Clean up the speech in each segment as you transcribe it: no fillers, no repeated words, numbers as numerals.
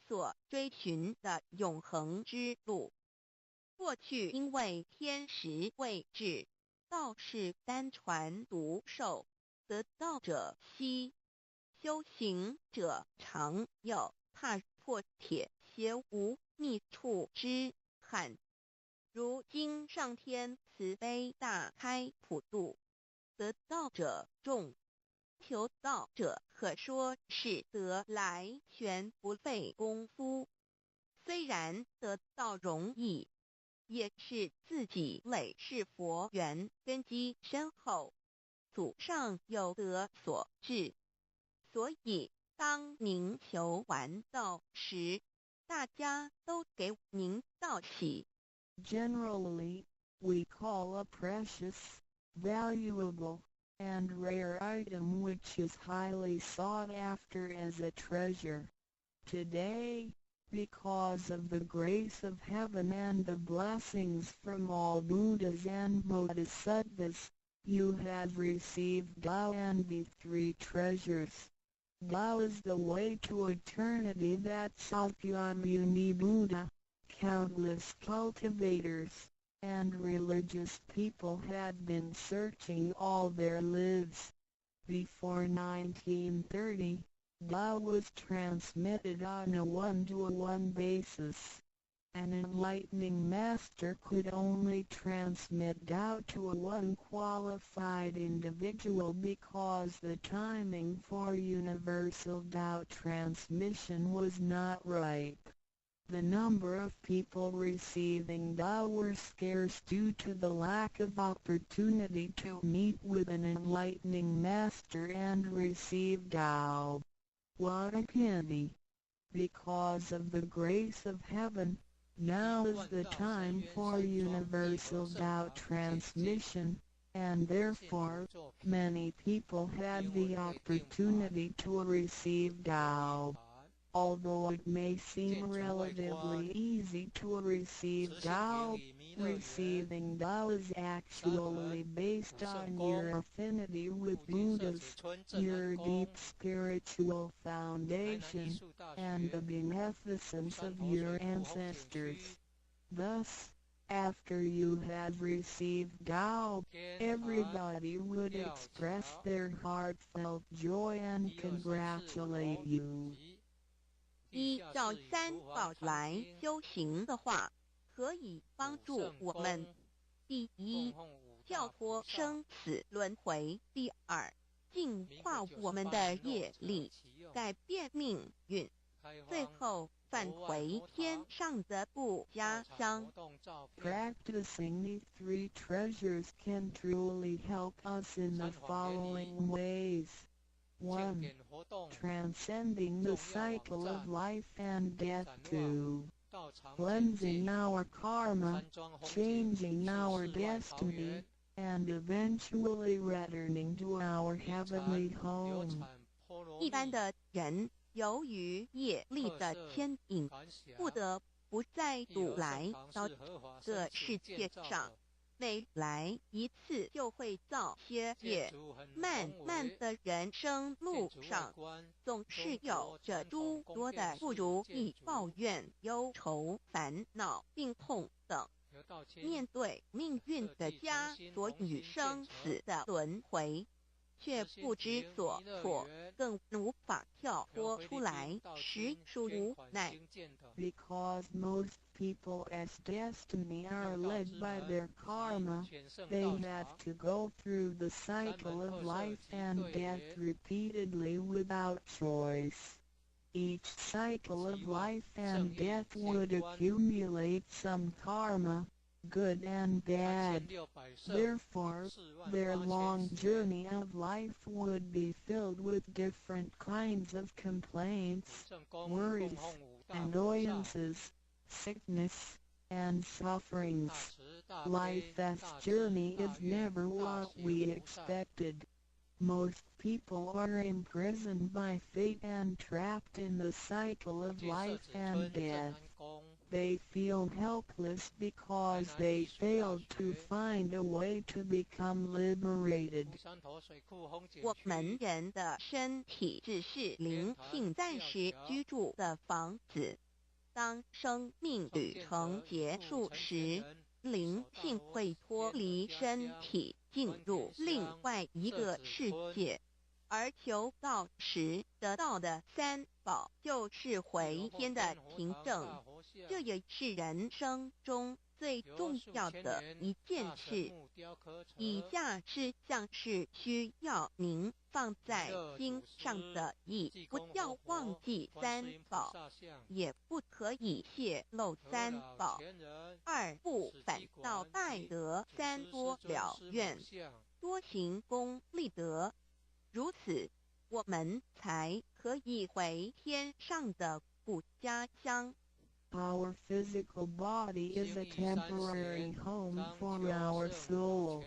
所追尋的永恆之路。過去因為天時未至，道是單傳獨授，得道者稀。修行者常有踏破鐵鞋無覓處之憾。如今上天慈悲大開普度，得道者眾，求道者可說是得來全不費工夫。雖然得道容易，也是自己累世佛緣根基深厚，祖上有德所致。所以，當您求完道時，大家都給您道喜。 Generally, we call a precious, valuable, and rare item which is highly sought after as a treasure. Today, because of the grace of heaven and the blessings from all Buddhas and Bodhisattvas, you have received Tao and the three treasures. Tao is the way to eternity that Sakyamuni Buddha, countless cultivators, and religious people had been searching all their lives. Before 1930, Tao was transmitted on a one-to-one basis. An enlightening master could only transmit Tao to a one qualified individual because the timing for universal Tao transmission was not ripe. The number of people receiving Tao were scarce due to the lack of opportunity to meet with an enlightening master and receive Tao. What a pity! Because of the grace of heaven, now is the time for universal Tao transmission, and therefore, many people had the opportunity to receive Tao. Although it may seem relatively easy to receive Tao, receiving Tao is actually based on your affinity with Buddhas, your deep spiritual foundation, and the beneficence of your ancestors. Thus, after you have received Tao, everybody would express their heartfelt joy and congratulate you. 依照三寶來修行的話，可以幫助我們：第一，跳脫生死輪迴；第二，淨化我們的業力，改變命運；最後返回天上的故家鄉。 Practicing the three treasures can truly help us in the following ways. 1. Transcending the cycle of life and death. 2. Cleansing our karma, changing our destiny, and eventually returning to our heavenly home. 一般的人，由於業力的牽引，不得不再度來到這個世界上。每來一次就會造些業，漫漫的人生路上，總是有着諸多的不如意、抱怨、憂愁、煩惱、病痛等。面對命運的枷鎖與生死的輪迴，卻不知所措，更無法跳脫出來，實屬無奈。 Because most people's destiny are led by their karma, they have to go through the cycle of life and death repeatedly without choice. Each cycle of life and death would accumulate some karma, good and bad. Therefore, their long journey of life would be filled with different kinds of complaints, worries, annoyances, sickness, and sufferings. Life's journey is never what we expected. Most people are imprisoned by fate and trapped in the cycle of life and death. They feel helpless because they failed to find a way to become liberated. 我們人的身體只是靈性暫時居住的房子。當生命旅程結束時，靈性會脫離身體，進入另外一個世界。而求道時得到的三寶，就是回天的憑證。這也是人生中最重要的一件事。以下事項是需要您放在心上的：一，不要忘記三寶，也不可以洩露三寶；二，不反倒拜得三多了願，多行功立德。如此，我們才可以回天上的故家鄉。 Our physical body is a temporary home for our soul.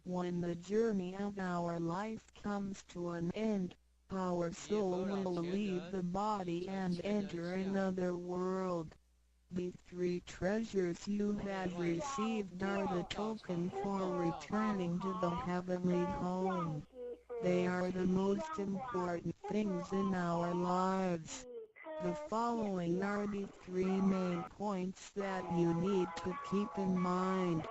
When the journey of our life comes to an end, our soul will leave the body and enter another world. The three treasures you have received are the token for returning to the heavenly home. They are the most important things in our lives. The following are the three main points that you need to keep in mind.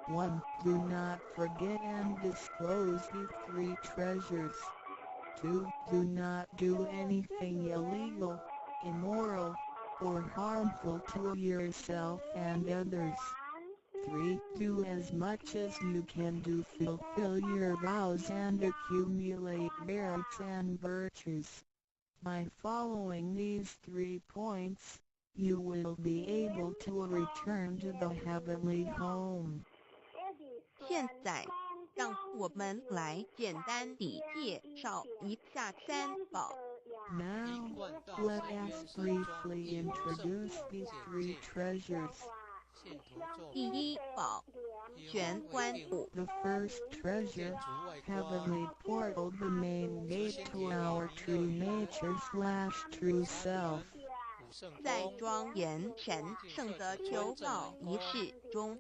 1. Do not forget and disclose the three treasures. 2. Do not do anything illegal, immoral, or harmful to yourself and others. 3. Do as much as you can to fulfill your vows and accumulate merits and virtues. By following these three points, you will be able to return to the heavenly home. 現在，讓我們來簡單地介紹一下三寶。 Now, let us briefly introduce the three treasures. 第一寶，玄關霧。 The first treasure, heavenly portal, the main gate to our true nature/true self. 在莊嚴神聖的求道儀式中，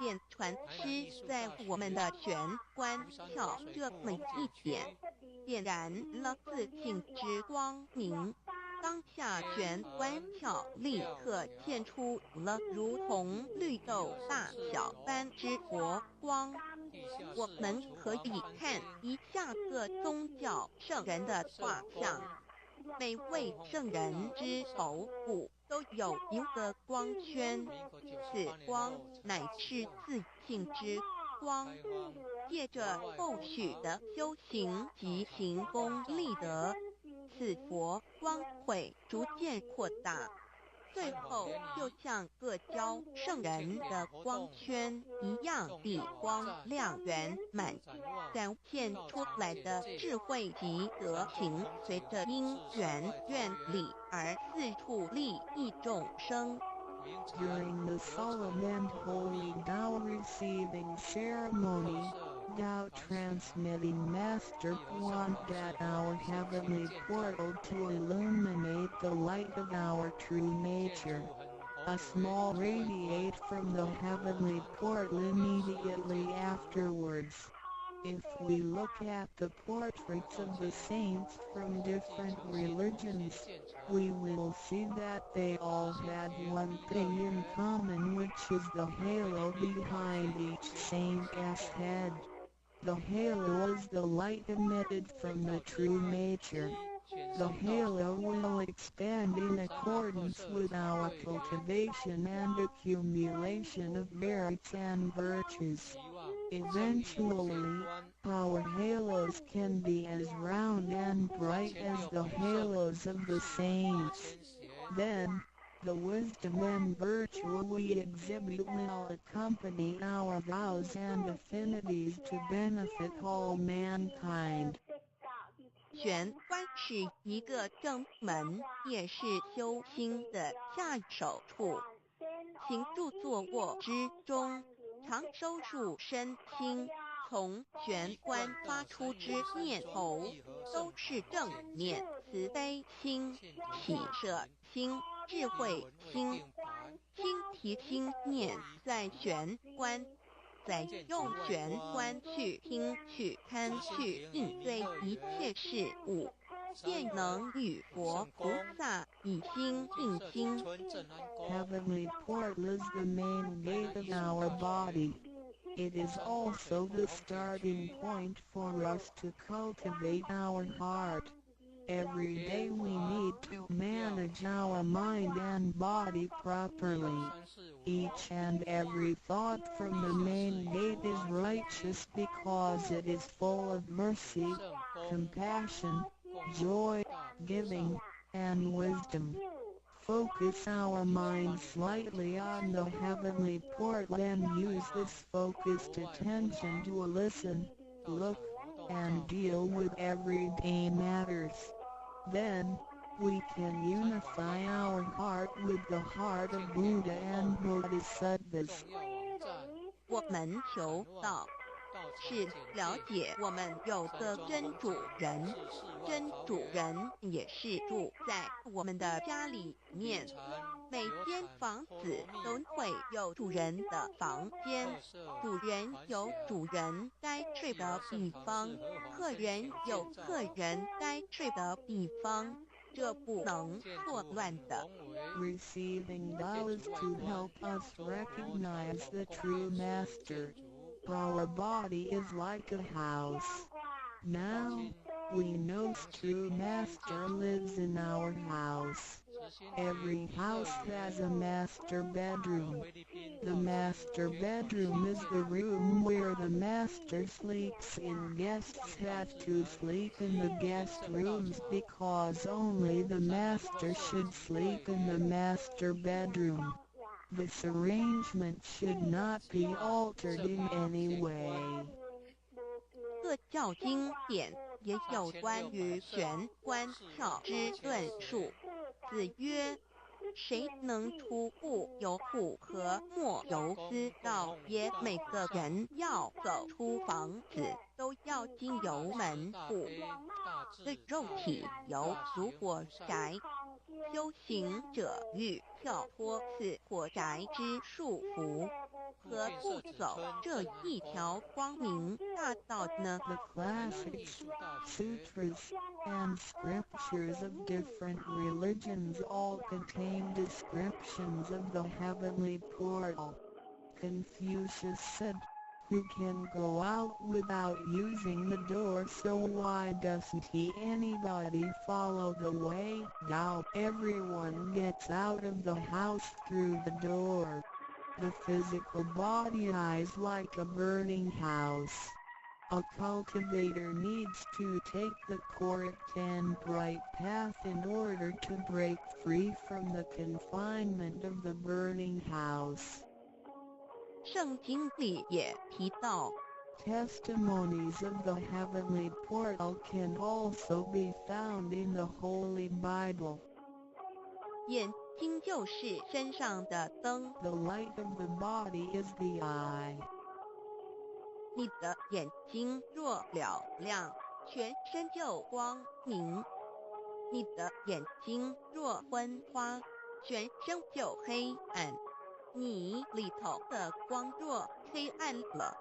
點傳師在我們的玄關竅這麼一點，點燃了自性之光明。當下玄關竅立刻現出了如同綠豆大小般之佛光。我們可以看一下各宗教聖人的畫像，每位聖人之頭部都有一個光圈，此光乃是自性之光。借着後續的修行及行功立德，此佛光會逐漸擴大，最後就像各教聖人的光圈一樣地光亮圓滿，展現出來的智慧及德行，隨着因緣願力而四處利益眾生。 During the solemn and holy Tao receiving ceremony, Tao transmitting Master pointed at our heavenly portal to illuminate the light of our true nature. A small radiate from the heavenly portal immediately afterwards. If we look at the portraits of the saints from different religions, we will see that they all had one thing in common, which is the halo behind each saint's head. The halo is the light emitted from the true nature. The halo will expand in accordance with our cultivation and accumulation of merits and virtues. Eventually, our halos can be as round and bright as the halos of the saints. Then, the wisdom and virtue we exhibit will accompany our vows and affinities to benefit all mankind. 玄關是一個正門，也是修心的下手處。行住坐臥之中，常收束身心，從玄關發出之念頭，都是正念慈悲心，喜捨心。心、智慧心，心提心念在玄关，再用玄关去听、去看、去应对一切事物，便能与佛菩萨以心印心。 Heavenly portal is the main gate of our body. It is also the starting point for us to cultivate our heart. Every day we need to manage our mind and body properly. Each and every thought from the main gate is righteous because it is full of mercy, compassion, joy, giving, and wisdom. Focus our mind slightly on the heavenly portal and use this focused attention to listen, look, and deal with everyday matters. Then, we can unify our heart with the heart of Buddha and Bodhisattvas. 我們求道，是了解我們有個真主人，真主人也是住在我們的家裡面。每間房子都會有主人的房間，主人有主人該睡的地方，客人有客人該睡的地方，這不能錯亂的。 Receiving Tao is to help us recognize the true master. Our body is like a house. Now, we know true master lives in our house. Every house has a master bedroom. The master bedroom is the room where the master sleeps in. Guests have to sleep in the guest rooms because only the master should sleep in the master bedroom. This arrangement should not be altered in any way. 各教經典也有關於玄關竅之論述。子曰：誰能出不由戶和莫由私道耶？每個人要走出房子，都要經由門戶。這肉體猶如火宅，修行者欲跳脫此火宅之束縛，何不走這一條光明大道呢？ The classics, sutras, and scriptures of different religions all contain descriptions of the heavenly portal. Confucius said, "Who can go out without using the door, so why doesn't he anybody follow the way?" Now everyone gets out of the house through the door. The physical body is like a burning house. A cultivator needs to take the correct and bright path in order to break free from the confinement of the burning house. 聖經裡也提到， Testimonies of the heavenly portal can also be found in the Holy Bible. 眼睛就是身上的燈。 The light of the body is the eye. 你的眼睛若嘹亮，全身就光明；你的眼睛若昏花，全身就黑暗。你裡頭的光若黑暗了，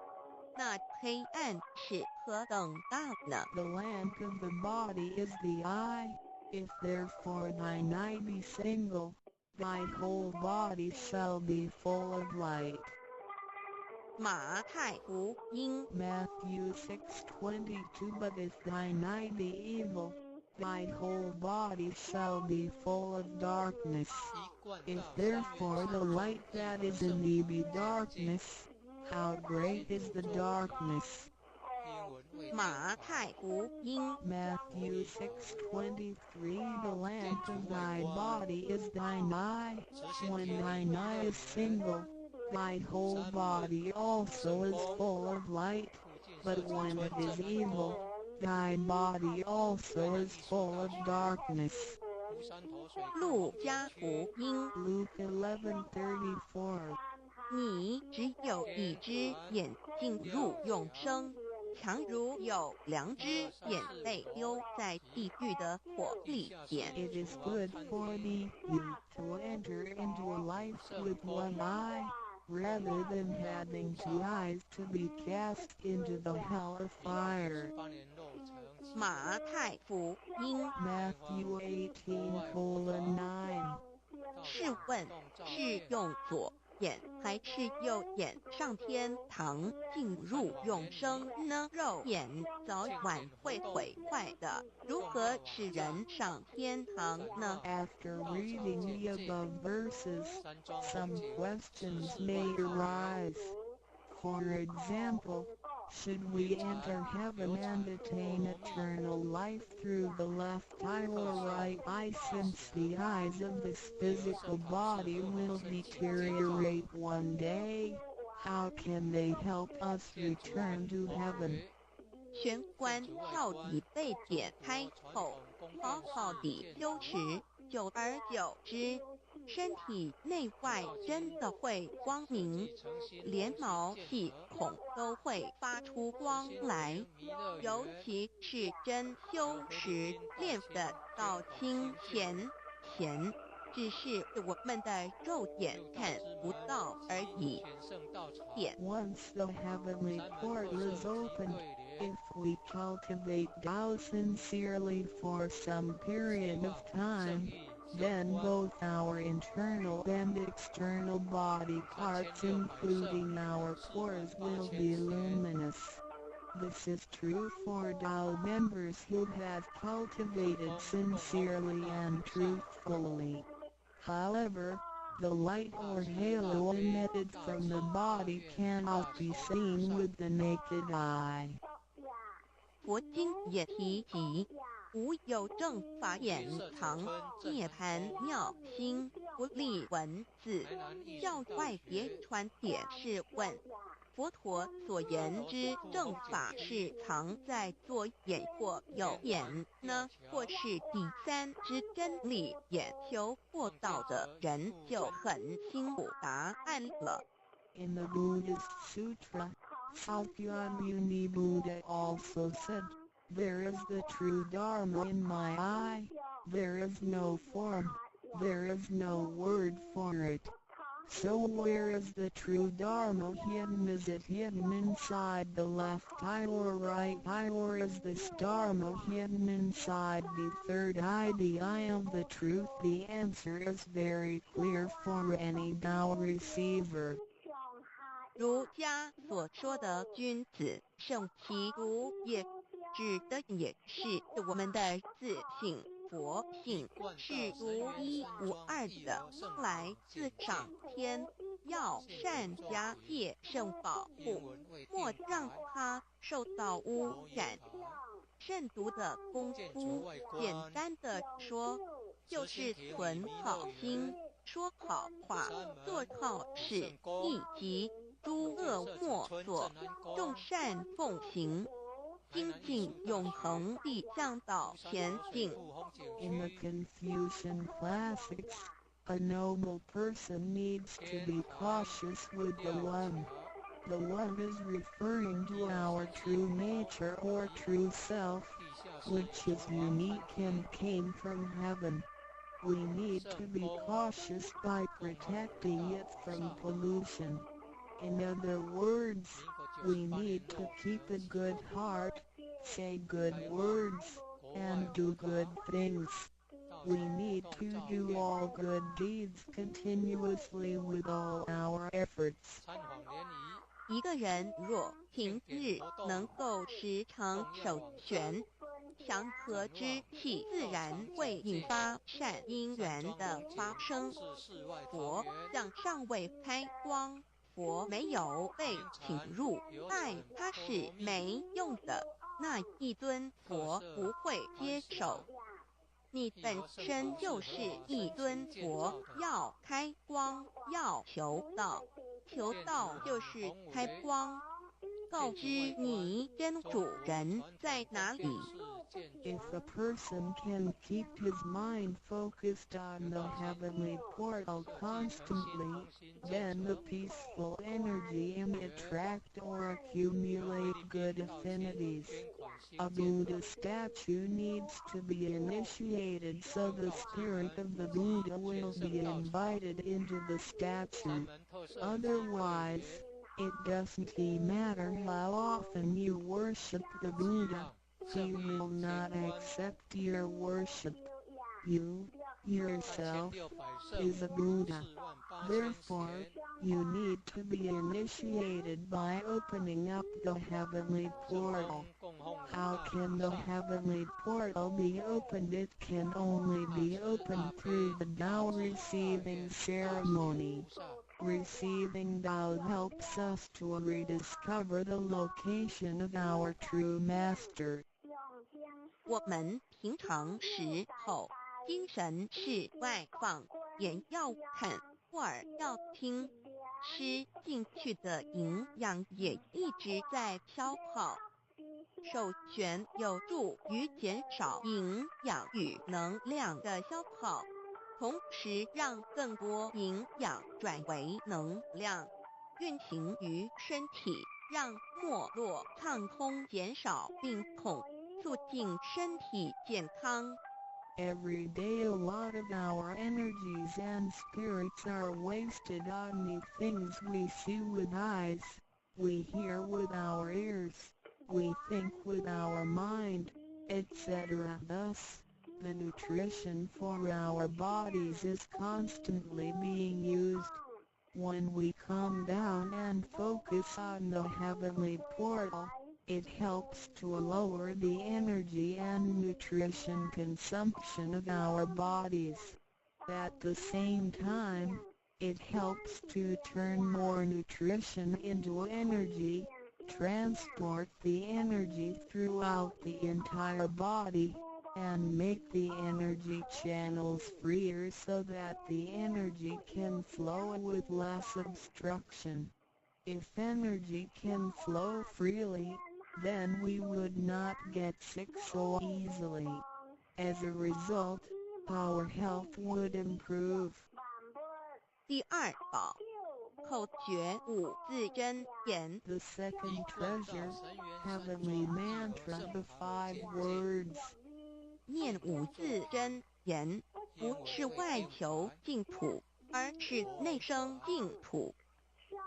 那黑暗是何等大呢？ The lamp of the body is the eye. If therefore thine eye be single, thy whole body shall be full of light. 馬太福音 Matthew 6:22. But if thine eye be evil, thy whole body shall be full of darkness. If therefore the light that is in thee be darkness, how great is the darkness? 馬太福音 Matthew 6:23. The lamp of thy body is thine eye. When thine eye is single, thy whole body also is full of light. But when it is evil, thy body also is full of darkness. 路加福音 Luke 11:34. 你只有一隻眼進入永生，強如有兩隻眼被丟在地獄的火裡邊。 It is good for the you to enter into a life with one eye, rather than having two eyes to be cast into the hell of fire. 馬太福音。 Matthew 18:9. 試問是用左眼還是右眼上天堂進入永生呢？肉眼早晚會毀壞的，如何使人上天堂呢？ After reading the above verses, some questions may arise. For example, should we enter heaven and attain eternal life through the left eye or right eye, since the eyes of this physical body will deteriorate one day? How can they help us return to heaven? 玄關竅已被點開後，好好地修持，久而久之，身體內外真的會光明，連毛細孔都會發出光來。尤其是真修實練的道清顯顯，只是我們的肉眼看不到而已。點。 Once the heavenly portal is opened, if we cultivate Tao sincerely for some period of time, then both our internal and external body parts, including our pores, will be luminous. This is true for Tao members who have cultivated sincerely and truthfully. However, the light or halo emitted from the body cannot be seen with the naked eye. 佛經也提及，無有正法眼藏，涅槃妙心，不立文字，教外別傳點是問，佛陀所言之正法是藏在左眼或右眼呢，或是第三之真理眼？求過道的人就很清楚答案了。 In the Buddhist Sutra, Sakyamuni Buddha also said, "There is the true Dharma in my eye, there is no form, there is no word for it." So where is the true Dharma hidden? Is it hidden inside the left eye or right eye, or is this Dharma hidden inside the third eye, the eye of the truth? The answer is very clear for any Tao receiver. 儒家所說的君子慎其獨也，指的也是我們的自性佛性，是獨一無二的，來自上天，要善加戒慎保護，莫讓它受到污染。慎獨的功夫，簡單的說，就是存好心、說好話、做好事，以及諸惡莫作，眾善奉行，精進永恆地向道前進。 In the Confucian classics, a noble person needs to be cautious with the one. The one is referring to our true nature or true self, which is unique and came from heaven. We need to be cautious by protecting it from pollution. In other words, we need to keep a good heart, say good words, and do good things. We need to do all good deeds continuously with all our efforts. 一個人若平日能夠時常守玄，祥和之氣自然會引發善因緣的發生。佛像尚未開光，佛沒有被請入，拜他是沒用的，那一尊佛不會接受。你本身就是一尊佛，要開光，要求道，求道就是開光。告知你真主人在哪里。 If a person can keep his mind focused on the heavenly portal constantly, then the peaceful energy may attract or accumulate good affinities. A Buddha statue needs to be initiated so the spirit of the Buddha will be invited into the statue. Otherwise, it doesn't matter how often you worship the Buddha, he will not accept your worship. You, yourself, is a Buddha. Therefore, you need to be initiated by opening up the heavenly portal. How can the heavenly portal be opened? It can only be opened through the Tao receiving ceremony. Receiving Tao helps us to rediscover the location of our true master. 我們平常時候精神是外放，眼要看，耳要聽，吃進去的營養也一直在消耗。授權有助於減少營養與能量的消耗，同時讓更多營養轉為能量，運行於身體，讓脈絡暢通，減少病痛，促進身體健康。 Every day a lot of our energies and spirits are wasted on the things we see with eyes, we hear with our ears, we think with our mind, etc. Thus, the nutrition for our bodies is constantly being used. When we calm down and focus on the heavenly portal, it helps to lower the energy and nutrition consumption of our bodies. At the same time, it helps to turn more nutrition into energy, transport the energy throughout the entire body, and make the energy channels freer so that the energy can flow with less obstruction. If energy can flow freely, then we would not get sick so easily. As a result, our health would improve. 第二寶，口訣五字真言。 The second treasure, heavenly mantra, the five words. 念五字真言，不是外求淨土，而是內生淨土。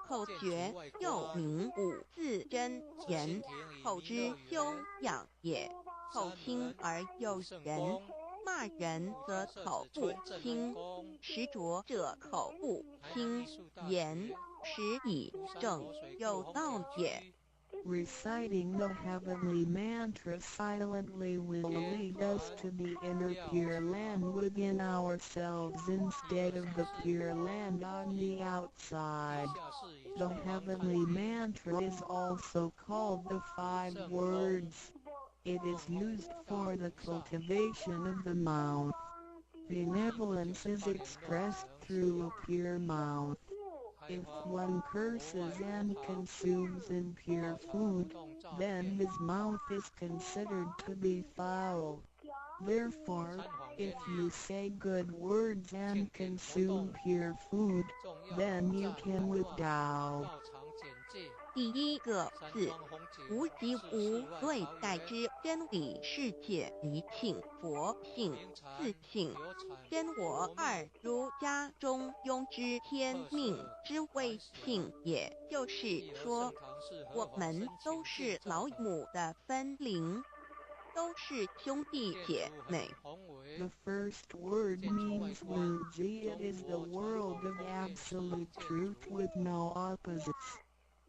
口訣又名五字真言，口之修養也。口清而有人，罵人則口不清，食濁者口不清，言食以正有道也。 Reciting the heavenly mantra silently will lead us to the inner Pure Land within ourselves instead of the Pure Land on the outside. The heavenly mantra is also called the five words. It is used for the cultivation of the mouth. Benevolence is expressed through a pure mouth. If one curses and consumes impure food, then his mouth is considered to be foul. Therefore, if you say good words and consume pure food, then you can with Tao. 第一個字，無即無對待之真理世界離性佛性自性真我二儒家中庸之天命之謂性，也就是說，我們都是老母的分靈，都是兄弟姐妹。 The first word means Wuji. It is the world of absolute truth with no opposites.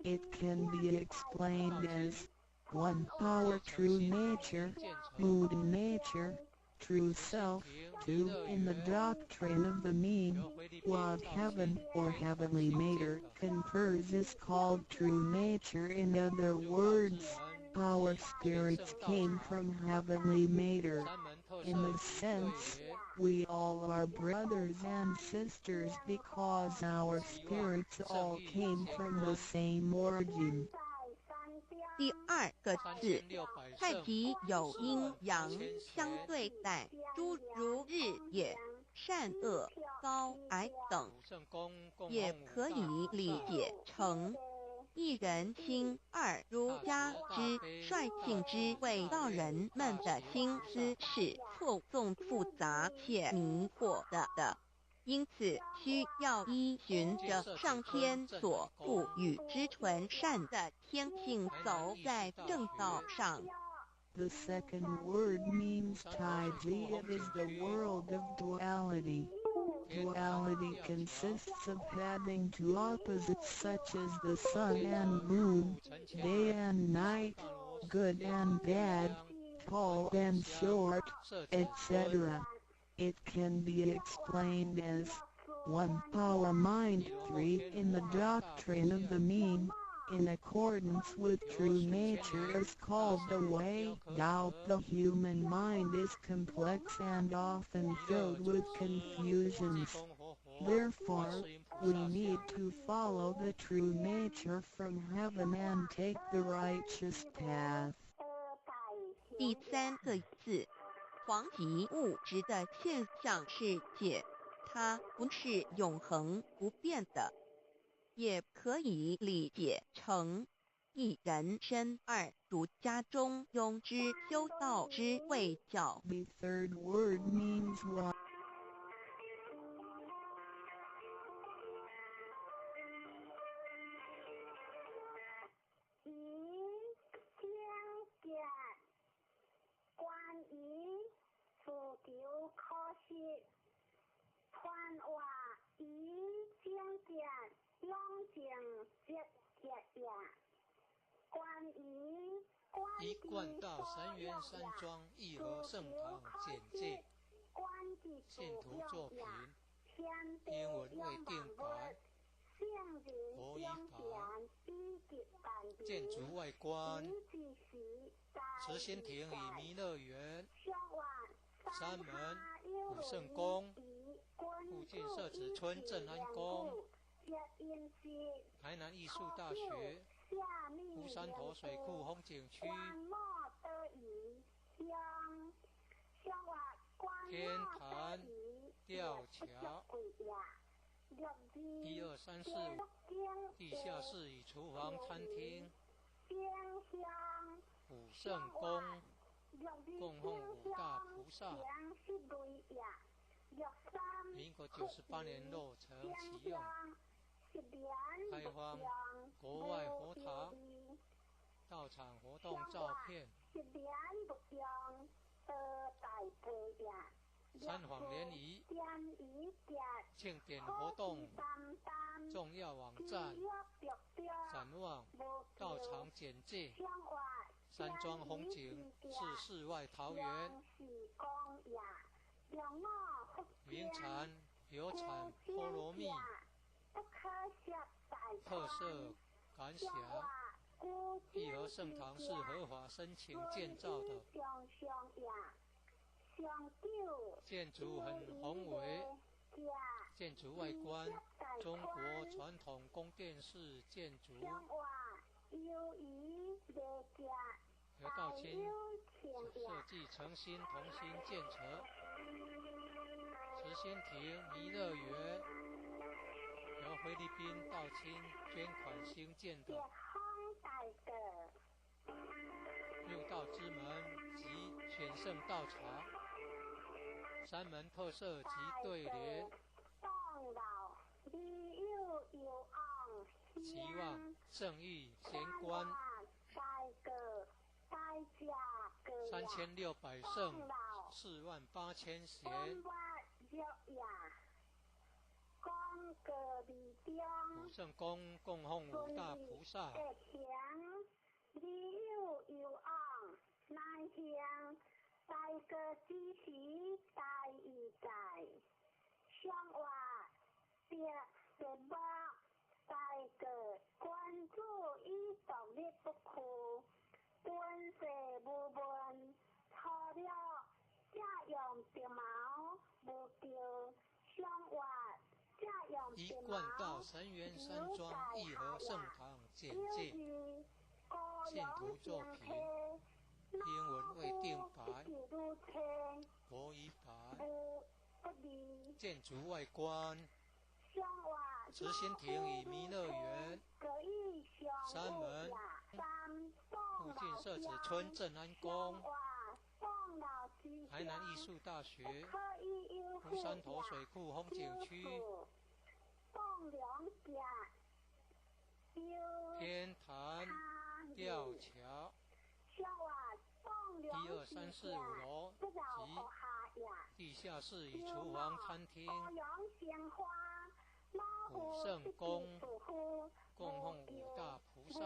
It can be explained as 1. Our true nature, Buddha nature, true self. 2. In the doctrine of the mean, what heaven or heavenly matter confers is called true nature. In other words, our spirits came from heavenly matter. In this sense, we all are brothers and sisters because our spirits all came from the same origin. 第二个字，太极有阴阳相对待，诸如日夜、善恶、高矮等，也可以理解成一人心二儒家之率性之谓道人们的心思是错综复杂且迷惑的。因此，需要依循着上天所赋予之纯善的天性，走在正道上。 The second word means Taiji. It is the world of duality. Duality consists of having two opposites such as the sun and moon, day and night, good and bad, tall and short, etc. It can be explained as 1. Our mind 3. In the doctrine of the mean, in accordance with true nature is called the way. Tao. The human mind is complex and often filled with confusions. Therefore, we need to follow the true nature from heaven and take the righteous path. 第三个字，黄即物质的现象世界，它不是永恒不变的，也可以理解成一人身二儒家中庸之修道之谓教。 The third word means one. 一贯道神元山庄义和圣堂简介，信徒作品，英文未定版，国语法，建筑外观，慈心亭与弥勒园，山门、武圣宫，附近设子村镇安宫，台南艺术大学。乌山头水库风景区，天坛吊桥，一二三四五，地下室与厨房、餐厅，武圣宫，供奉五大菩萨。民国98年落成启用。开荒国外佛堂道场活动照片，三坊联谊庆典活动重要网站展望道场简介，山庄风景是世外桃源，名产有产菠萝蜜。特色感想：义和圣堂是合法申请建造的，建筑很宏伟，建筑外观中国传统宫殿式建筑，由道清设计诚心同心建成。慈心亭弥勒园。由菲律宾道清捐款兴建的六道之门及选圣道场，三门特色及对联，期望圣域玄关，3600圣48000贤。武圣宫供奉五大菩萨。一贯道神元山庄义和圣堂简介，信徒作品，英文未定版，国语版。建筑外观，慈心亭与弥勒园，山门附近设置村镇安宫，台南艺术大学，乌山头水库风景区，天坛吊桥，1、2、3、4、5楼及地下室与厨房、餐厅。古圣宫供奉五大菩萨。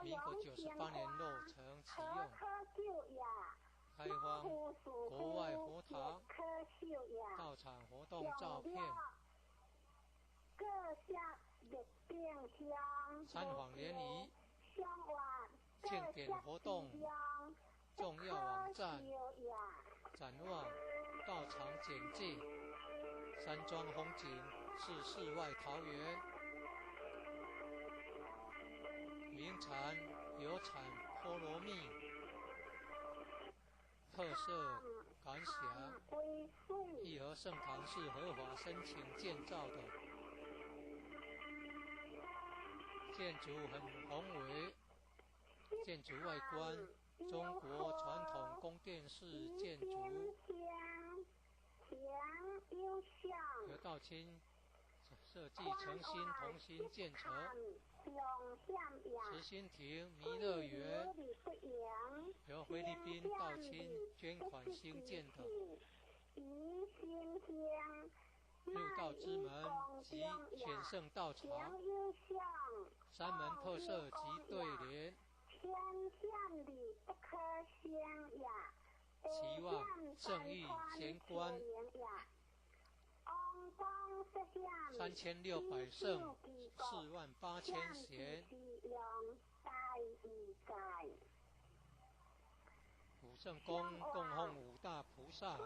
民国98年落成启用，开放国外佛堂、道场活动照片。参访联谊、庆典活动、重要网站、展望、道场简介、山庄风景是世外桃源。名产有产菠萝蜜，特色感想。义和圣堂是合法申请建造的，建筑很宏伟，建筑外观中国传统宫殿式建筑，由道清设计，诚心同心建成。慈心亭弥勒园由菲律宾道清捐款兴建的。入道之门及显圣道场，三门特色及对联。期望圣意贤观，3600圣，48000贤。武圣宫供奉五大菩萨，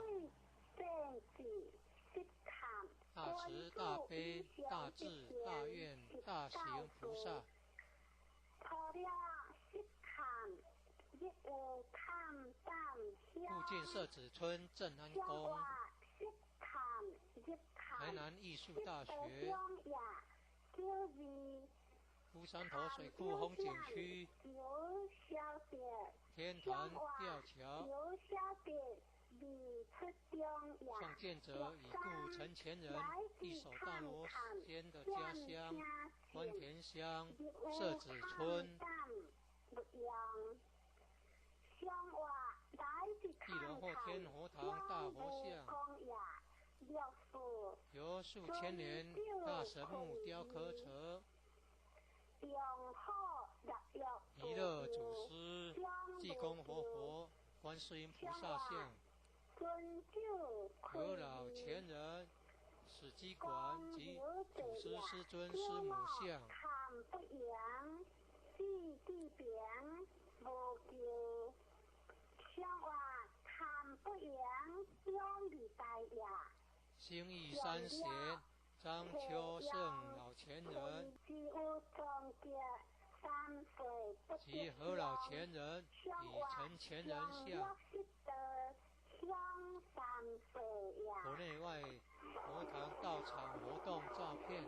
大慈大悲大智大愿大行菩萨。附近设子村镇安宫、台南艺术大学、乌山头水库风景区、天坛吊桥。创建者已故陈前人一手大罗仙的家乡关田乡社子村。一楼后天佛堂大佛像，由数千年大神木雕刻成。弥勒祖师、济公活佛、观世音菩萨像，何老前人、史迹馆及祖师师尊师母像。兴义三贤张秋胜老前人及何老前人与陈前人像。国内外佛堂道场活动照片。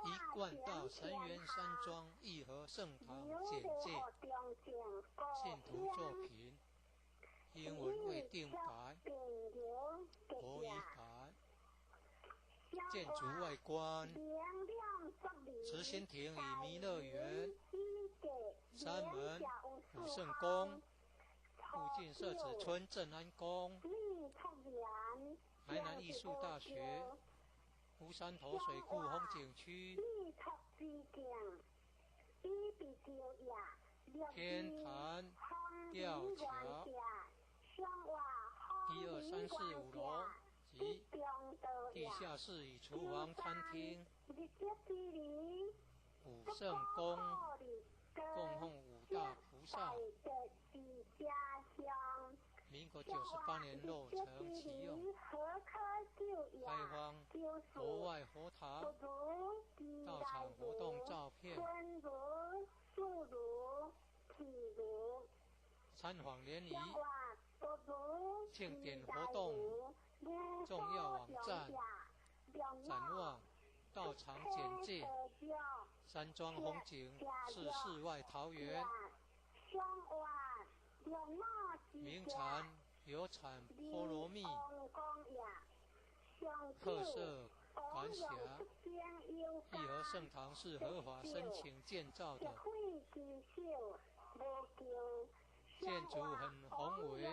一贯道神园山庄义和圣堂简介，信徒作品，英文未定版，国语版。建筑外观，慈心亭与弥勒园，三门武圣宫，附近设子村镇安宫，台南艺术大学，乌山头水库风景区，天坛吊桥，一二三四五楼及地下室与厨房、餐厅。武圣宫供奉五大菩萨。民国98年落成启用，开放国外佛塔道场活动照片，参访联谊、庆典活动、重要网站、展望、道场简介、山庄风景是世外桃源。名产有产菠萝蜜，特色感想。义和圣堂是合法申请建造的，建筑很宏伟，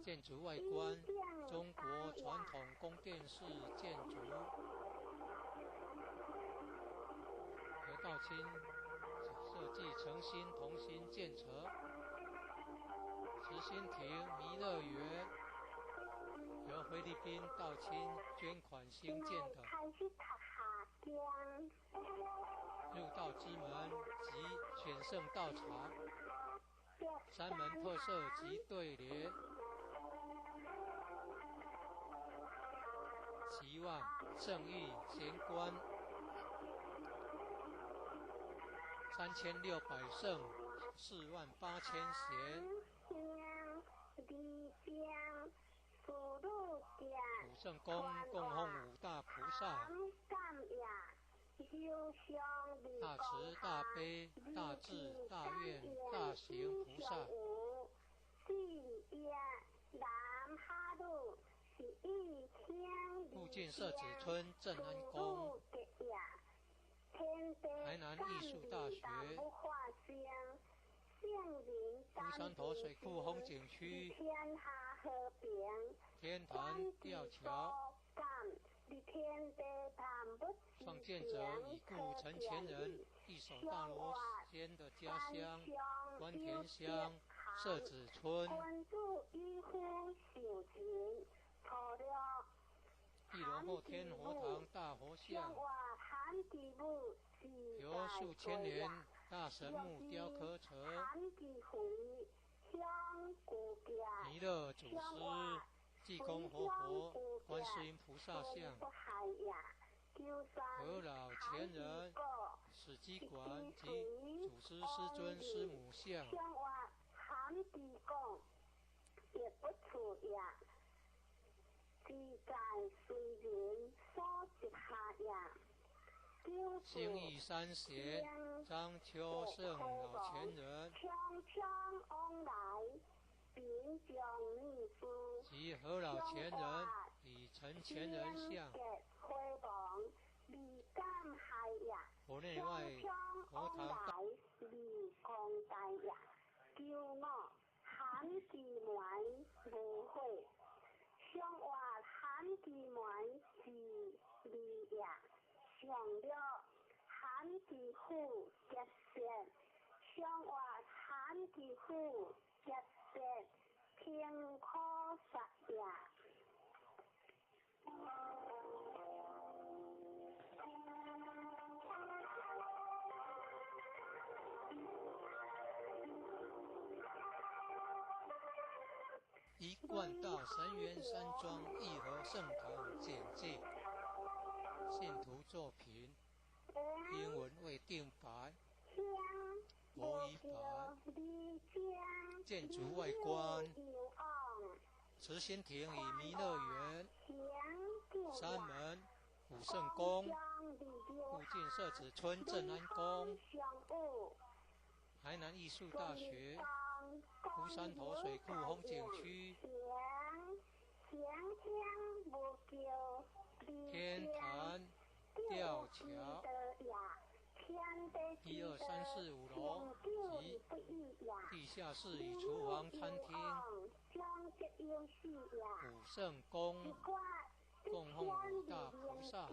建筑外观中国传统宫殿式建筑，何道清设计诚心同心建成。慈心亭弥勒园由菲律宾道亲捐款兴建的。入道之门及选圣道场，三门特色及对联，期望圣域玄关3600圣48000贤。武圣宫供奉五大菩萨，大慈大悲大智大愿大行菩萨。附近设子村镇安宫，台南艺术大学，乌山头水库风景区，天坛吊桥，创建者已故陈前人，一手大罗仙的家乡关田乡社子村。一楼后天佛堂大佛像，由数千年大神木雕刻成。弥勒祖师、济公活佛、观世音菩萨像、何老前人、史迹馆及祖师师尊师母像。兴义三贤张秋胜老前人及何老前人李陈前人像。国内外佛堂大。一贯道神元山庄义和圣堂简介，信徒作品，英文未定版，国语版，建筑外观，慈心亭与弥勒园，三门武圣宫，附近设子村镇安宫，台南艺术大学。乌山头水库风景区，天坛吊桥，一二三四五樓及地下室與廚房、餐廳。武聖宮供奉五大菩薩。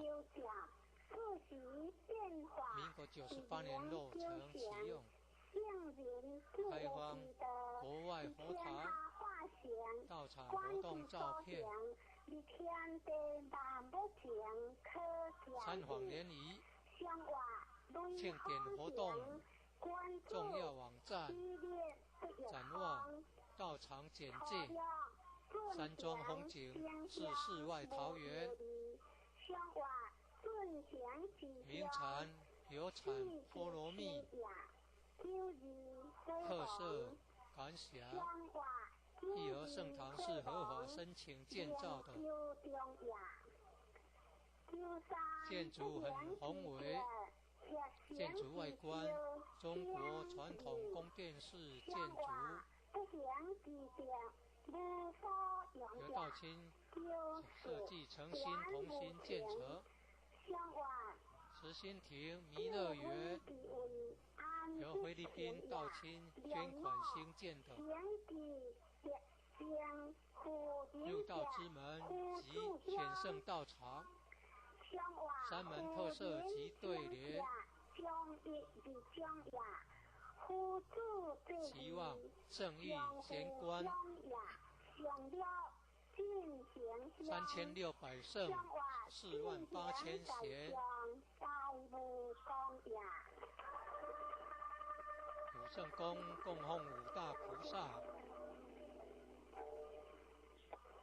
民國98年落成啟用，開放國外佛塔、道場活動照片、參訪聯誼、慶典活動、重要網站、展望、道場簡介、山莊風景是世外桃源。名產有產菠蘿蜜，特色感想。義和聖堂是合法申請建造的，建築很宏偉，建築外觀中國傳統宮殿式建築，由道清設計誠心同心建成。慈心亭彌樂園由菲律賓道清捐款興建的。六道之門及顯聖道場，三門特色及對聯，期望正義玄關，3600聖，48000賢。武聖宮供奉五大菩薩。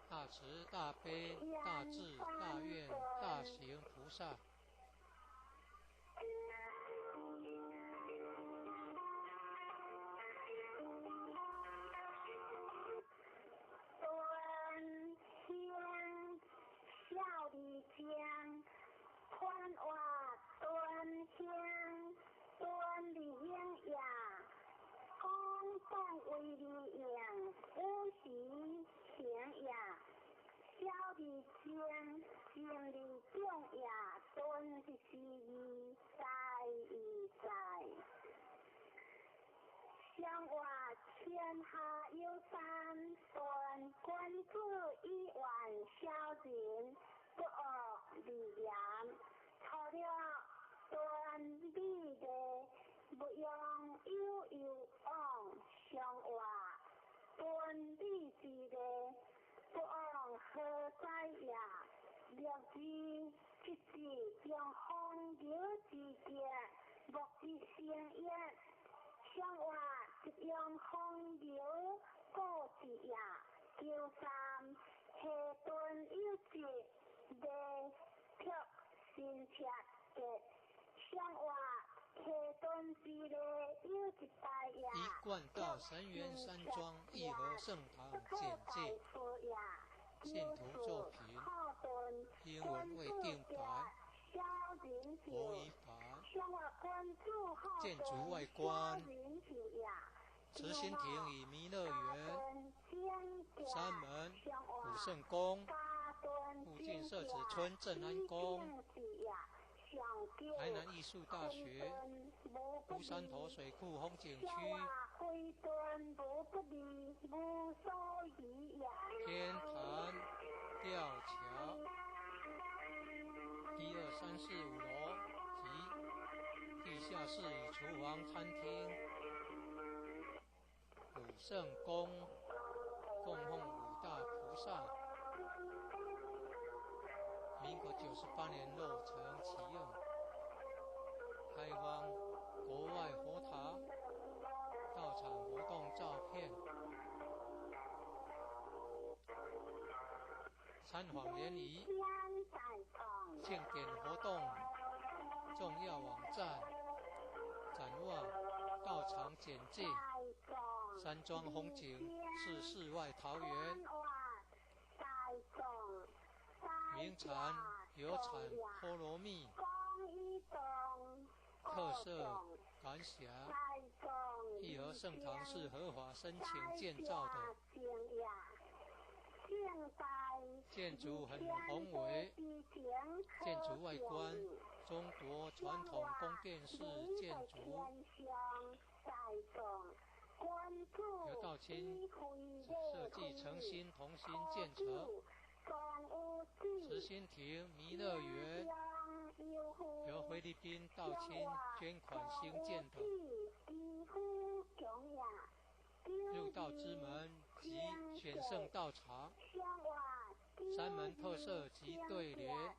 大慈大悲大智大願大行菩薩。端香小里江，宽瓦端香端里英呀，公共为里养，五行行呀。小里江，心里中呀，端是是在一在。相话天下有三端，君子以万小人，不恶而言。除了端美的，不用悠悠往相话端美之的。不往何在也？略知一字中风流之节，莫之成也。相话一用风流故之也。求三下顿有节，未却新切节。相话下顿之内有一大也。一贯道神园山庄义和圣堂简介，信徒作品，英文未定版，国语版，建筑外觀，慈心亭與彌樂園，三門武聖宮，附近社子村鎮安宮，台南藝術大學，烏山頭水庫風景區，天壇吊橋，1、2、3、4、5樓及地下室與廚房、餐廳。武聖宮供奉五大菩薩。民國98年落成啟用，開放國外佛塔、道場活動照片、參訪聯誼、慶典活動、重要網站、展望、道場簡介、山莊風景是世外桃源。名產有產菠蘿蜜，特色感想。義和聖堂是合法申請建造的，建築很宏偉，建築外觀中国传统宫殿式建筑，由道清设计诚心同心建成。慈心亭弥勒园由菲律宾道清捐款兴建的。入道之门及选圣道场，三门特色及对联。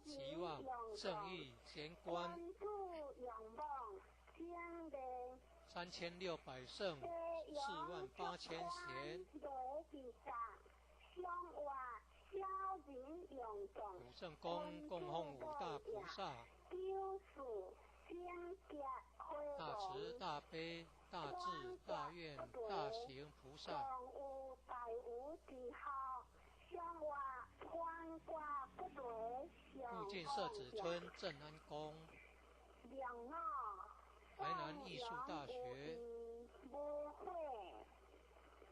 期望正义贤官，3600圣，48000贤。武圣宫供奉五大菩萨，大慈大悲大智大愿大行菩萨。附近社子村镇安宫，台南艺术大学，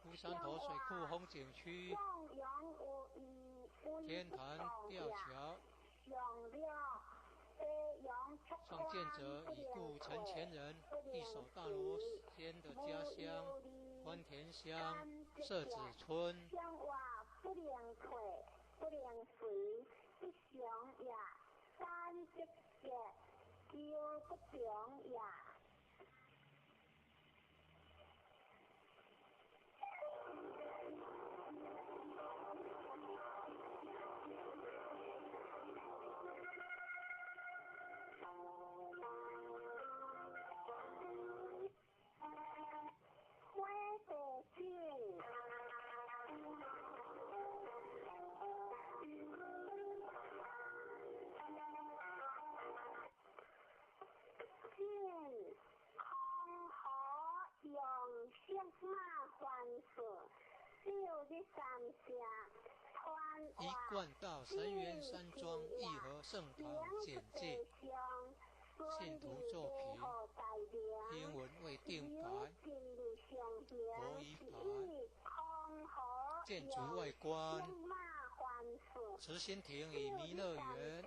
乌山头水库风景区，天坛吊桥，创建者已故陈前人，一手大罗仙的家乡欢田乡社子村。一贯道神园山庄义和圣堂简介，信徒作品，英文未定版，国语版。建筑外观，慈心亭与弥勒园，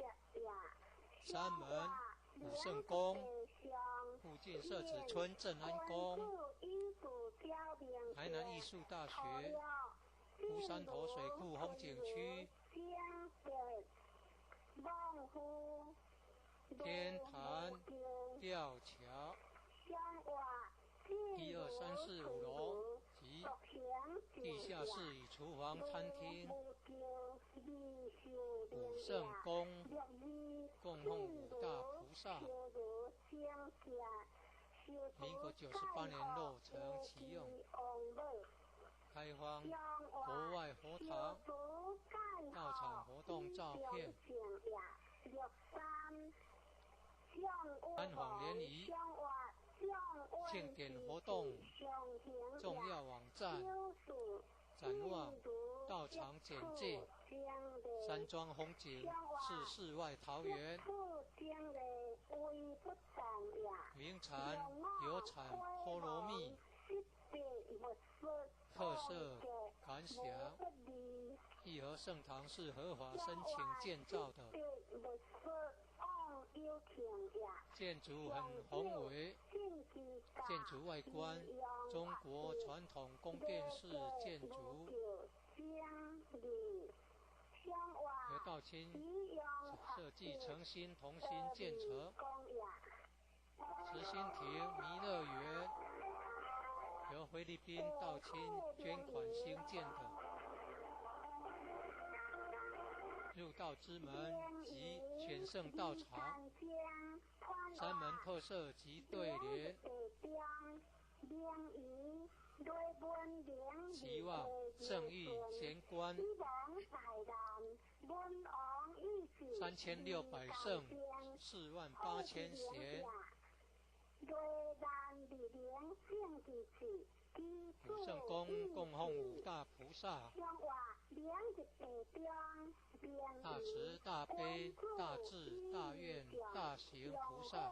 三门武圣宫，附近社子村镇安宫，台南艺术大学。乌山头水库风景区，天坛吊桥，1、2、3、4、5楼及地下室与厨房、餐厅。武圣宫供奉五大菩萨。民国98年落成启用。开放国外佛堂、道场活动照片，参访联谊、庆典活动、重要网站、展望、道场简介、山庄风景是世外桃源，名产有产菠萝蜜。特色感想：义和圣堂是合法申请建造的，建筑很宏伟，建筑外观中国传统宫殿式建筑，由道清设计诚心同心建成。慈心亭弥勒园由菲律宾道清捐款兴建的。入道之门及选圣道场，三门特色及对联，期望圣义贤官，3600圣，48000贤。武圣宫供奉五大菩萨，大慈大悲大智大愿大行菩萨。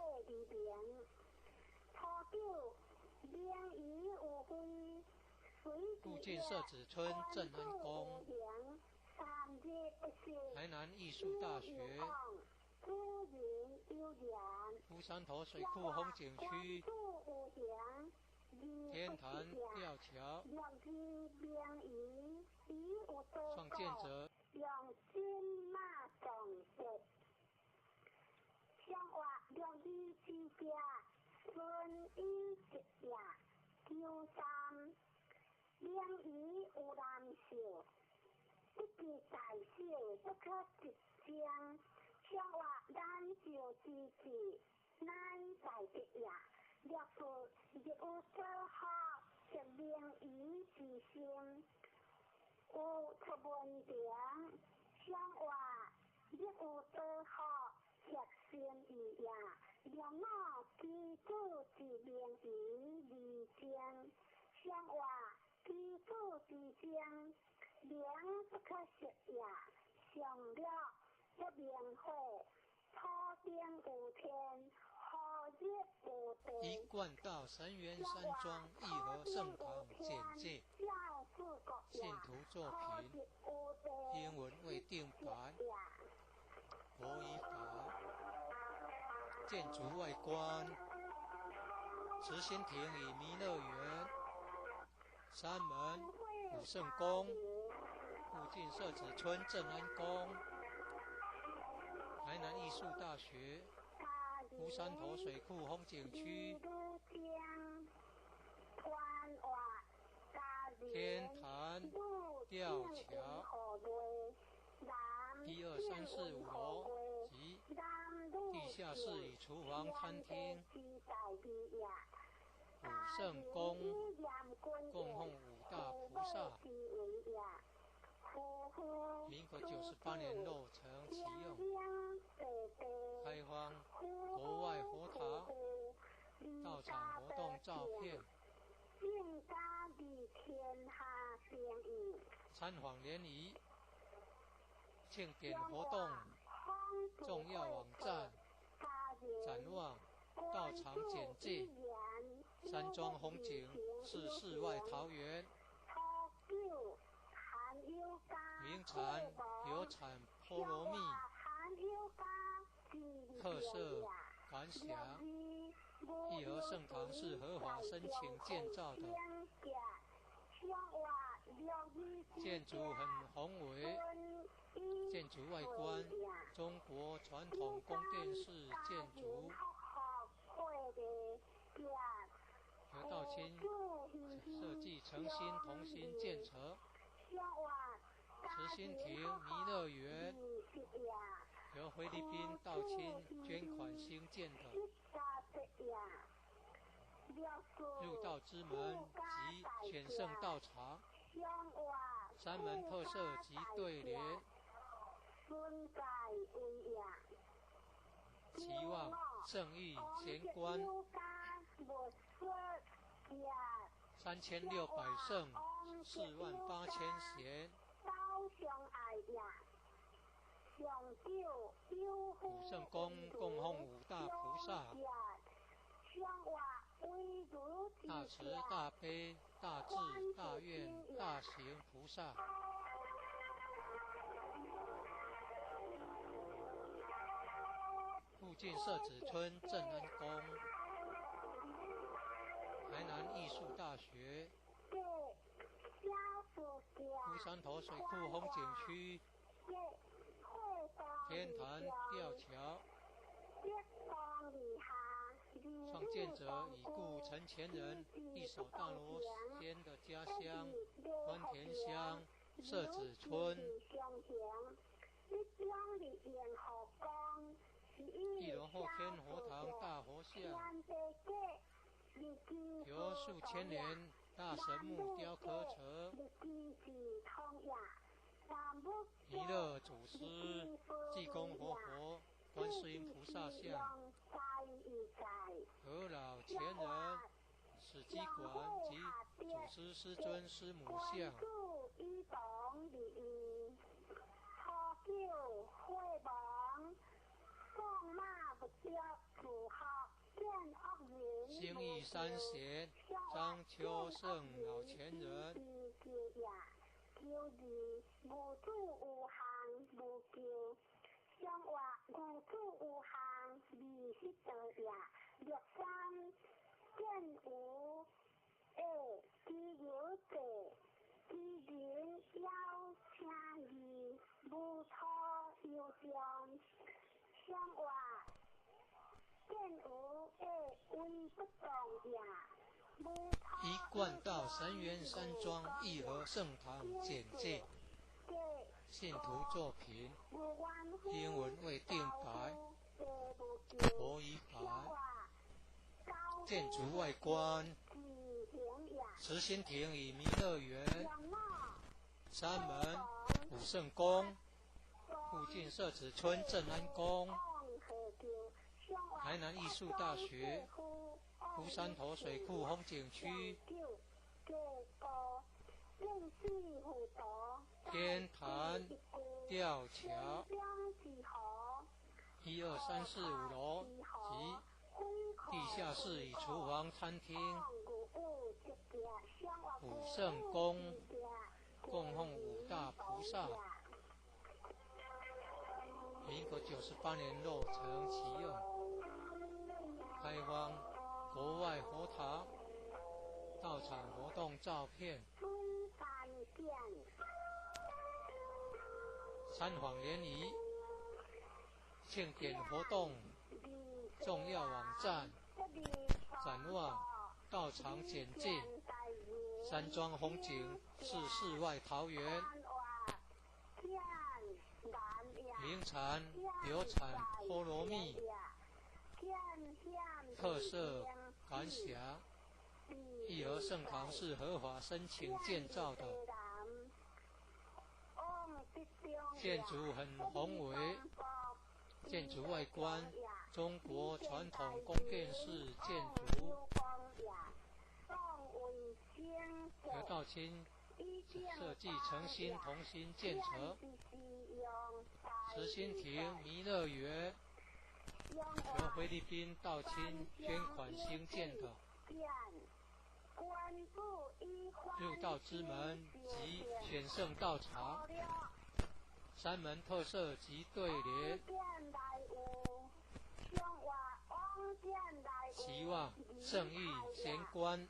附近社子村镇安宫，台南艺术大学、乌山头水库风景区、天坛吊桥、创建者。一贯道神园山庄义和圣堂简介，信徒作品，英文未定版，国语版，建筑外观，慈心亭与弥勒园，山门、武圣宫，附近社子村镇安宫，台南艺术大学。乌山头水库风景区、天坛吊桥、1、2、3、4、5楼及地下室与厨房、餐厅、武圣宫供奉五大菩萨。民国98年落成启用，开放国外佛塔道场活动照片，参访联谊、庆典活动、重要网站、展望、道场简介、山庄风景是世外桃源。名产有产菠萝蜜，特色感想。义和圣堂是合法申请建造的，建筑很宏伟，建筑外观中国传统宫殿式建筑，由道清设计诚心同心建成。慈心亭弥勒园由菲律宾道亲捐款兴建的，入道之门及选圣道场，山门特色及对联，期望圣意贤观3600圣48000贤。武圣宫供奉五大菩萨，大慈大悲大智大愿大行菩萨。附近社子村镇安宫、台南艺术大学、乌山头水库风景区、天坛吊桥。创建者已故陈前人，一手大罗仙的家乡关田乡社子村。一楼后天佛堂大佛像，由数千年大神木雕刻成。弥勒祖师、济公活佛、观世音菩萨像、何老前人、史迹馆及祖师师尊师母像。兴义三贤张秋胜老前人。一贯道神元山庄义和圣堂简介，信徒作品，英文未定白，国语版，建筑外观，慈心亭与弥勒园，山门、武圣宫，附近设子村镇安宫，台南艺术大学。乌山头水库风景区，天坛吊桥，一二三四五楼及地下室与厨房、餐厅，武圣宫供奉五大菩萨。民国98年落成启用，开放。国外佛堂道场活动照片，参访联谊庆典活动重要网站展望道场简介，山庄风景是世外桃源，名产有产菠萝蜜，特色感想，义和圣堂是合法申请建造的，建筑很宏伟，建筑外观中国传统宫殿式建筑，何道清设计诚心同心建成，慈心亭弥勒园。由菲律宾道亲捐款兴建的，入道之门及选圣道场，三门特色及对联，期望圣意贤观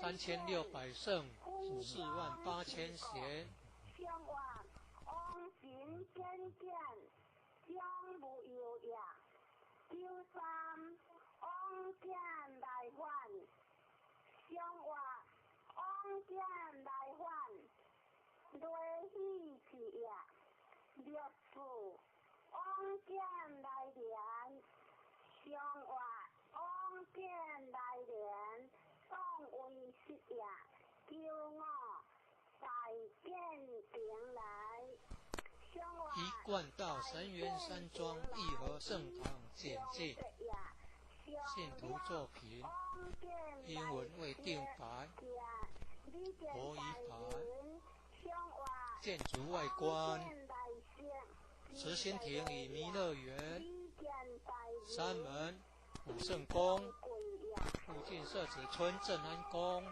，3600圣，48000贤。一贯道神元山庄义和圣堂简介，信徒作品，英文未定版，国语版，建筑外观，慈心亭与弥勒园，山门、武圣宫，附近设子村镇安宫，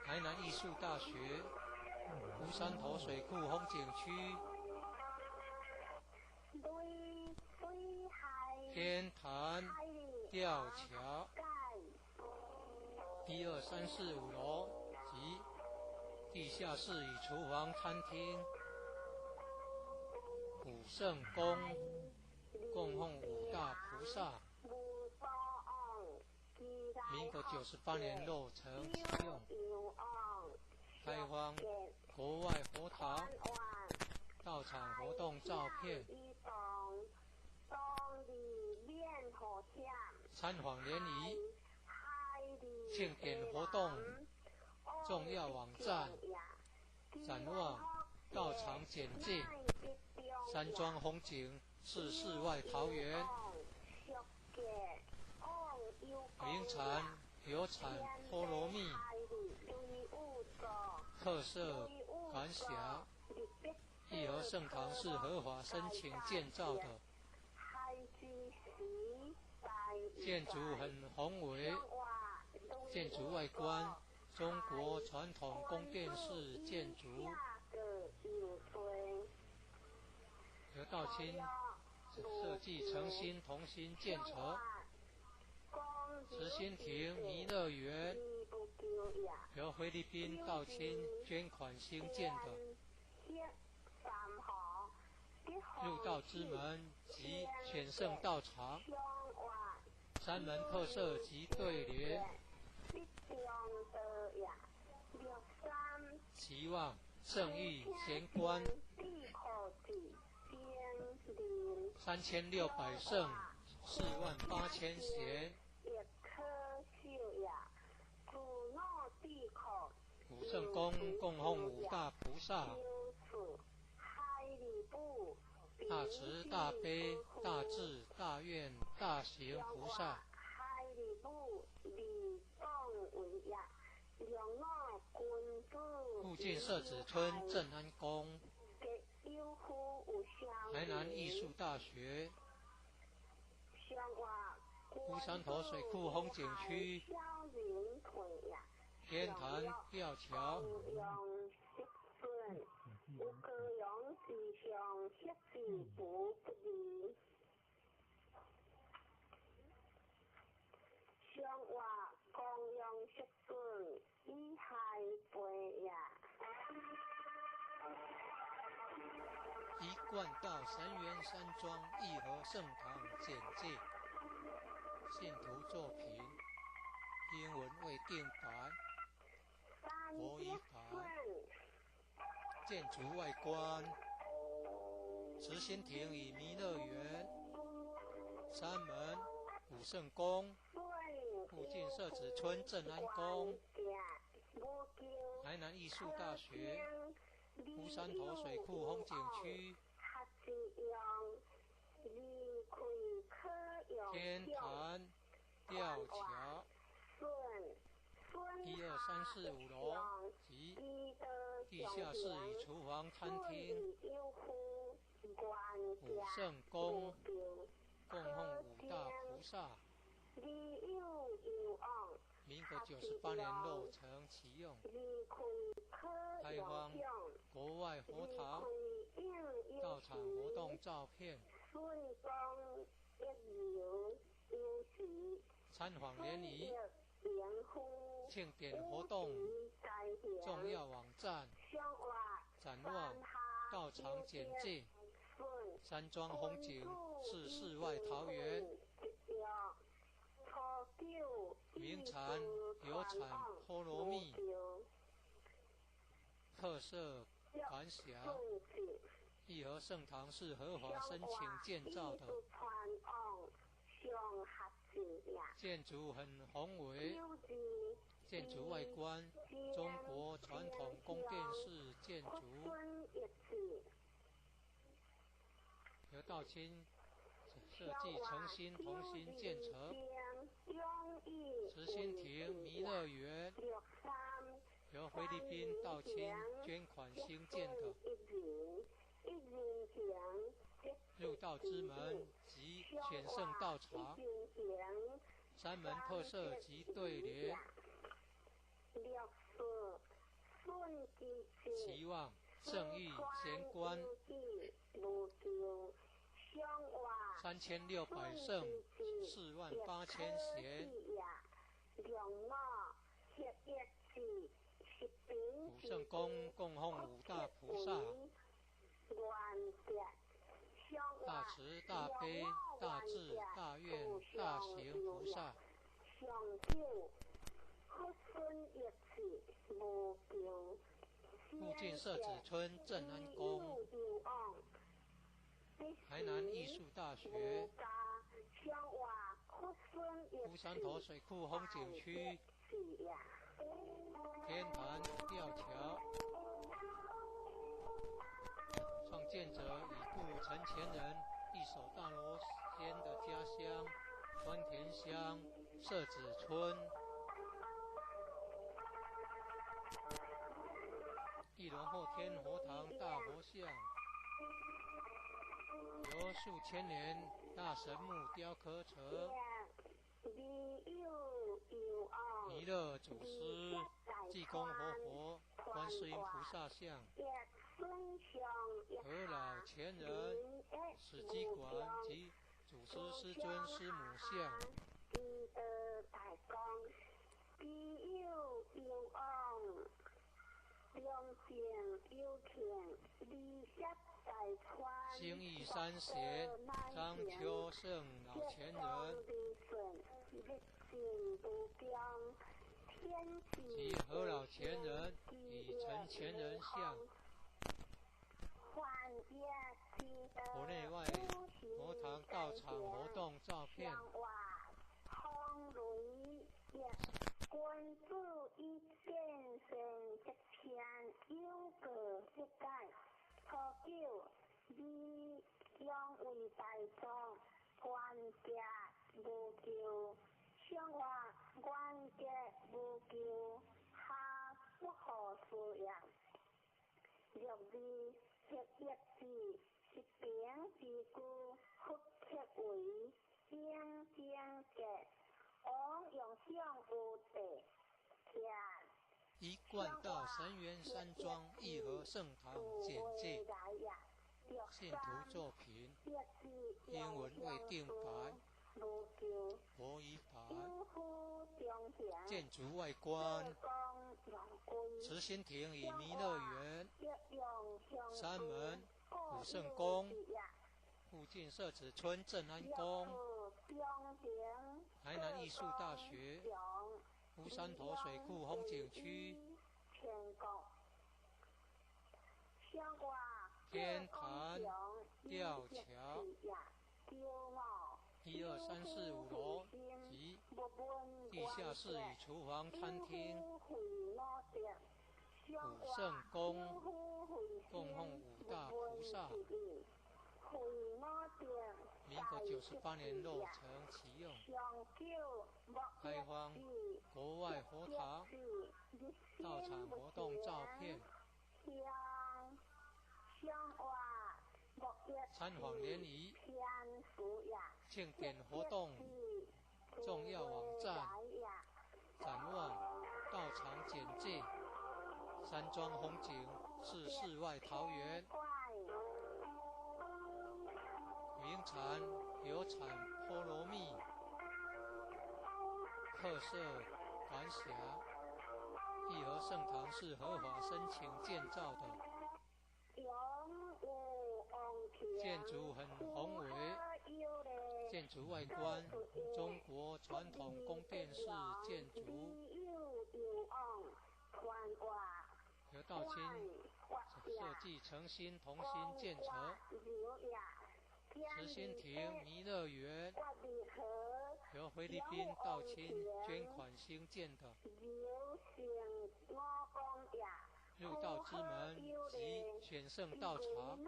台南艺术大学。乌山头水库风景区，天坛吊桥，一二三四五楼及地下室与厨房、餐厅，武圣宫供奉五大菩萨。民国98年落成启用，开放。国外佛堂道场活动照片，参访联谊庆典活动重要网站展望道场简介，山庄风景是世外桃源，名产有产菠萝蜜，特色感想，义和圣堂是合法申请建造的，建筑很宏伟，建筑外观中国传统宫殿式建筑，何道清设计诚心同心建成，慈心亭弥勒园。由菲律宾道亲捐款兴建的。入道之门及显圣道场，山门特色及对联，期望圣意玄关，3600圣，48000贤。武圣宫供奉五大菩萨。大慈大悲大智大愿大行菩萨。附近社子村镇安宫，台南艺术大学，乌山头水库风景区，天坛吊桥。一贯道三元山庄义和圣堂简介，信徒作品，英文未定版，国语版。建筑外观，慈心亭与弥勒园，山门、武圣宫，附近社子村镇安宫，台南艺术大学，乌山头水库风景区，天坛吊桥，1、2、3、4、5楼及地下室与厨房、餐厅。武圣宫供奉五大菩萨。民国98年落成启用。开放国外佛堂道场活动照片。参访联谊、庆典活动、重要网站、展望、道场简介、山庄风景是世外桃源。名产有产菠萝蜜，特色感想。义和圣堂是合法申请建造的，建筑很宏伟，建筑外观中国传统宫殿式建筑，由道清设计诚心同心建成。慈心亭弥勒园由菲律宾道清捐款兴建的。入道之门及显圣道场，山门特色及对联，期望圣意玄关，3600圣，48000贤。武圣宫供奉五大菩萨。大慈大悲大智大愿大行菩萨。附近社子村镇安宫，台南艺术大学，乌山头水库风景区，天坛吊桥。创建者已故陈前人，一手大罗仙的家乡关田乡社子村，一龙后天佛堂大佛像，由数千年大神木雕刻成。弥勒祖师、济公活佛、观世音菩萨像。何老前人史迹馆及祖师师尊师母像。兴义三贤张秋胜老前人及何老前人与陈前人像。国内外佛堂道场活动照片。君子以见善则天，有过则改。初九，你养为大众，冤家无救，相话冤家无救，下不可思议。六字黑一字，是平之句，复刻为正正格。王用相有地，一贯道神园山庄义和圣堂简介，信徒作品，英文未定版，国语版，建筑外观，慈心亭与弥勒园，三门古圣宫，附近设子村镇安宫，台南艺术大学，乌山头水库风景区，天坛吊桥，一二三四五楼及地下室与厨房餐厅，古圣宫供奉五大菩萨。民国98年落成启用，开放国外佛堂道场活动照片，参访联谊、庆典活动、重要网站、展望、道场简介、山庄风景是世外桃源。名产有产菠萝蜜，特色感想。义和圣堂是合法申请建造的，建筑很宏伟，建筑外观中国传统宫殿式建筑，由道清设计，诚心同心建成。慈心亭弥勒园由菲律宾道亲捐款兴建的。入道之门及选圣道场，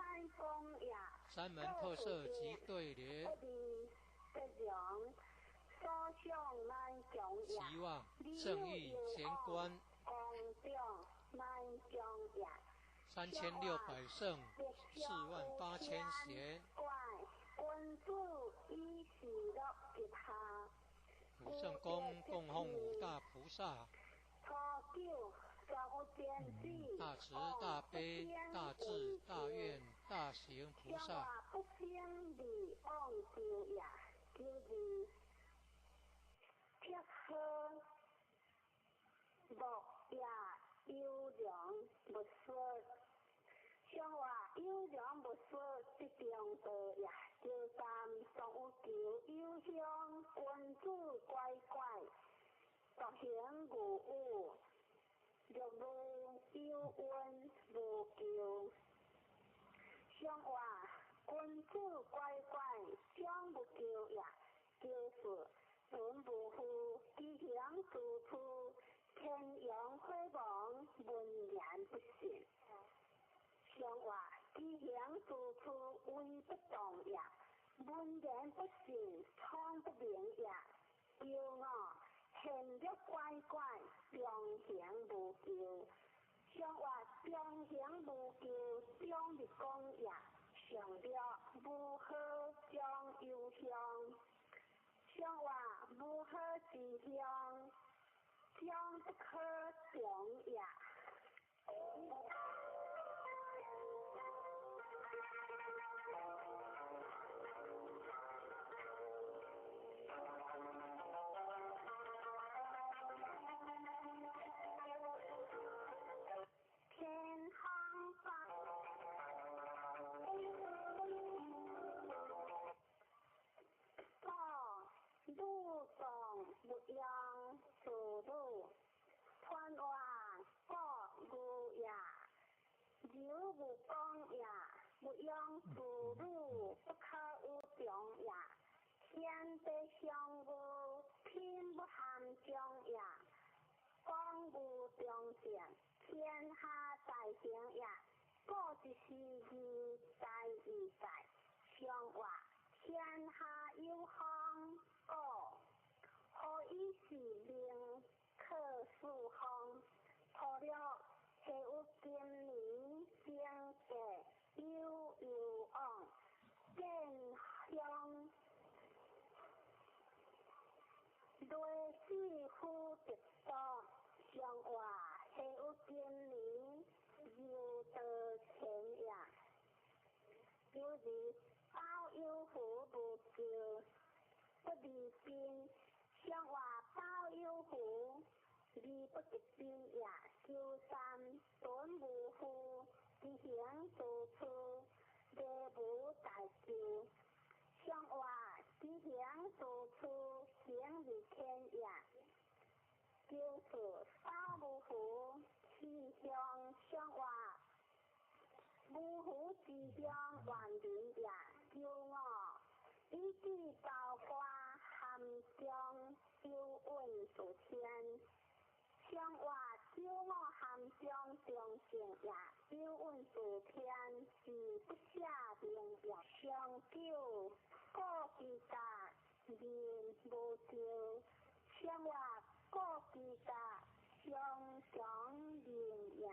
三门特色及对联，期望圣域玄关。3600圣，48000贤。古圣宫供奉五大菩萨，大慈大悲大智大愿大行菩萨。相话有良无说，这中道也。就三双有求有向，君子乖乖，独行无有，若无有恩无求。相话君子乖乖，将无求也，就是存无负，其行处处，天阳火亡，文言不信。相话其行处处为不动也，文言不信，聪不明也。骄傲现略乖乖，中行无求。相话中行无求，中日讲也。上略无好将有向，相话无好之向，将不可穷也。天空。無講也，勿用自汝不可有長也。天地相無品不含中也，講無中正，天下大成也。故一時義在義在，上話天下有風，故何以是命可四方？除了下有今年經濟有有往，見向雷死夫得多，上話下有今年有道前也。就是包有福無咎，不離邊，上話包有福，而不得邊也。求三頓無負，知行做處，禮無大咎。上話知行做處，行如天也。就是包無福，氣象上話。無福之鄉萬民也，求我以至包括含中有運數天，上話九五含中中正也，有運數天是不下明也。上九故之甲人無咎，上話故之甲上強人也。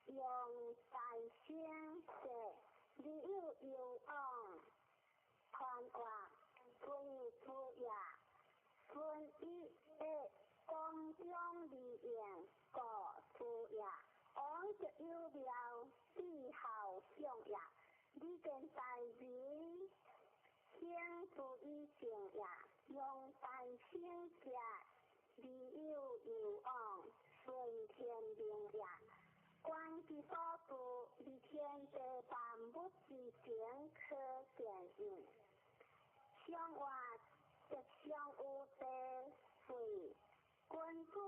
用大聲說，你有有往，傳話歸主也，孫以的光中利用故主也，往則有妙，必孝相也。你見大人先注意正也，用大聲說，你有有往，順天命也。觀之所住，離天地萬物之情可見應。上話吉祥有地水，君子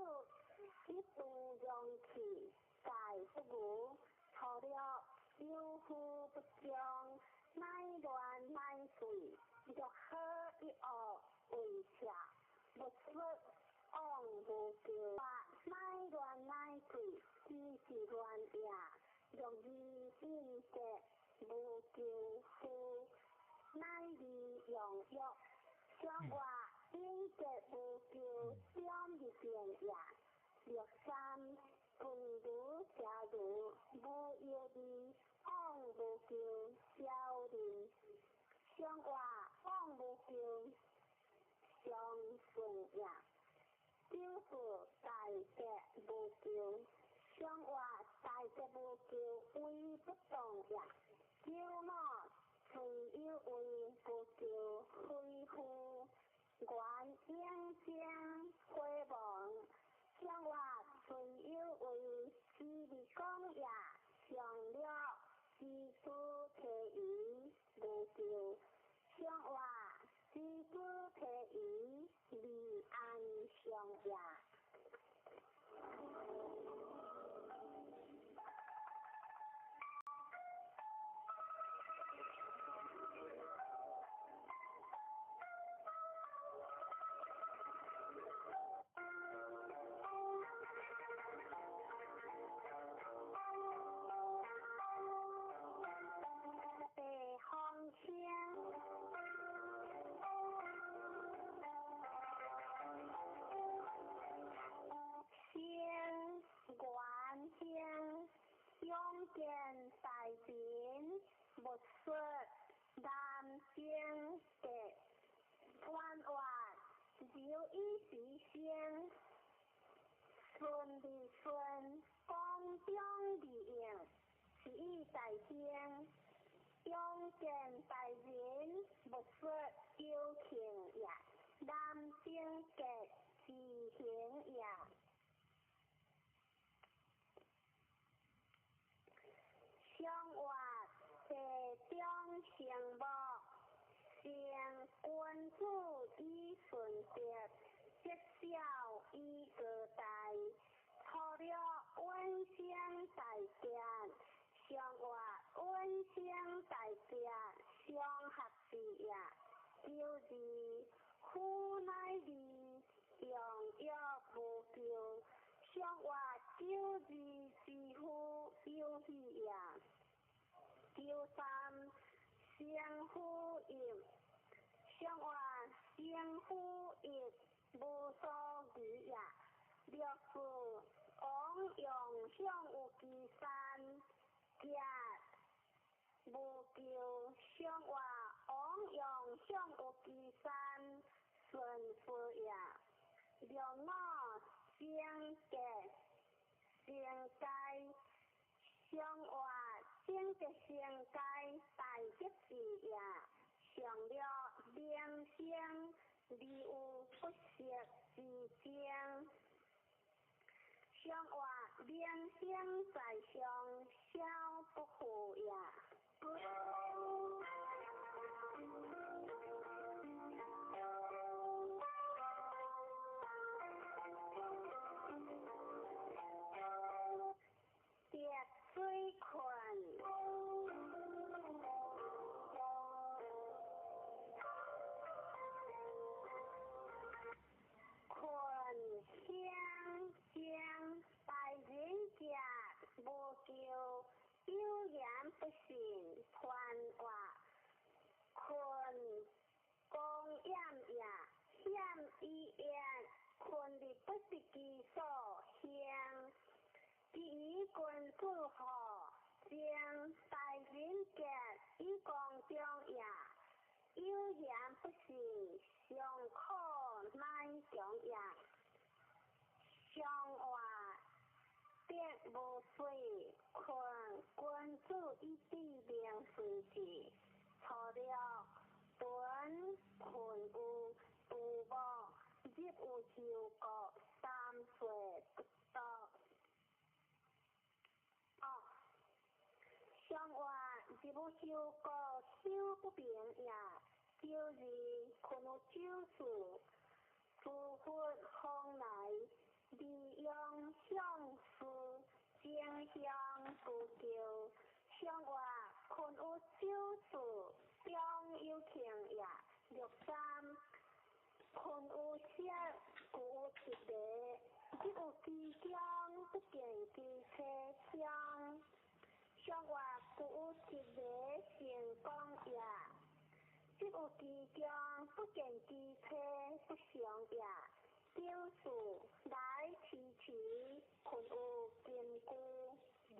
一度容器，在不無，除了有福不將，乃亂乃水，若好一惡為邪，勿說往無咎，乃亂乃水。只是亂也，容易應得無咎夫，乃利用欲，上話應得無咎，兩日變也。六三分如邪如無藥味，往無咎，小人。上話往無咎，上順也。就是大德無咎。上話大德無咎，為不動也。九五雖有為無咎，非夫原應將回亡。上話雖有為，只是講也。上了知主提疑無咎。上話知主提疑，離安上也。顺宫中利用，是以大兴。勇健大人，勿说有庆也，南征格之行也。相活地中成木，成君子以顺德，积小以高大，粗略稳生大德，上活稳生大德，相合之也。九二夫乃二，用约无咎。上活九二之夫有喜也。九三生夫义，上活生夫义无所疑也。六四王用向有其山，甲无咎。上活王用向有其山，顺夫也。六五生格生阶，上活生格生阶大吉字也。上略名声，而有不息之争。上活名声在上，小不负也。滴水困，困相将大人者无咎，有言不信，传话困公厌也，险以言，困伫不是其所行。其余君子好，将大人格以公中也，有言不信，尚可乃强也。上活得无水，困君子以知明随之。粗略屯困有杜牧，入有修国，三岁不到。哦，上活入有修国，修不平也。九二困有酒事，诸佛风来，利用相思，争相不求。上活困有酒事，中有庆也。六三困有色，故有一个，入有其中，不见其车厢。上活故有一个成功也，入有其中，不见其车不祥也。九四来迟迟，困有根据，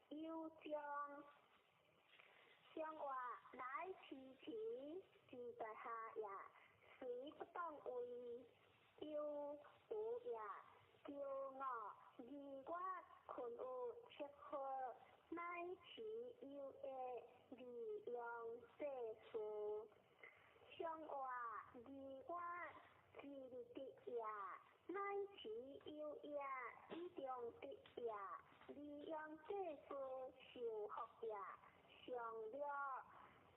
人有将。上活来迟迟，志在下也，随不当为有无也。九五二月困有七号，乃持有的利用世事。上活二月之日得也，乃持有也，以中得也，利用世事受福也。上略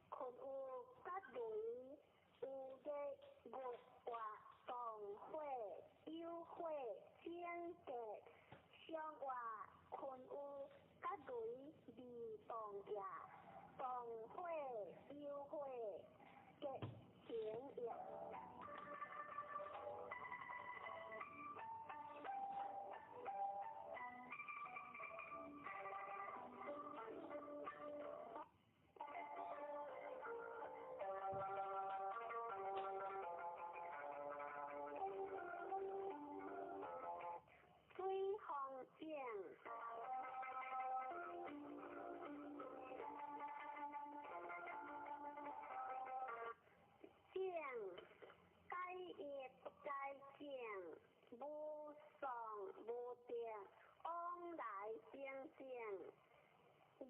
困有甲雷，有日月活动火，有火整格。上活困有甲雷未动也，动火有火结成也。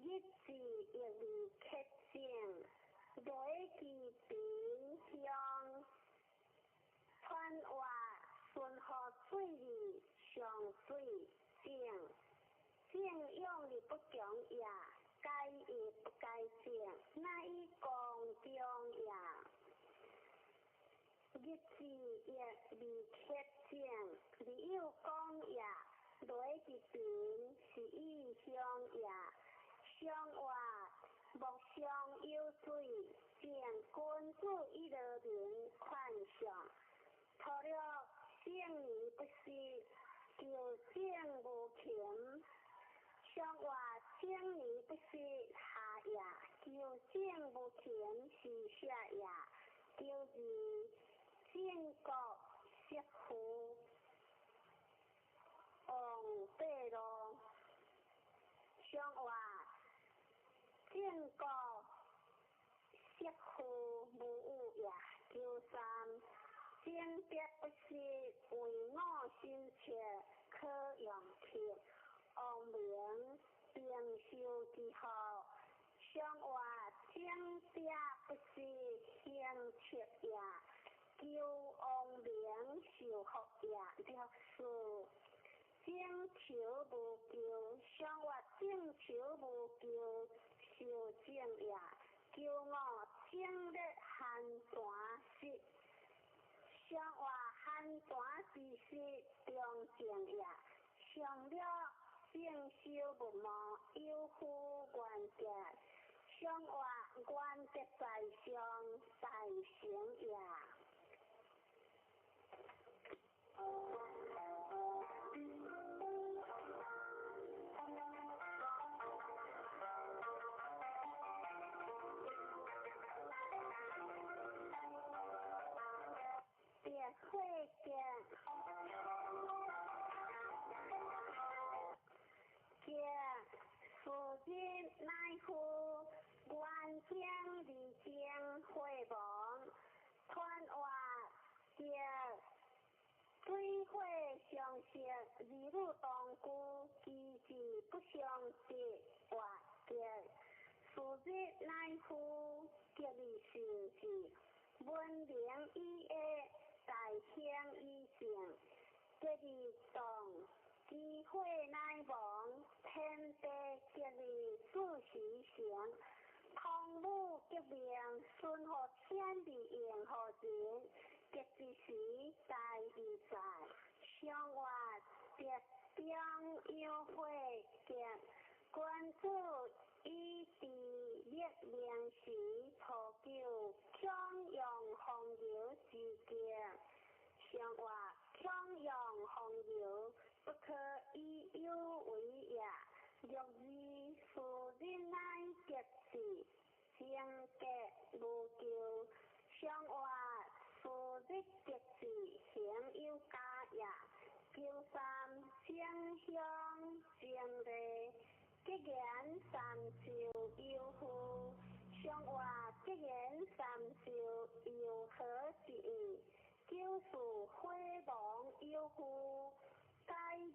日子亦未克正，雷其贫乡，传话顺河水里上水正，正用日不强也，该亦不该正，乃以公中也。日子亦未克正，你有讲也，雷其贫是以乡也。上话莫相有水，见君子以乐民宽上，除了圣人不失，求正无勤。上话圣人不失下也，求正无勤是下也。求是正国媳妇王八路。上话正国媳妇无有也，求三正德不失，为我心切可用铁，王明并修之后，上话正德不失行切也，求王明受福也，六四。正求无求，上话正求无求，受正也。求我正日寒泉时，上话寒泉之时中正也。上了正修无无，有夫原德，上话原德在上，大成也。别会见，见数日乃复原经二经会亡，传话见水火相食，二女同居，其志不相得，活结。数日乃复结义成志，文明以下，大兴以正，结义动，机会乃亡，天地结义自时成。汤武革命，顺乎天地应乎人，结之时大义在，上话德中有会结，君子以治立命时，图求强扬风流之极。上话强扬风流，不可以有为也。若日数日乃结志，正格无咎。上话数日结志，行有加也。求三正向正礼，吉言三寿有福。上话吉言三寿有何之意？九四火亡有福，改名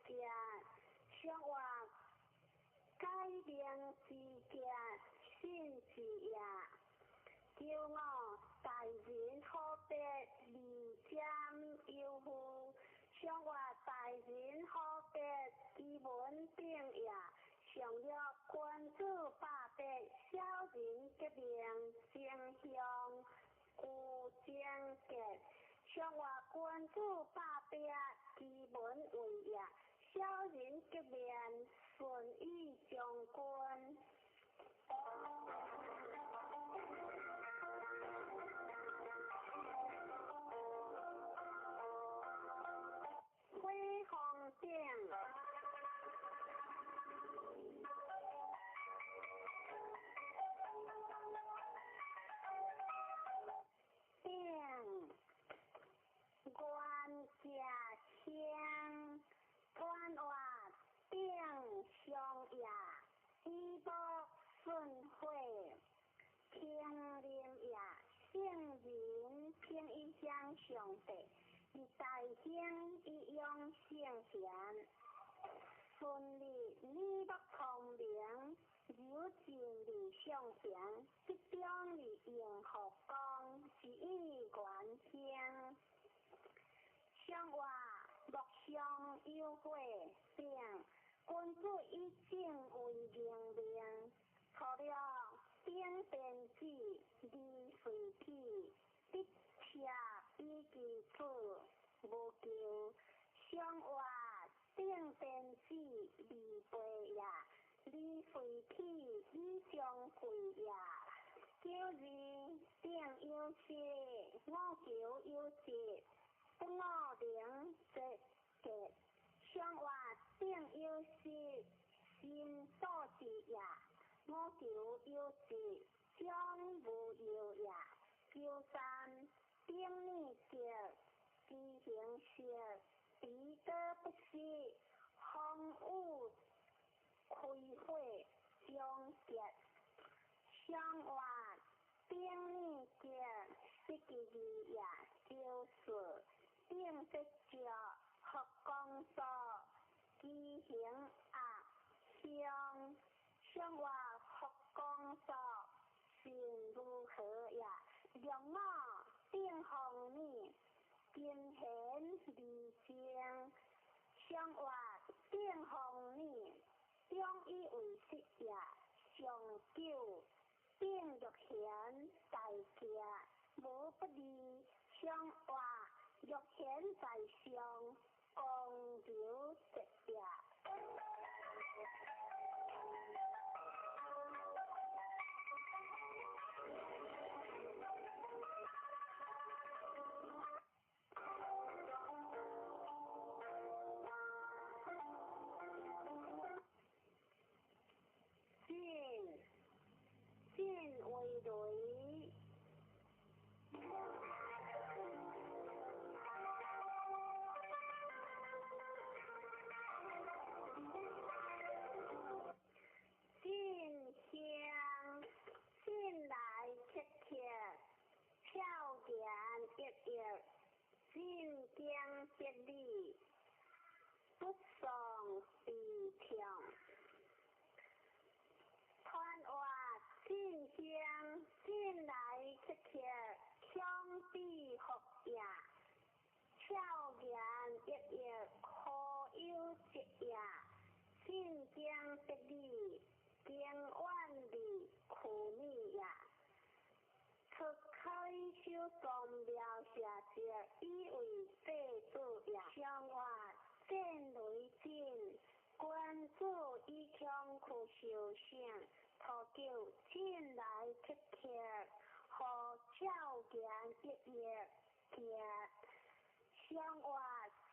节。上话改名之节，信之也。求我大人好别二占有福。上话大人好别其文炳也。上了君子百别，小人革命正向有正格。上话君子百别，其文为也。小人革命顺意将军。火风顶，顶原家乡，传话顶上也，以无顺火，平林也，圣人平一向上帝，以大兴以养圣贤，顺利你目聪明，二进二上行，集中二应福光，是以愿兴。上活木上有火丙，君子以正为明命。初六顶电子二随体，得车以其子无求。上活顶电子二杯也，二随体以相会也。九二顶有色，五求有节，不五灵节节。上活顶有色，心所知也。五求有节，将无忧也。九三顶念节，知行色，彼得不失，风雨开火终结。上活顶念节，失其二也。九四顶节石，福光所，知行鸭香。上活福光所，心如何也？六五顶风雨，金贤二正。上活顶风雨，中以为实也。上九顶玉贤在家，无不利。上活玉贤在上，光流节也。进进为雷。进香，进来切切，俏言溢溢，进经别理，不丧悲痛。传话进香，进来切切，相比福也，俏言溢溢，可有节也，进经别理，经远离苦你也。出开修宗庙下节，以为祭祖也。上活战雷震，君子以强去修行，初九进来切切，予俏言溢溢行。上活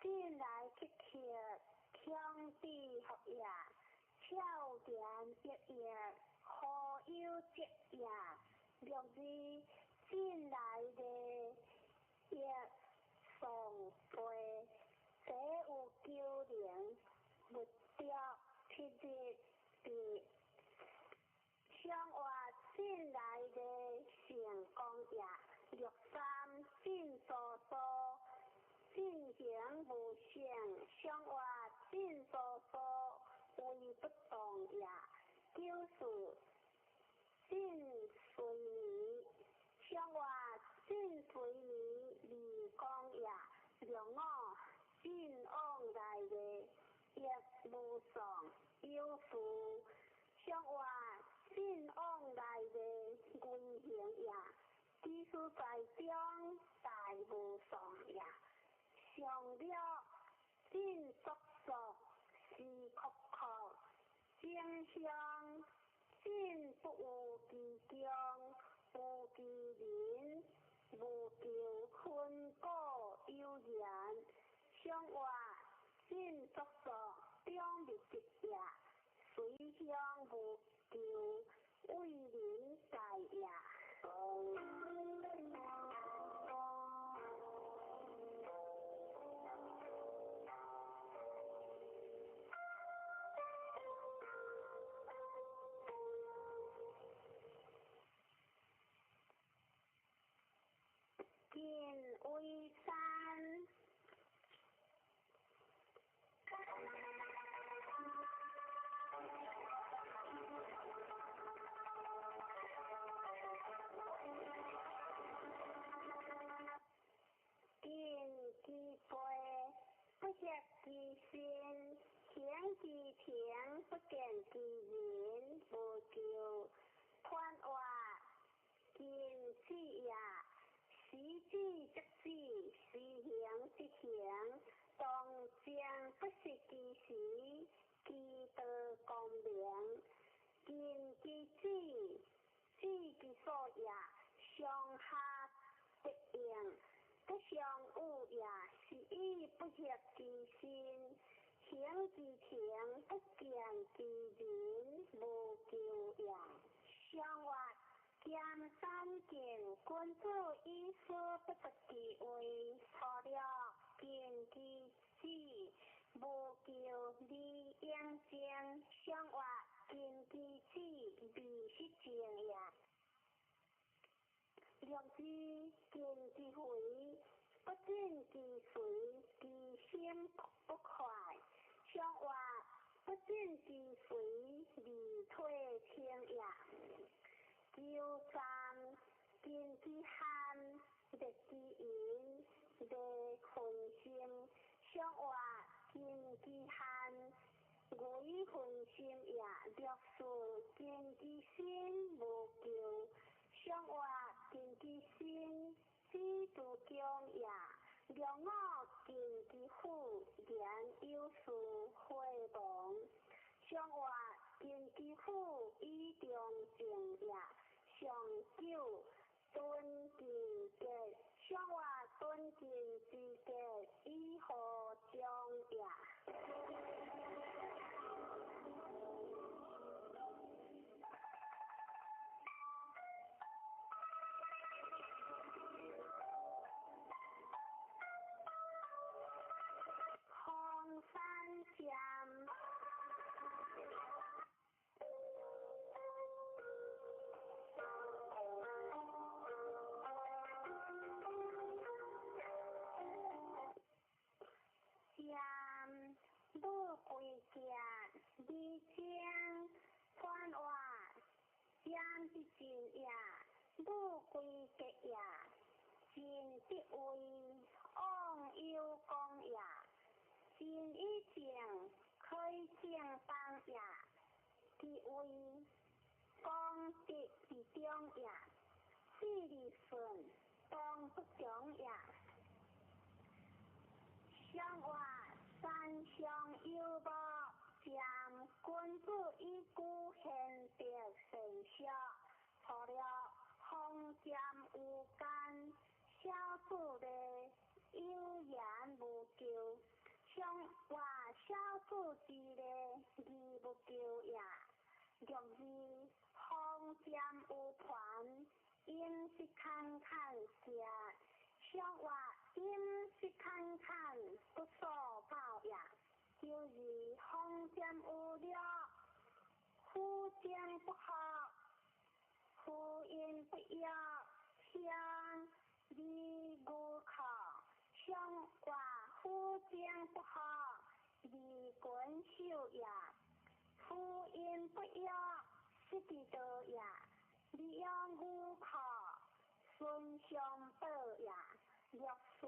进来切切，强比福也，俏言溢溢，可有节也。六二进来的一送杯，这有九灵，物着七日地。上活进来的成功也，六三进疏疏，进行无性，上活进疏疏，为不动也。九四进随眠，上活进随眠二光也。六五进往来的亦无丧有事，上活进往来的危行也。其实在中大无丧也。上了进速速是阔阔，正向进不有其中，无其人，无求分果有缘。上活进速速中密集也，随向无求为人在也。晋为山。見其人無咎。番話近子也，時止則止，時行則行，當將不失其時，其道光明。近其子，子其所也，上下得應，不相惡也，是以不協其身，行其情，不見其人，無咎也。上話兼三見君子以思不得其位，錯了近其子，無咎利應正。上話近其子，未失正也。六字近其肥，不進其隨，其心不快。上話不進其隨，未退清也。九三近其寒，熱其陰，利分心。上話近其寒，偽分心也。六四近其身，無咎。上話近其身，知足強也。六五近其腹，言有事會亡。上話近其腹，以中正也。上九敦其格，上話敦敬之格，以何將也。空山劍。劍，武贵剑，李清，番话，剑之进也，武贵格也，进得位，往有功也，进以正，开正当也，其位，功德之中也，四利顺，当不穷也。上话三相有无，剑君子以古贤德善学，错了风剑有间，小子的有言无咎。上话小子之礼，义无咎也。六字风剑有盘，应是坎坎下。上话应是坎坎，不所报也。就是风剑有了，夫将不好，夫因不要，相离无靠。上话夫将不好，离君守也。夫因不要，失其道也。利用无靠，孙相报也。六四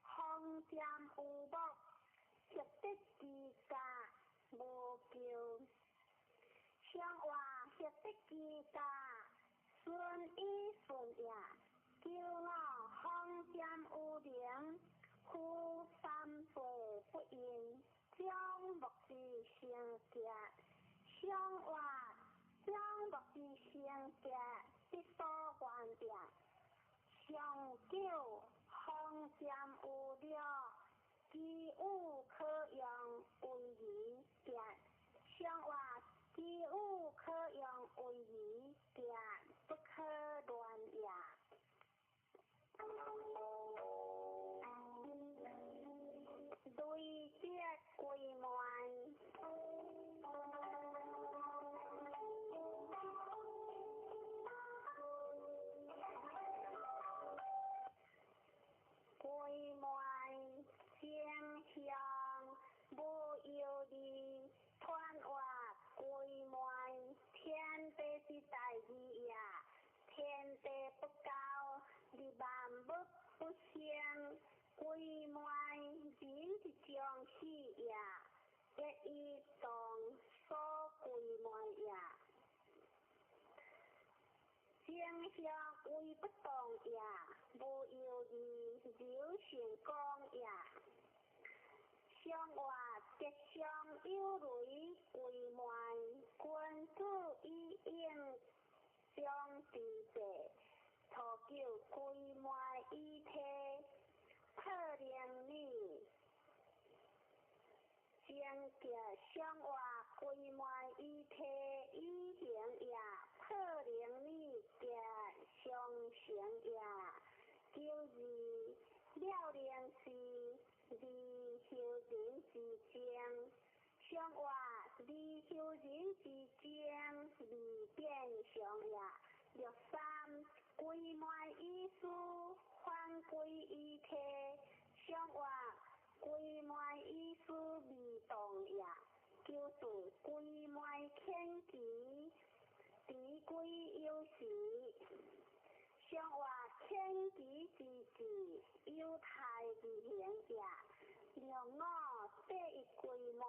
风剑有目，协得其家无咎。上话协得其家，顺以顺也。九五风剑有灵，夫三岁不应，将木之成结。上话将木之成结，必所愿也。上九风剑有了，其有可用为义结。上话其有可用为义结，不可乱也。累积归满。归满正向无忧虑，向为不动也，无犹豫流成功也。上活吉祥有雷归脉，君子以应将之济，初九归脉以体，破灵女。正吉上活归脉以体以行也，破灵女吉上成也。九二了灵是二修人之精，上活二修人之精二变相也。六三归脉以思，反归以体，上活归脉以思未动也。九四归脉牵旗，持归有时，上活牵旗之志，有态而行也。六五第一归脉，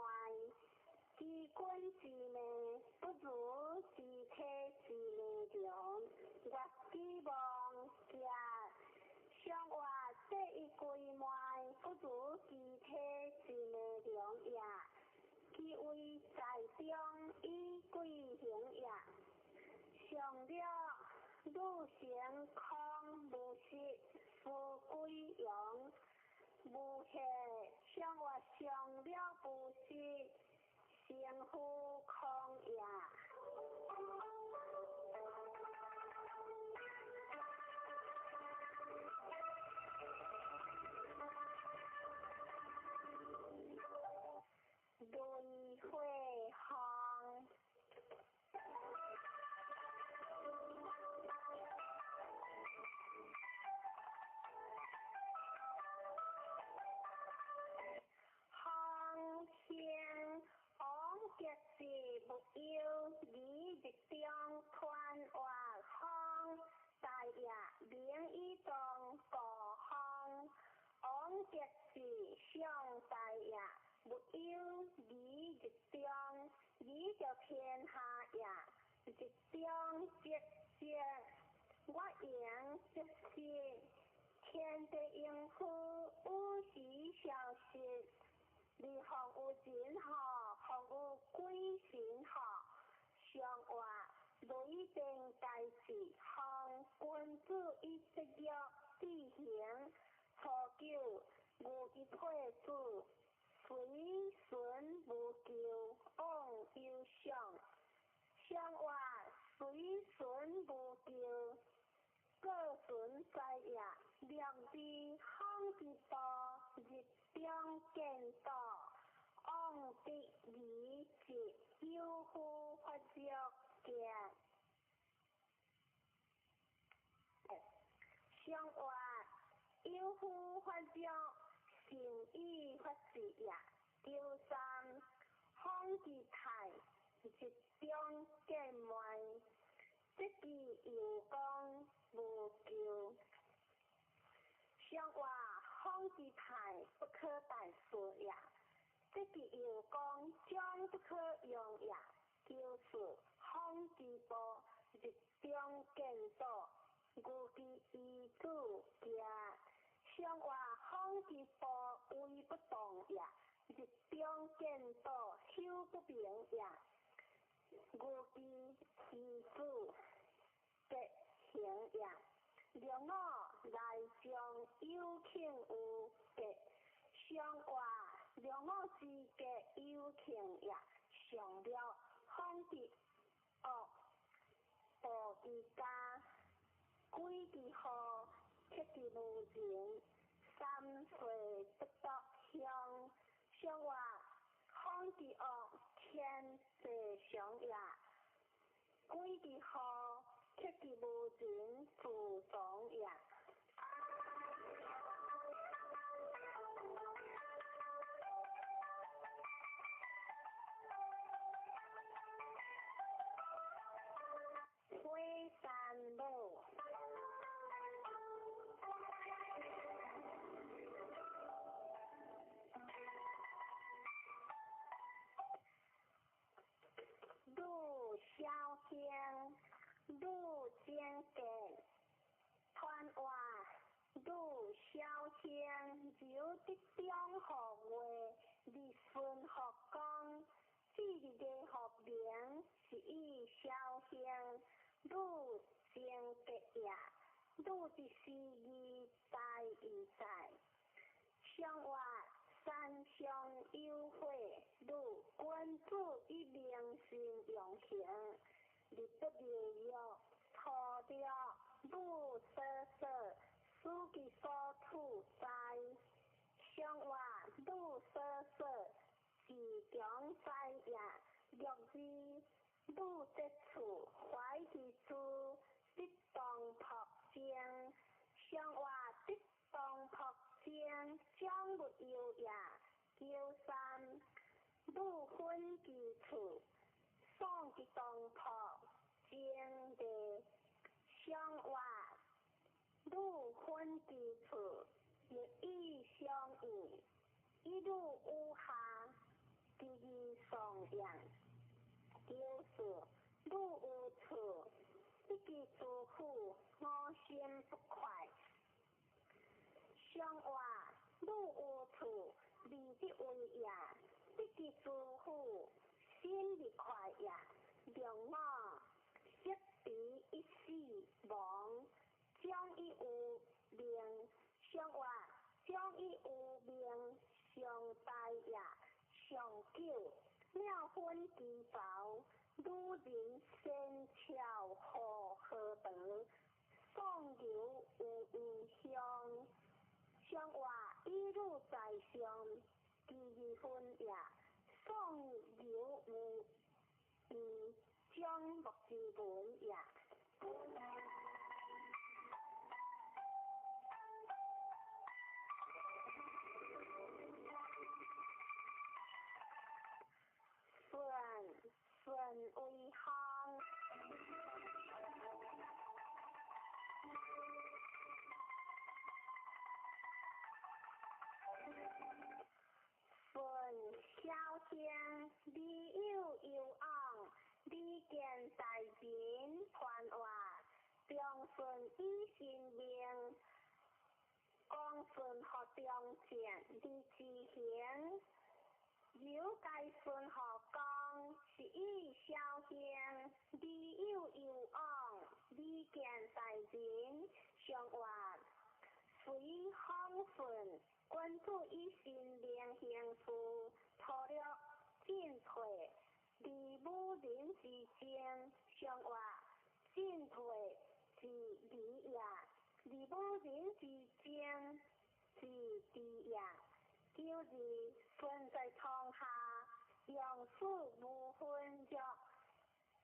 知君之命，不如知体之命长。月之望行，上活第一归脉，不如知体之命长也。其为在中以贵行也。上了女成空无实，夫归阳无下，上活上了无实，成夫空也。雷火风。风兴王吉是无忧，离日中团活风，大业明以当故风。王吉是上大业，无忧离日中，离着天下也。日中积积，我言积是天地应付，有时消失。你服有人吼，服有鬼神吼，上活雷电大事，奉君子以节约志行，初九牛之配子，随顺无求，往有上。上活随顺无求，各顺在也。两地风之道，日中见道，往得离之，有夫发作见。上活有夫发作，善意发誓也。九三风之态，日中见脉，这句有讲无求。上活风之态，不可代说也。这句又讲将不可用也。九四风之波，日中见道，牛之遗子行。上活风之波，为不动也。日中见道，修不明也。牛之遗子结行也。六五内将有庆有吉，上活六五之吉有庆也。上了风之恶，暴之家，鬼之祸，克之无情，三岁不得乡。上活风之恶，天地常也。鬼之祸，克之无情，自从也。火山母。女小兴，女精格爽和月，日顺福光，至日的福明，是以绍兴，女贞德也，女之思义在义在。上活山上有会，女君子以明心用行，日不日月，初六女所说，思其所处在。上活女所说，自强在也，六字女节处，怀其处，得当朴正。上活得当朴正，将勿忧也。九三女分其处，爽其当朴正地。上活女分其处，日以相应，一路有下，第二颂扬。九四女有处，得其诸苦，我心不快。上活女有处，未得为也，得其诸苦，心亦快也。六五识彼一死亡，将以有命。上活将以有命，上大也。上九妙分其薄，女人仙巧何何德，送牛有异香。上活以女在上，其二分也。送牛有异，将木之文也。顺顺为行。顺小兄，你有有往，你见大人传话，长顺以性命，光顺学中正，你之行。有该顺学讲，是以小兄，你有有往，你见大人上话，随风顺，君子以身命行事，粗略进退，离武人之争，上话进退是离也，离武人之争是敌也。九二顺在床下，用事无分弱，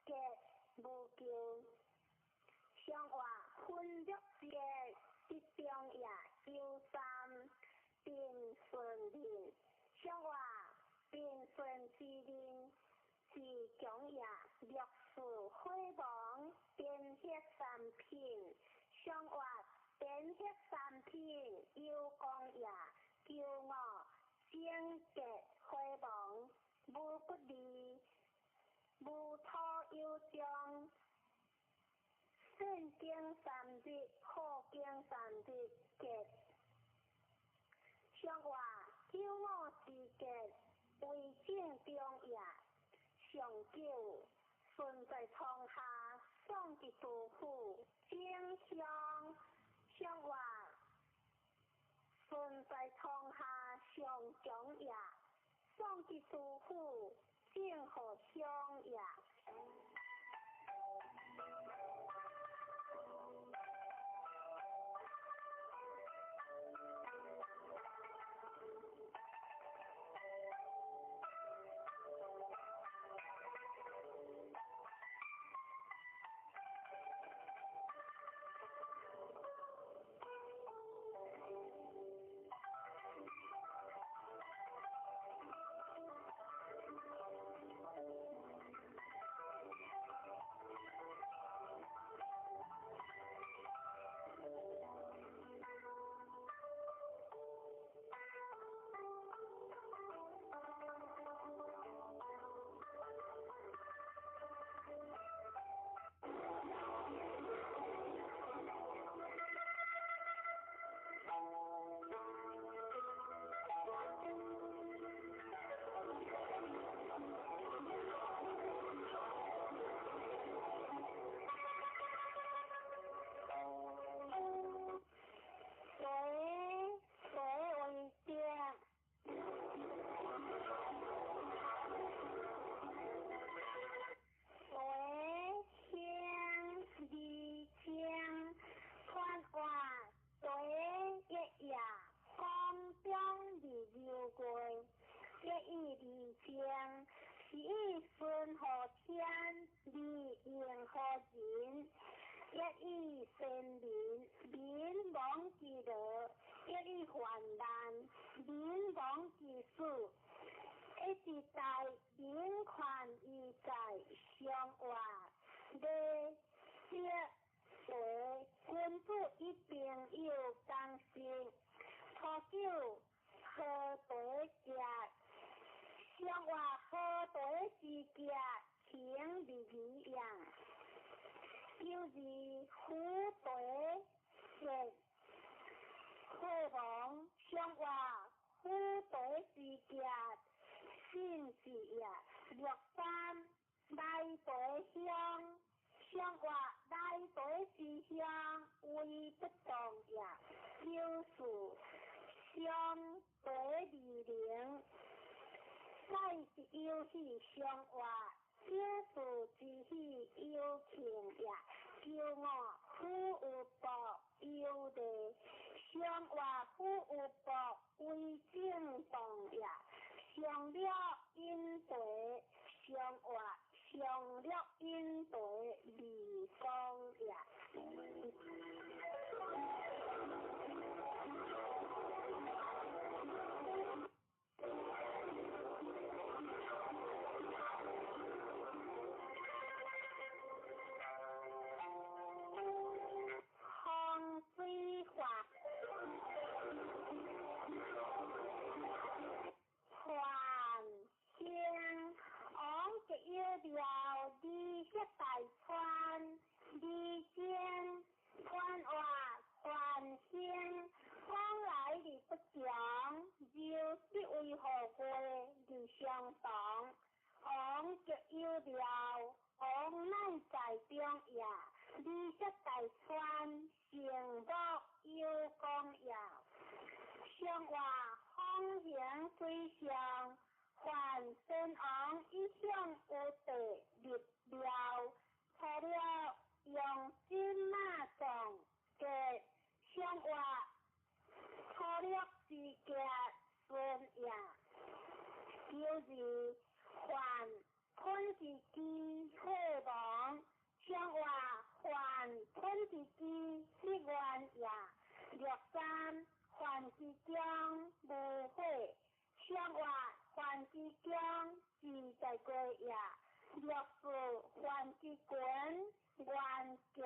结无咎。上话分弱结得中也。九三平顺人，上话平顺之人是强也。六四火亡，变血三品。上话变血三品有功也。九五贞节火亡，无不利，无土有将。圣经三日，好经三日结。上话九五之结，为正中也。上九顺在床下，送其杜甫，正香。上话顺在床下，上强也。送其杜甫，正好相也。顯李永和人，一以先民，民亡之樂；一以患難，民亡之死。一直在民權義在相活，禮節茶君子與朋友同食。初九好茶食，相活好茶之食，情義義也。九二虎茶食，好王相活虎茶之食。信是也，六三來茶香，相活來茶之香為不動也。九四相茶二零，乃是有喜相活，九四之喜有慶也。九五虎有報有禮，相活虎有報為正動也。上了飲茶，相活上了飲茶未講也。風水法，繁星王吉有庙，李色大川，李坚宽活繁星，往來而不詳，就不為何過而相同。王吉有廟，王乃在中也。李色大川，成木有功也。相活風行水上，凡先王一向有地立廟，除了用金馬藏嘅相活粗略之格孫也。就是凡吞之機火王，相活凡吞之機立願也。六三凡之中無火，相活凡之中自在過也。六四凡之群願結，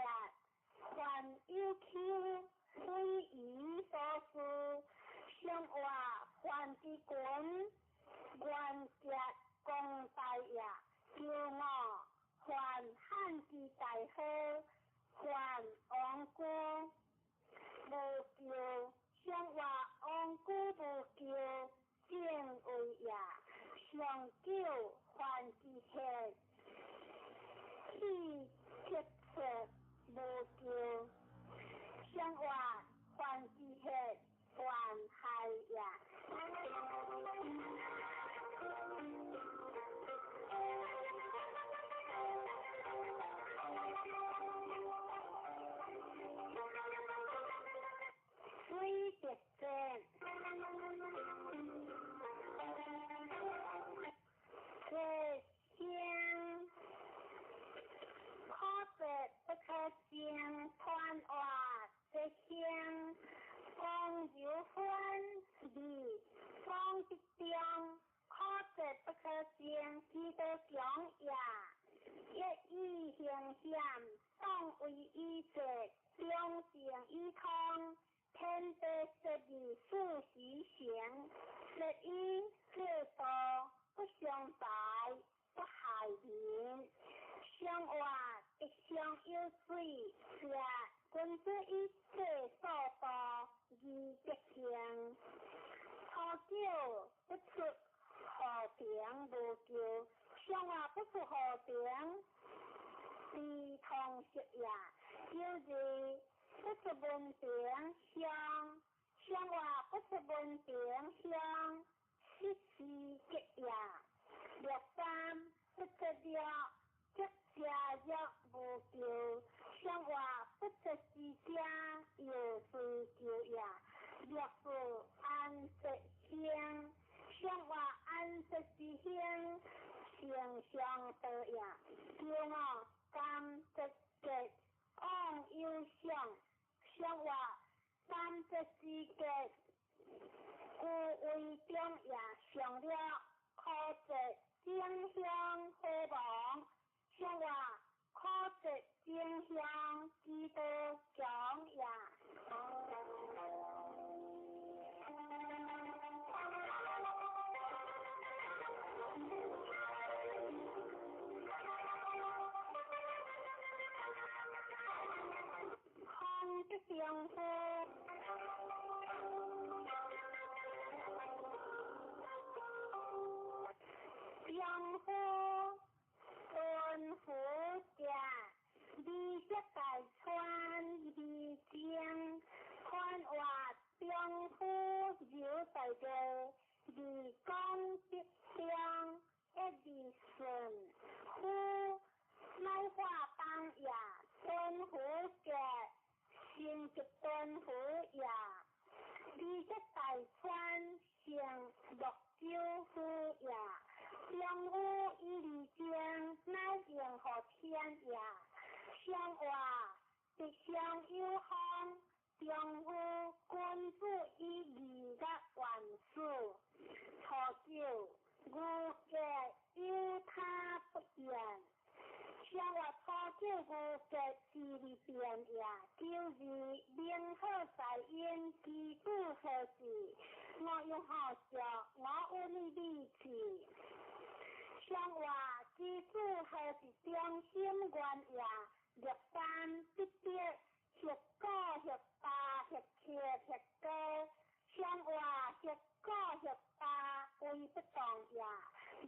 凡有丘非夷所思，相活凡之群願結公大也。九五凡漢之大好，凡王居無咎，相活王居無咎正位也。上九凡之客，氣結出無咎，相活凡之客凡害也。水滴戰，這聲可說不可勝，傳話這聲講柔歡利講之中，可說不可勝，其道強也。一以行險，當為以節，兩性以通。天地設立四時行，設以制度不相敗，不害民。相活一相有水，是君子以制所度而德行。初九不出河平無咎，相活不出河平，非通識也。九二不出門庭鄉，相活不出門庭鄉，失時吉也。六三不出了，則家若無咎，相活不出之家，又雖咎也。六四安則興，相活安則之興，成上道也。九五甘节节往有相，上话甘节之节，故为中也。上了可节正向火王，上话可节正向之道强也。空的丈夫，丈夫敦福者，美色大川美情，宽话丈夫柔大地，二讲吉祥一二顺，夫乃化当也，敦福者。成吉敦福也，美色大川成泸州府也，丈夫以二情乃应乎天也。上话吉祥有方，丈夫君子以义甲万事。初九，牛节有他不言。上话初九牛节之日变也，九二明好在因，基础何事？我用好笑，我有你美气。上话基础何是中心原也？六三必得，学高学大学七学高。上话学高学大为不动也。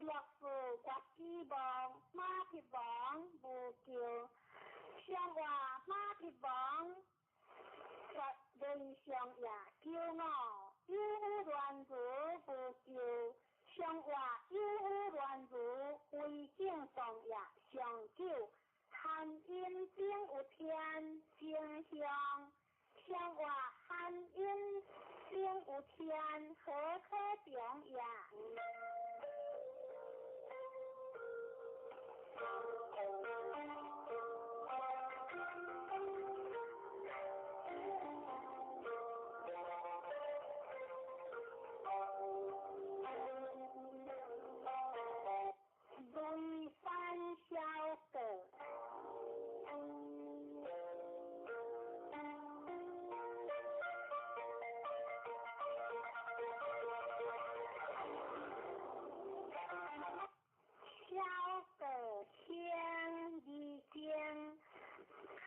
六四国之王马匹王无救。上话马匹王绝人上也。九五有乱如无救。上话有乱如为正动也。上九含阴顶有天正向。上话含阴顶有天何可中也？雷山小阁。小阁天二经，可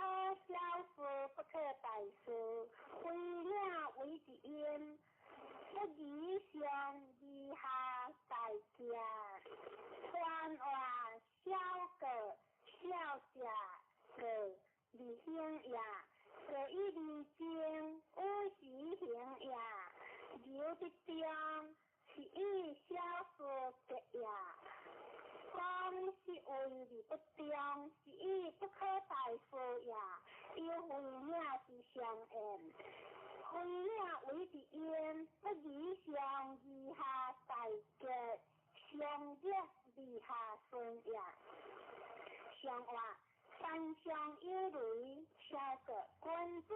小事不可大事，非了为一因，不以上以下大家。传话小阁小者阁二行也，阁以二经有时行也，留得中是以小事结也。讲是为而不中，是以不可大事也。有非领是相应，非领为一因，不以上以下大结，上热以下顺也。上话山上有雷，小阁君子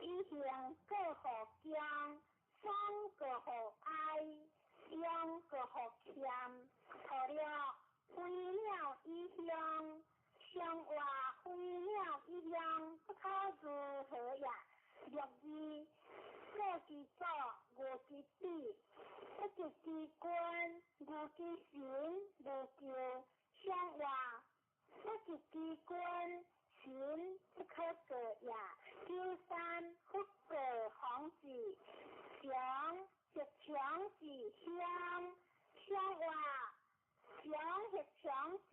以行过乎江，双过乎哀，用过乎谦，错了飞鸟以乡，上话飞鸟以乡，不可如何也？六二过之祖，无之比，不及之君，无之神，无救。上话不及之君，神不可过也。九三不过皇子，强是强是乡，上话强是强是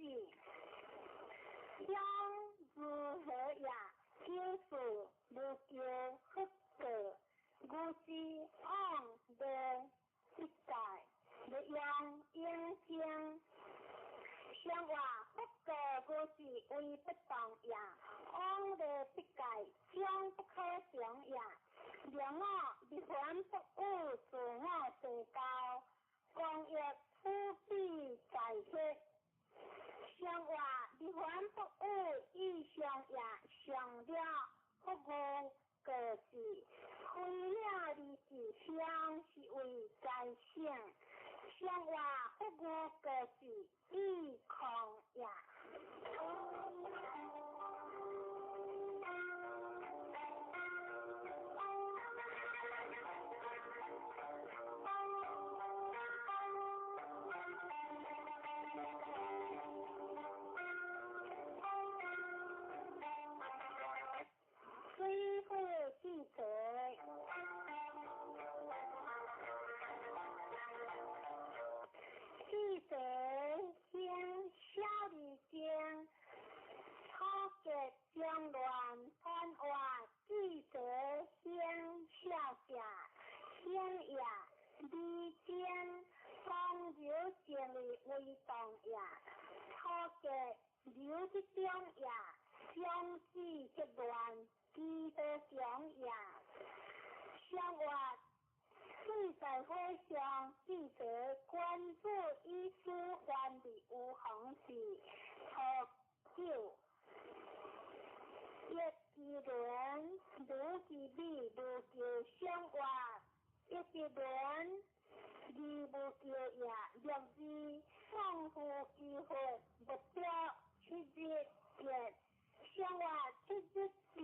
乡如何也？九四无求不过，无之往无一界，无用应经。上话不过无是为不动也，往无必界，将不可成也。两我日还不与自我地交，光欲处比在血。凡不语意上也上了不语过是，开了二是乡是为财省，上话不语过是意空也。水火记者，记者先小二经，初结中乱贪话，记者先小者，先也二经，风流静的为动也，初结流之中也，相子则乱。基督强也，上月水在火上，记者关注医师患的有红是初九，一支轮，卢之美，卢叫上月，一支轮，二无叫也，六字送夫机会，目标七日结。上月七日是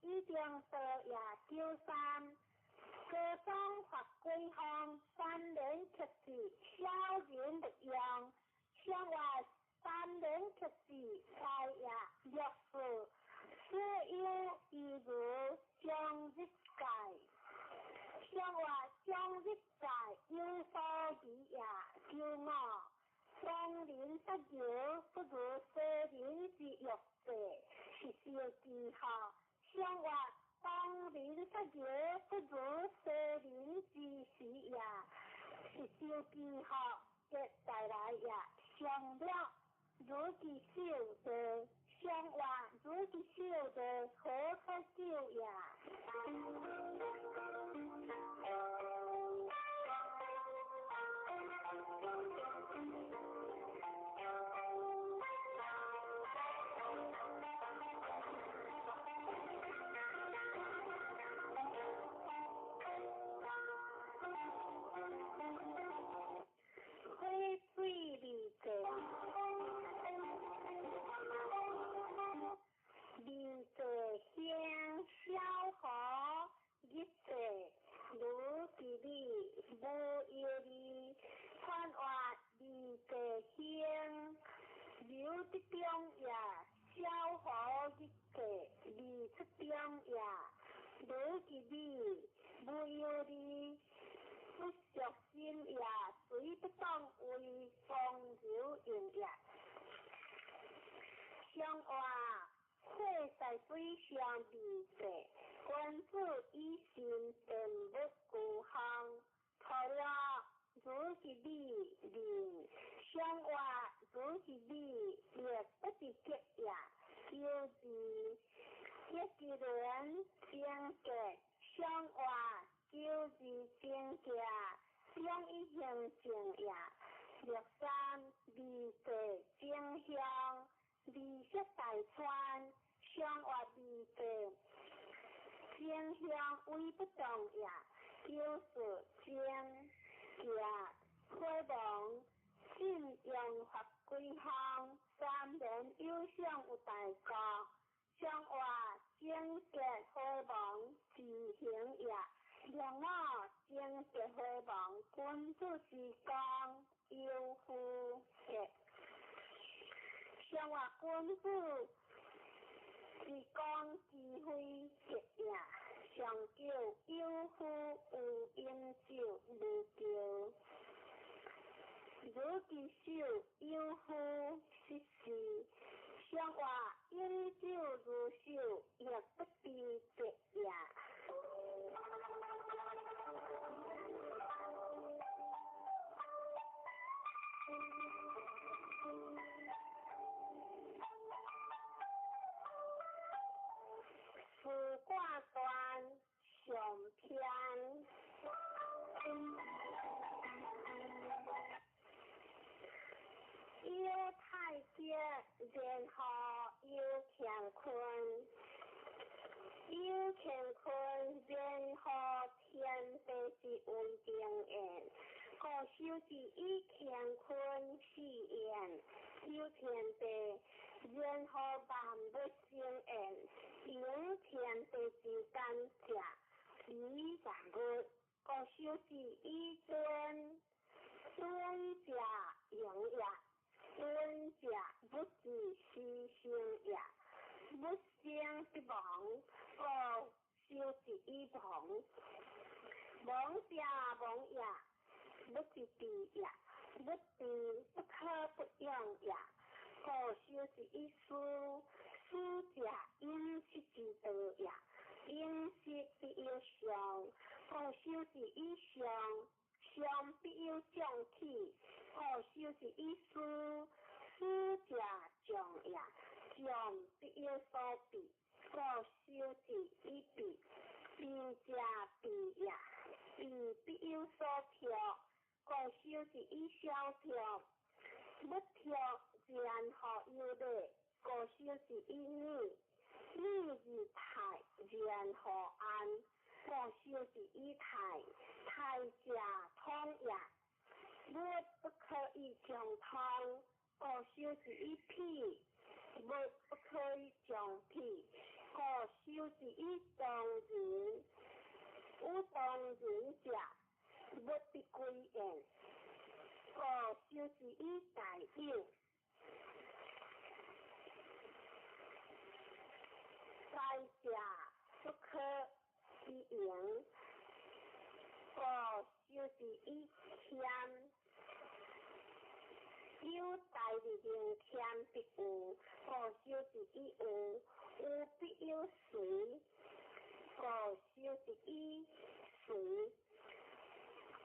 一定道也九三，高中发归方三年克制小人不用，上月三年克制财也六四，所有一如将日界，上月将日界有所疑也九五，当人不由不如世人之欲。是小记号，上月当人不由不如世人之时也，是小记号的带来也，上了如其手的，上月如其手的何可救也？二座乡小河日座卢之美无忧虑，川活二座乡刘德中也小河日座二出中也卢之美无忧虑，不着心也随不当为风流应也。上话火在水上二座，君子以心定物孤项，除了如是美人，上话如是美，亦不是结也。九字一支轮正结，上话九字正结，两一行正也。六三二座正向。二色大川，上活二座，正向为不动也。九四正业火亡，信用法归项，三年有赏有大国，上活正结火亡自行也。两五正结火亡，君子之功忧夫结。上话君子是讲智慧结也，上叫有夫有饮酒无叫，如其手有夫失事，上话饮酒如手，亦不知结也。四卦端上篇，有太然後有乾坤，有乾坤，然後天地之為定言，故修之以乾坤四言，有天地，然後萬物生言，用天地之感謝，以萬物，故修之以尊，尊者用也。尊者不知死生也，不生必亡，故修之以亡。亡者亡也，不知知也，不知不可不用也。故修之以思，思者饮食之道也，饮食必有常，故修之以常。常必有将起，故修之以思，思者将也，将必有所避，故修之以避，避者避也，避必有所託，故修之以相託，不託然後有禮，故修之以禮，禮而泰，然後安。故修之以泰，泰者通也，物不可以將通，故修之以否，物不可以將否，故修之以當人，有當人者，物必歸焉，故修之以大有，大者不可以盈，故修之以謙，有大而能謙必有，故修之以有，有必有隨，故修之以隨，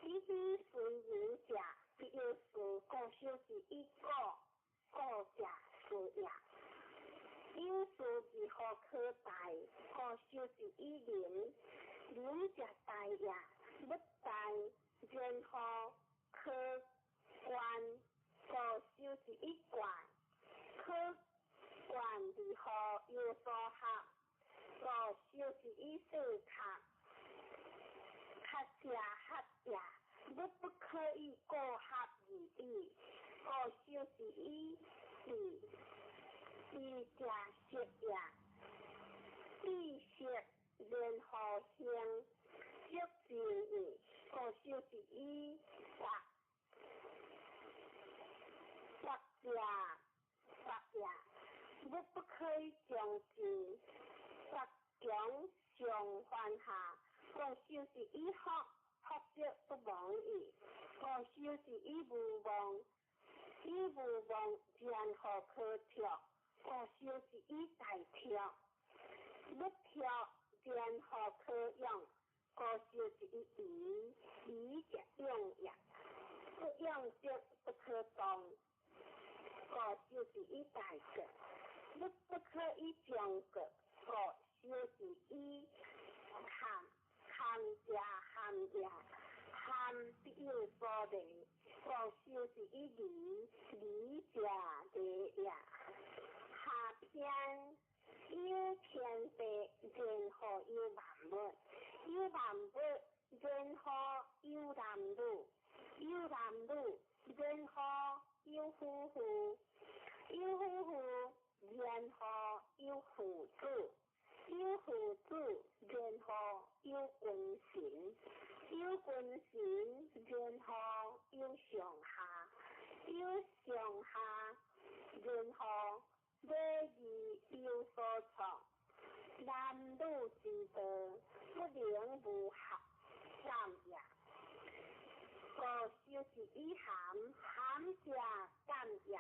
以隨人者必有事，故修之以故，故者事也。有事如何可大？故修之以仁，仁者大也，不大，然後可觀，故修之以觀，可觀如何有所合，故修之以四合，合者合也，物不可以過合而已，故修之以治。智者識也，知識然後行，識之義，故修之以達，達者達也，物不可以將之，達強上犯下，故修之以福，福則不忘矣，故修之以無忘，以無忘然後可脫。故修之以大脫，不脫然後可用，故修之以疑，疑者用也，不用則不可動，故修之以大國，不不可以將國，故修之以堪，堪者堪也，堪必有所利，故修之以利，利者利也。下篇有天地，然後有萬物，有萬物，然後有男女，有男女，然後有夫婦，有夫婦，然後有父子，有父子，然後有君臣，有君臣，然後有上下，有上下，然後禮義有所創，男女之道不能無合感也。故修之以含，含者感也。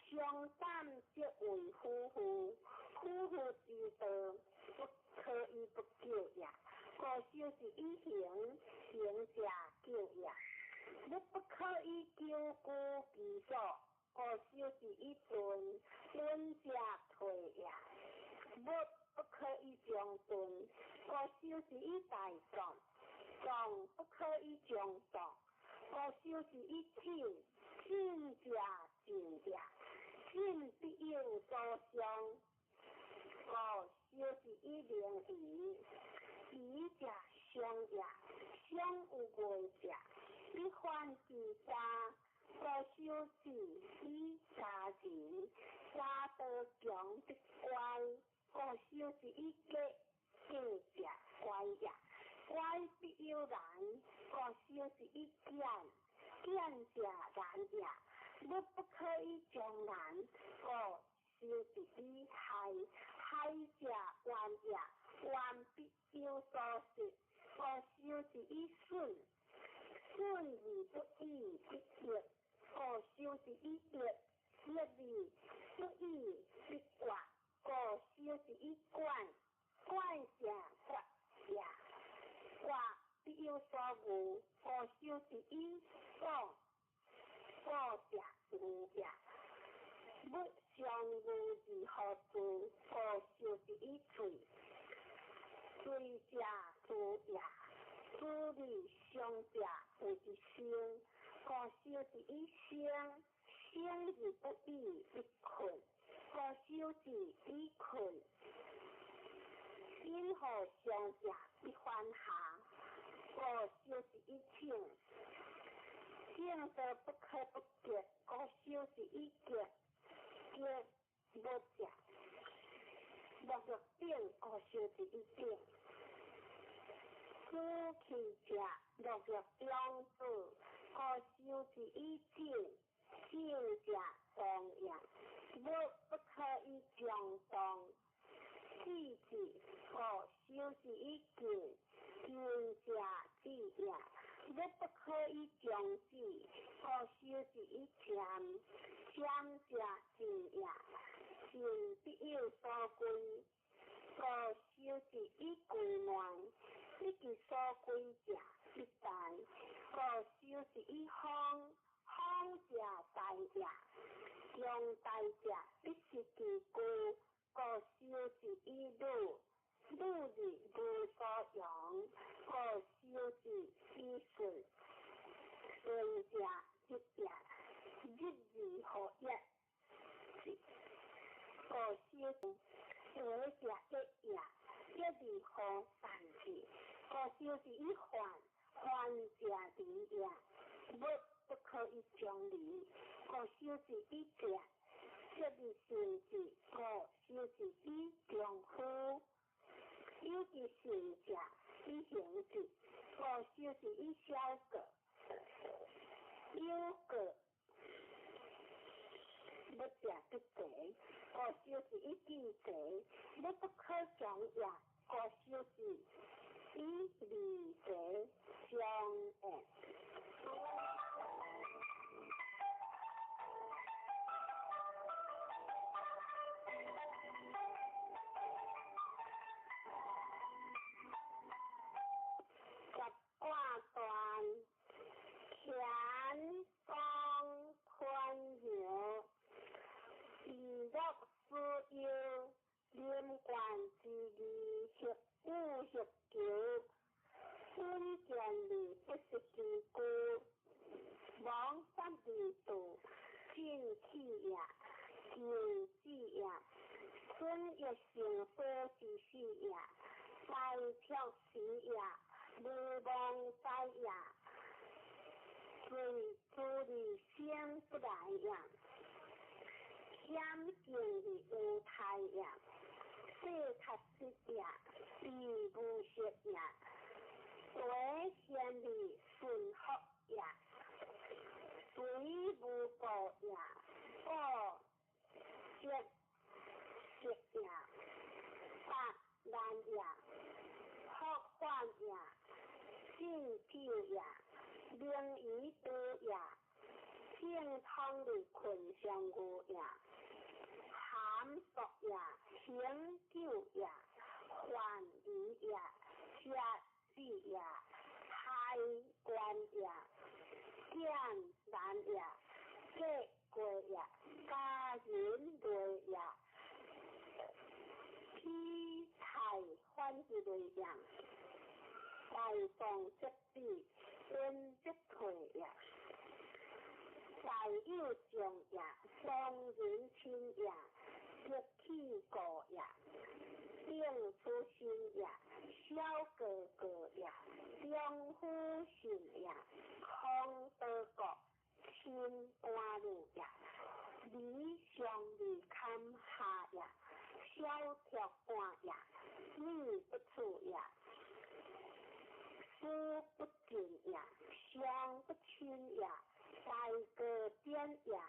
相感則為夫婦，夫婦之道不可以不久也。故修之以行，行者久也。物不可以久居其所，故修之以遁，遁者退也。物不可以將遁，故修之以大壯，壯不可以將壯，故修之以進，進者進也。信必有所相，故修是以灵疑，疑者相也，相有伪者，必犯其家，故修是以家人，家道强必乖，故修是以假，假者乖也，乖必有难，故修是以简，简者难也。物不可以将难，故修是以害，害者冤也，冤必有所失，故修是以损，损而不以必益，故修是以益，益而不以必决，故修是以管，管者决也，决必有所误，故修是以广。过者无也，物相无而何住？故修是以罪，罪者诛也，诛而伤者谓之生，故修是以生，生而不已必困，故修是以困。因何伤者必反下？故修是以请。正道不可不结，故修是以结，结无者，无欲顶，故修是以顶。此去者，落欲中子，故修是以静，静者动也，物不可以将动。四字，故修是以静，静者止也。物不可以将止，故修是以禅，禅者静也，静必有所归，故修是以归乱，不其所归者必大，故修是以方，方者大也，强大者必失其故，故修是以鲁。鲁而无所用，故修是以顺，顺者日也，日而何也？故修是为者一也，一而何善之？故修是以患，患者离也，物不可以将离，故修是以者，者而顺之，故修是以中夫。有其顺者以行之，故修是以小过。有过物者必齐，故修是以记齐。物不可将也，故修是以离齐相应。十卦断，乾宫坤爻，以乐思忧，临官之义，协武协求，稳健而不失其故，亡法而度，进气也，求子也，春欲成所之事也，败却时也。无妄灾也，罪诸而生不来也，险境而无态也，世确实也，而无实也，为贤而顺福也，随无过也，故节节也，八难也，福患也。信久也，灵于多也，正通的困相无也，含索也，行久也，患离也，节子也，开关也，简难也，结过也，家人类也，披菜反之类也。大众则止，恩则退也。大有众也，双人亲也，得气过也，定出身也，小哥哥也，中夫信也，空道国亲官女也，理上利堪下也，小铁官也，女不处也，师不敬也，相不亲也，大哥典也，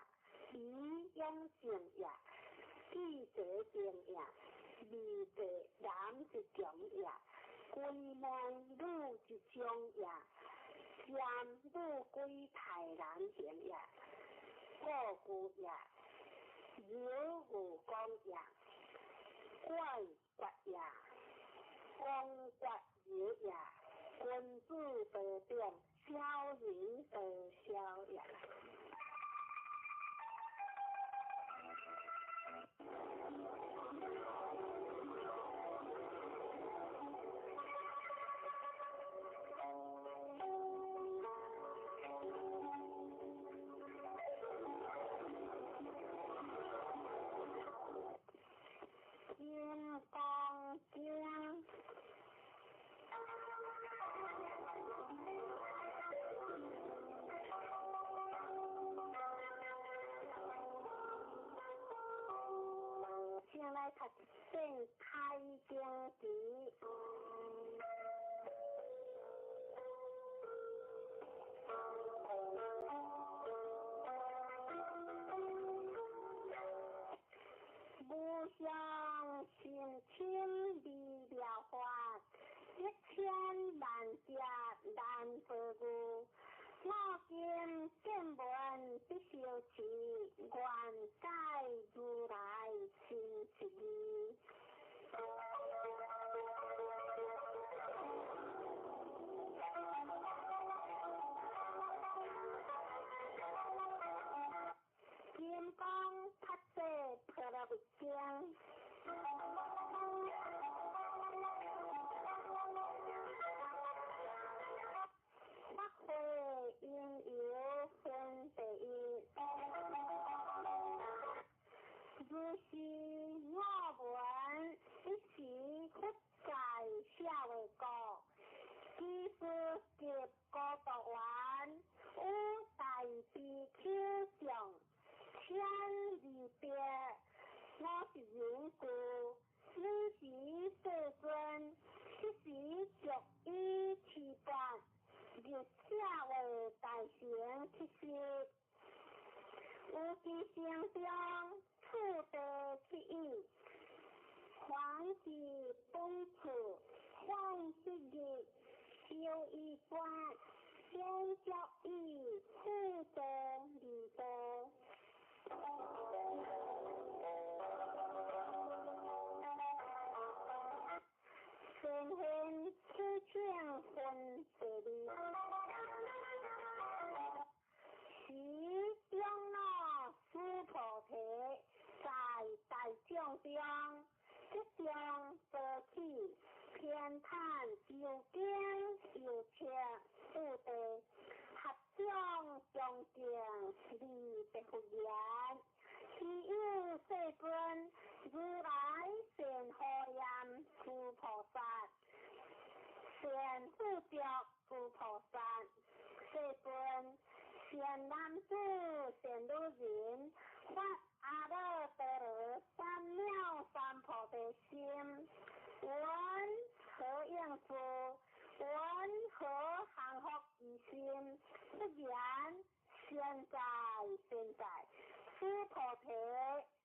李永正也，记者定也，二者男一强也，归门女一种也，占女归太难行也，故故也，有武功也，怪决也，公决日也，君子得定，小人得小也。金刚经。先来读《正开经题》。无上甚深微妙法，一千万劫难遭遇。我今见闻得受持，愿解如来真实义。金刚菩萨婆罗蜜经。法会因由分第一，如是我闻，彼时佛在舍卫国，居士及孤独园，与大比丘众，千二百五十人俱，尔时世尊，彼时足以持钵，入舍卫大城乞食，有其城中次第乞语，凡是本处，凡是日，修一观，先教以次第二地。先现此请分第二，时长老须菩提在大众中，即将多起偏袒究竟有情次第，合众恭敬离别佛言：希有世尊，如来善护念诸菩萨，善护着诸菩萨。世尊，善男子、善女人，发阿耨多罗三藐三菩提心，闻何应事？闻何降伏其心？不然，善哉善哉，须菩提，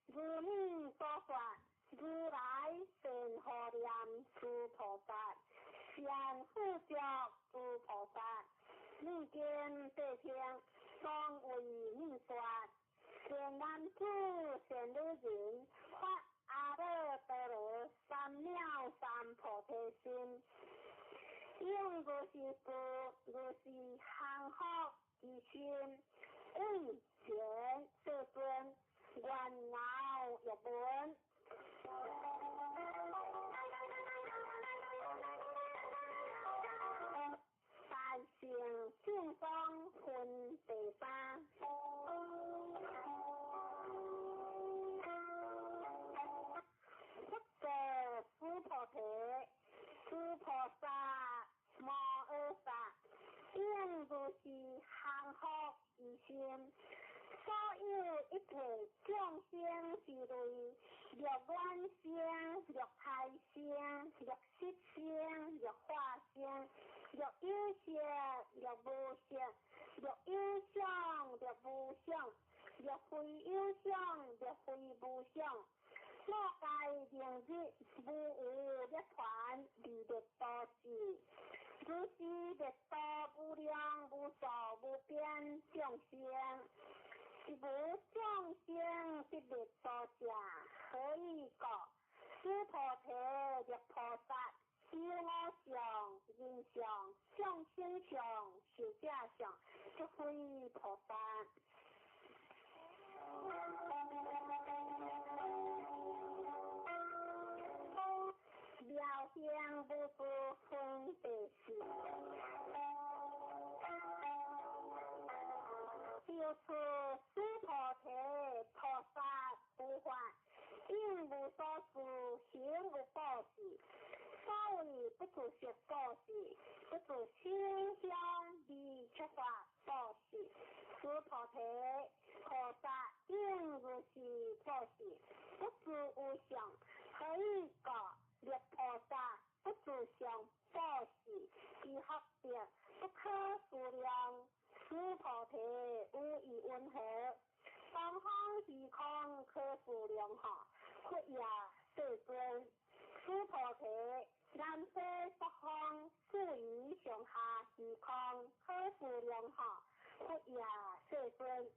如你所说，如来善护念诸菩萨，善护着诸菩萨。你今谛听，当为你说。善男子、善女人，发阿耨多罗三藐三菩提心，应如是事，如是降伏其心，为前世尊，愿饶欲闻。大乘正宗分第三。若卵生，若胎生，若湿生，若化生，若有色，若无色，若有想，若无想，若非有想，若非无想。我该明日无有涅槃，离灭度时，如是灭度无量无数无边众生，是无众生得灭度者，何以故？须菩提，若菩萨有我相、人相、众生相、寿者相，即非菩萨。妙行无住分别智，就此须菩提，菩萨无法，应无所住，行无布施。所谓不住色布施，不住声香味触法布施。须菩提，菩萨应如是布施，不住无相，何以故？若菩萨不住相布施，其福德不可思量。须菩提，有疑云何？东方虚空可思量哈，佛也世尊。须菩提，南西北方四夷上下虚空可思量哈，佛也世尊。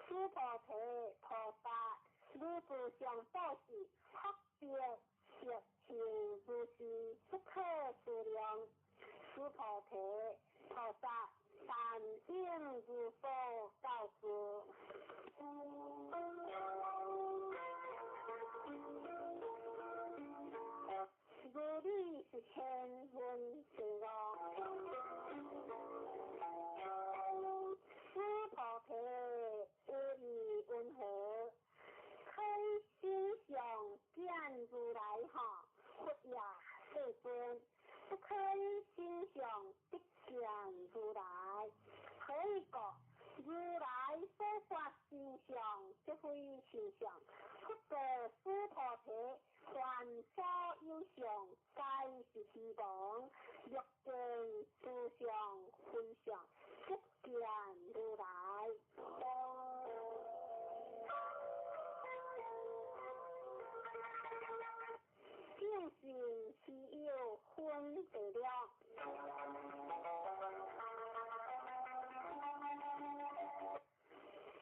须菩提，菩萨如住相布施，福德德行如是不可思量。须菩提，菩萨但应如所教之。如理是千闻之乐。须菩提，有疑云何？可心上见如来哈，佛也世尊。不可以心上得见如来，何以故？如来所发心相，即非心相。不过须菩提，凡所有相，皆是虚妄。若见诸相非相，即见如来。正信是有分别了。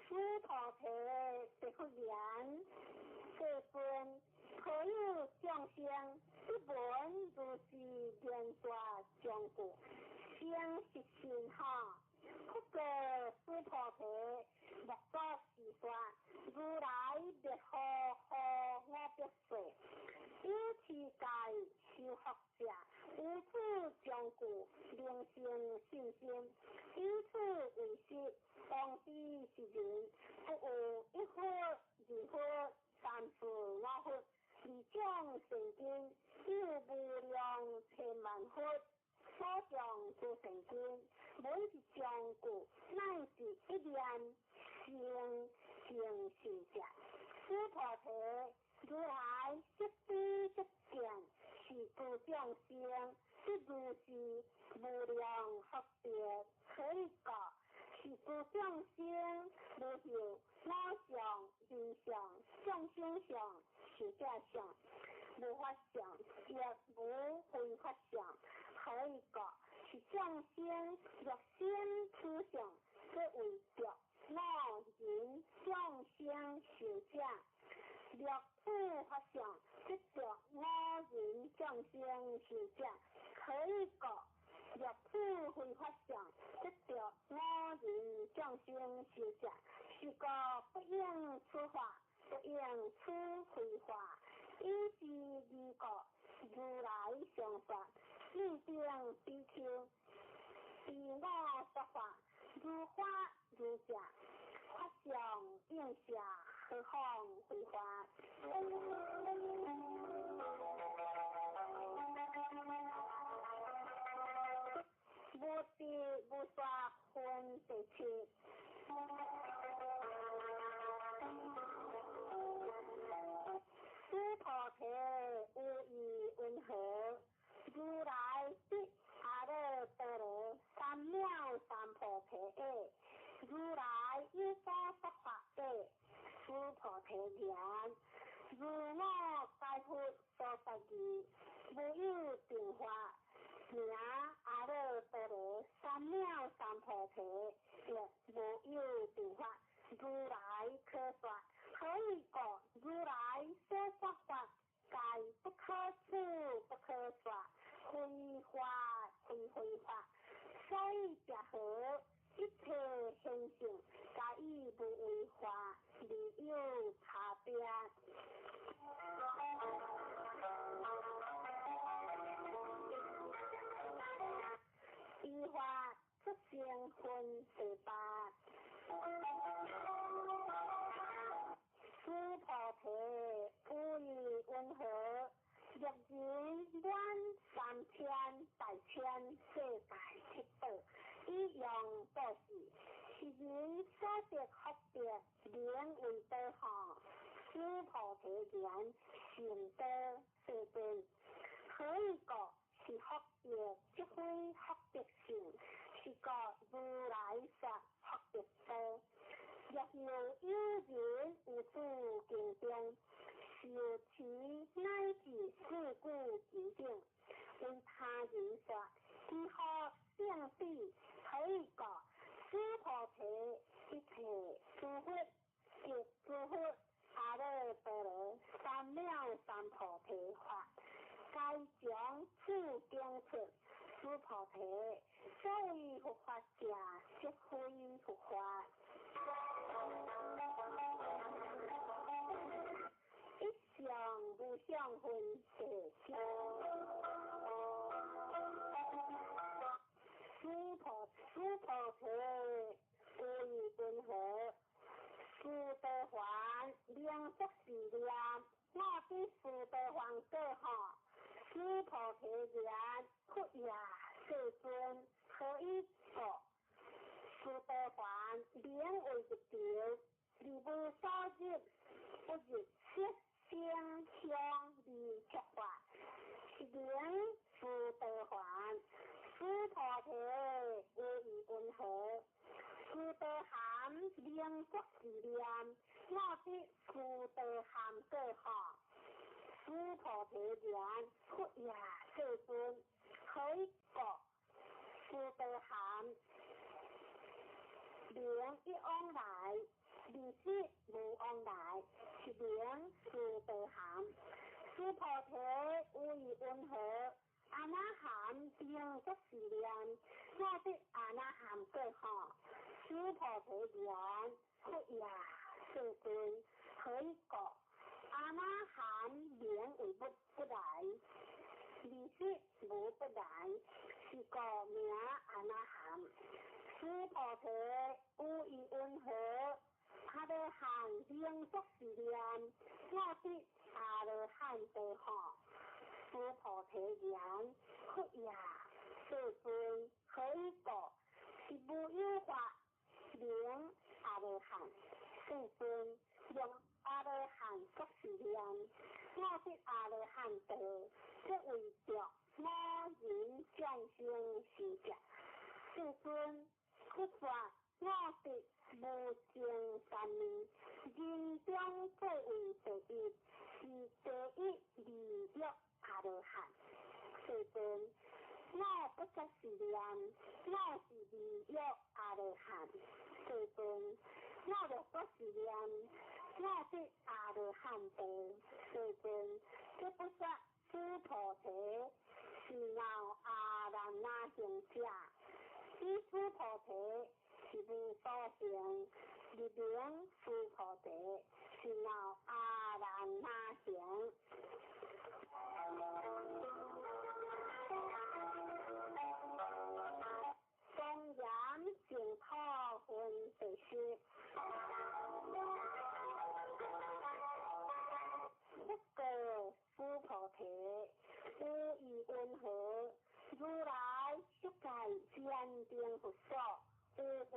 须菩提，答复言：世尊，何有众生不闻如是言说将故，生实信哈？不过须菩提，莫作是说，如来灭后何我别说？有持戒修福者，有此将故，能生信心。以此为实，当知是人，不有一佛、二佛、三四五佛，二种善根，有无量千万佛。所讲诸善根，每一将故，乃是一念生成信者。须菩提，如来悉知悉见，是诸众生，即如是无量福德，何以故？是诸众生无有我相、人相、众生相、寿者相，无法相，亦无非法相。何以故？是众生若生此相，即为着我人众生寿者；若此法相，即着我人众生寿者。何以故？若此非法相，即着我人众生寿者。是故不应此法，不应此非法。以是二故，如来常说：汝等比丘，依我说法，如法如者，法相应下，何况非法？无知无说分别痴。须提言，如我解佛所说义，无有定法，名阿耨多罗三藐三菩提，亦无有定法，如来可说。何以故？如来所说法，皆不可思，不可说，非法非非法，所以者何？一切现象，皆以无为法而有差别。依法出生分第八，须菩提，有意云何？若人满三千大千世界七宝，以用布施，是人所得福德，名为多吼。须菩提言：善道世尊，何以故？是福德，即非福德性，是故如来说福德多。若有有人有诸经中，受持乃至四句之顶，为他人说，其福胜彼。何以故？须菩提，一切诸佛及诸佛阿耨多罗三藐三菩提法，皆从此经出。须菩提，所谓佛法者，即非佛法。一相无相分第七。须菩提，有意云何？须陀洹名作是念，我得须陀洹果吼。须菩提言：佛也，世尊，何以故？须陀洹名为入道，而无所入，不入色声香味触法，是名须陀洹。须菩提，有意云何？须陀含名作是念，我得须陀含果吼。须菩提言：佛也，世尊，何以故？须陀含名一往来，二识无往来，是名须陀含。须菩提，有意云何？阿那含名作是念，我得阿那含果吼。须菩提言：佛也，世尊，何以故？阿那含名为不不来，二识无不来，是故名阿那含。须菩提，有意云何？阿罗汉名作是念，我得阿罗汉道吼。须菩提言：佛也，世尊，何以故？是无有法名阿罗汉。世尊，用阿罗汉作是念，我得阿罗汉道，即为着我人众生是者。世尊，佛说我得无尽三昧，人中最为第一，是第一利益阿罗汉。世尊，我不作是念，我是利益阿罗汉。世尊，我若不是念，我得阿罗汉道。世尊，这不说须菩提是闹阿难那行者，彼须菩提是无所行，入名须菩提是闹阿难那行。庄严净土分第十。不过须菩提，有意云何？如来色界坚定佛所，有法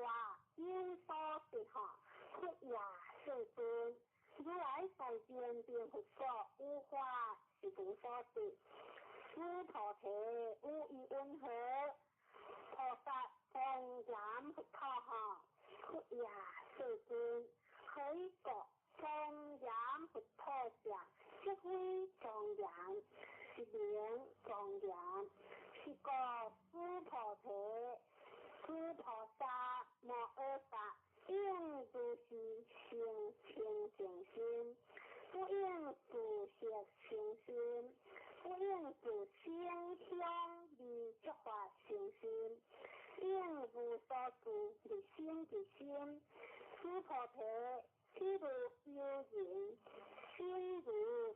有所得吼。佛也，世尊，如来在坚定佛所，有法是无所得。须菩提，有意云何？菩萨庄严佛土吼。佛也，世尊，何以故？莊嚴佛土相，即非莊嚴，是名莊嚴。是故須菩提，諸菩薩摩訶薩應如是生清淨心，不應住色生心，不應住聲香味觸法生心，應無所住而生其心。須菩提，譬如有人身如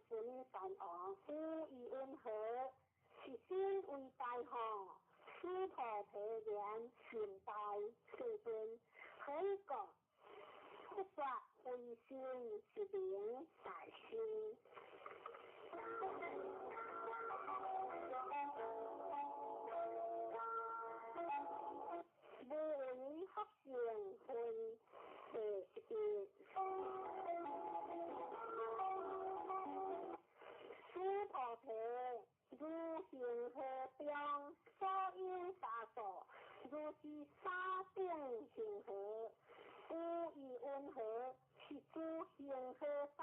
須彌山王，有疑云何？是身為大吼，須菩提言甚大，世尊，何以故？佛說非身是名大身。無為福善分第11。須菩提，如恒河中所有沙數，如是沙等恒河，有疑云何？是諸恒河沙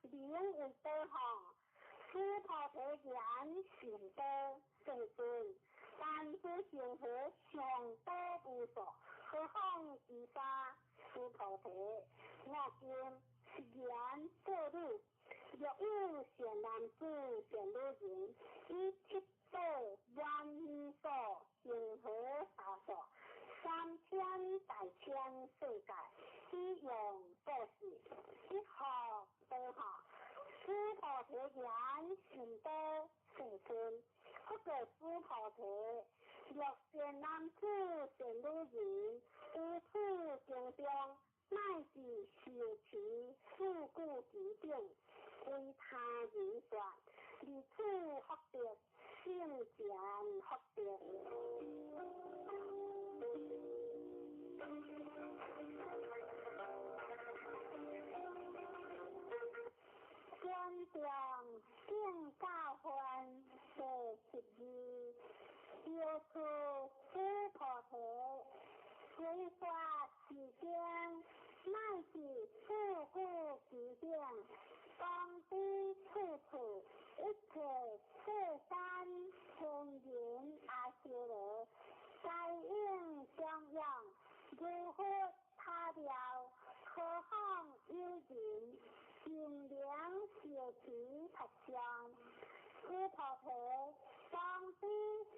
名為多吼。須菩提言甚多，世尊，但此恒河上多無數，何況其沙？須菩提，我今是言作汝。若有善男子、善女人，以七寶滿所恒河沙數，三千大千世界，以用布施，一學多學。須菩提言甚多，世尊。不過須菩提，若善男子、善女人，於此經中，乃至受持四句偈等，為他人說，離此福德，聖賢福德。尊重圣教分第12，由此须菩提，随说是经，乃至四句偈等，当知处处一切世间天人阿修罗，皆应供养，如佛他了，何况有人尽量受持佛像？须菩提，当知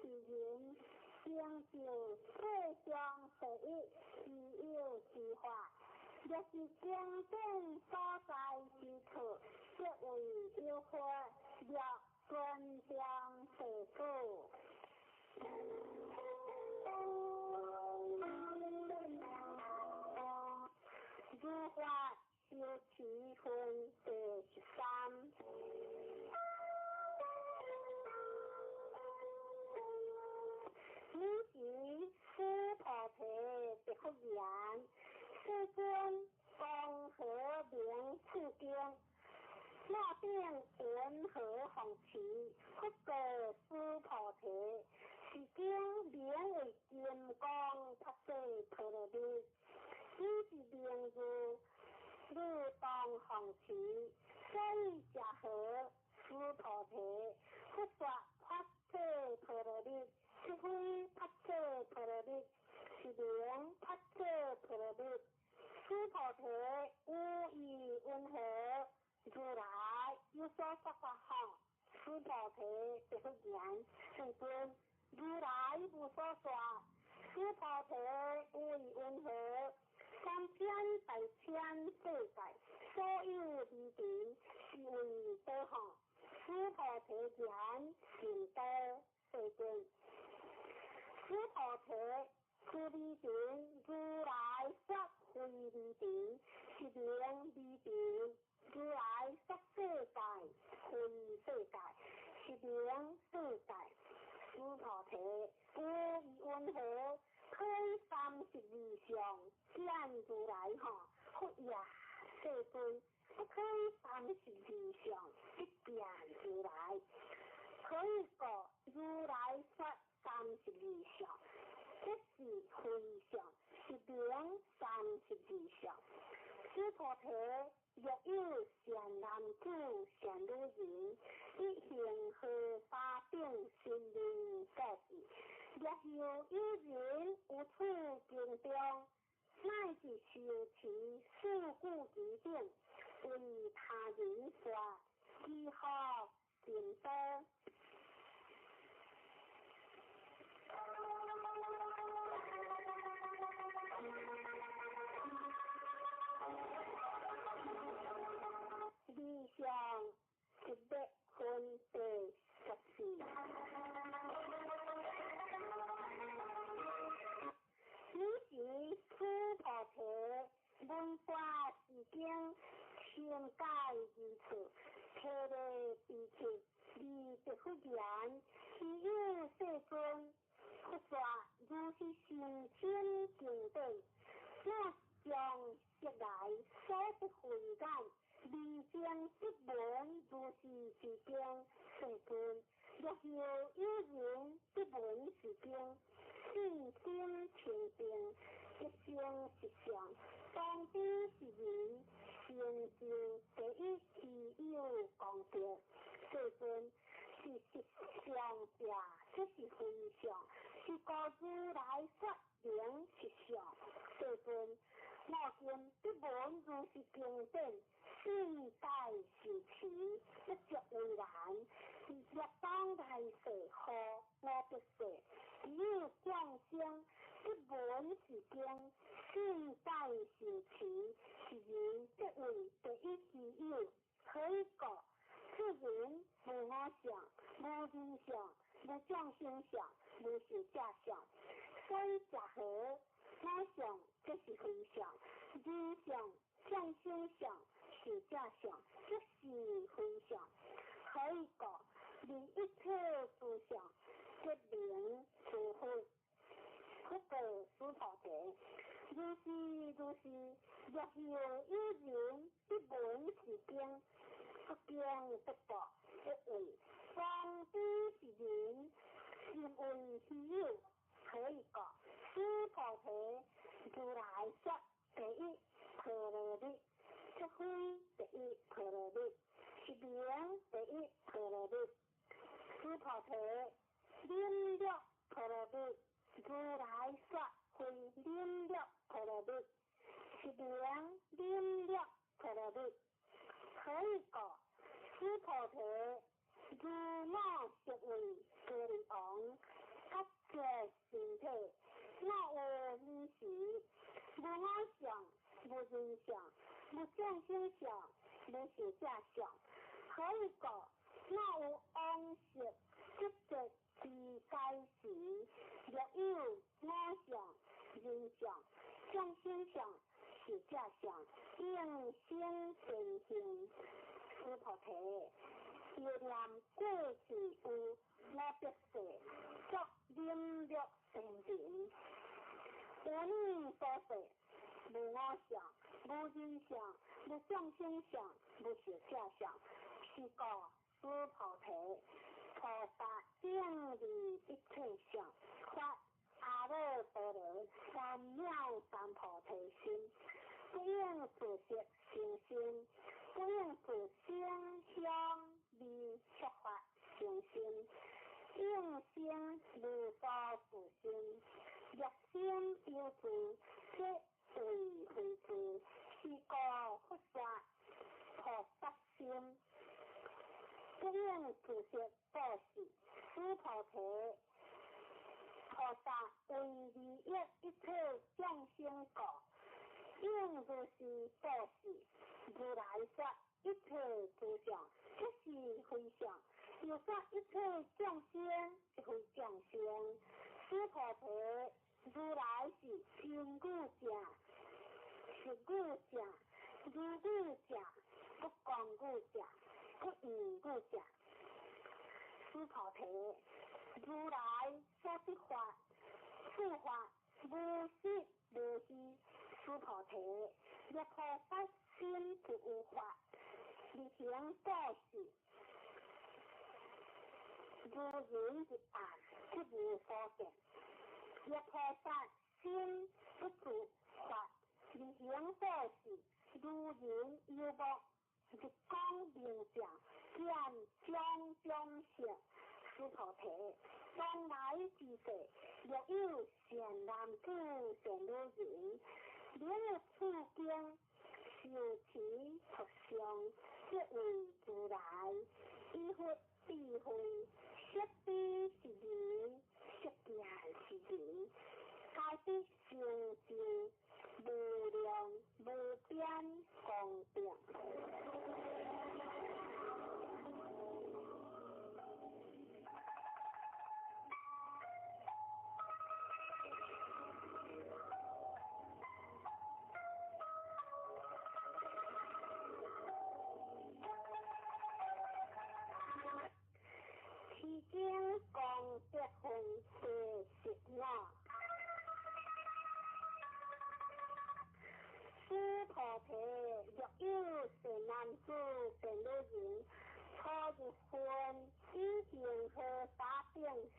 是人成就世上第一稀有之法，若是经典所在之处，即为有佛若尊重世主。如法修持分第13。尔时须菩提答复言：世尊，光何名此经？那顶云何弘持？佛告须菩提：是经名为金刚菩萨陀罗尼，此是名字，汝当弘持。所以者何？须菩提，佛说菩萨陀罗尼，是非菩萨陀罗尼，是名菩萨陀罗尼。须菩提，有疑云何？如来有所说法吼。须菩提答复言：世尊，如来无所说。须菩提，有疑云何？三千大千世界，所有微尘，是为多吼。须菩提言：甚多，世尊。须菩提，此微尘，如来说非微尘，是名微尘。如来说世界，非世界，是名世界。须菩提，有疑云何？推32相见如来吼，佛也，世尊，不推32相不见如来。何以故？如来说32相，这是非相，是名32相。须菩提，若有停播。理想100分第14。此时须菩提闻法是经，深解义处，体会彼此，而得佛言：希有世尊，佛说如是甚深经典，我将昔来所得慧眼，未经得闻如是之经，世尊，若有有人得闻是经，信心清净，一生实相，当知是人成就第一希有功德。世尊，是实相者，这是非相，是故如来说明实相。世尊，我今得闻如是经典，信解受持，不足为难。业当来世何无别世，只有众生得闻是经，信解受持，是人得为第一希有。何以故？此人无我相，无人相，无众生相，无寿者相。所以者何？我相这是非相，人相、众生相、寿者相，这是非相。何以故？离一切诸相，即名诸佛。佛告须菩提：如是如是，若有有人得闻是经，不经不过，不为方知是人，心为希有。何以故？须菩提，如来说第一波罗蜜，这非第一波罗蜜，是名第一波罗蜜。须菩提，忍辱波罗蜜，如来说非忍辱波罗蜜，是名忍辱波罗蜜。何以故？须菩提，如我昔为歌利王，觉觉身体，我有尔时，无我相，无人相，无众生相，无寿者相。何以故？我有往昔执着之该时，若有我相、人相、众生相、寿者相，应生善行。须菩提，又念过去有五百世，作忍辱仙人。有尔所世，无我相，无人相，无众生相，无寿者相，是故须菩提，菩萨顶礼一切相，发阿耨多罗三藐三菩提心，不应自色生心，不应自声香味触法生心，应生无所住心。若心有住，即为非住，是故佛说菩萨心，不应自色布施。须菩提，菩萨为利益一切众生故，应如是布施。如来说一切诸相，即是非相；又说一切众生，即非众生。须菩提，如来是真语者，实语者，如语者，不空语者，不异语者。须菩提，如来所得法，此法无实无虚。须菩提，若菩萨心不有法，而行布施，如人入暗，即无所见。若菩萨心不住法，而行布施，如人有目，日光明照，见种种色。须菩提，将来之世，若有善男子、善女人，能此经受持读诵，即为如来佛智慧，色知是人，色见是人，皆得成就无量无边功德。其中功德分第十五。须菩提，若有善男子、善女人，初入分，以恒河沙等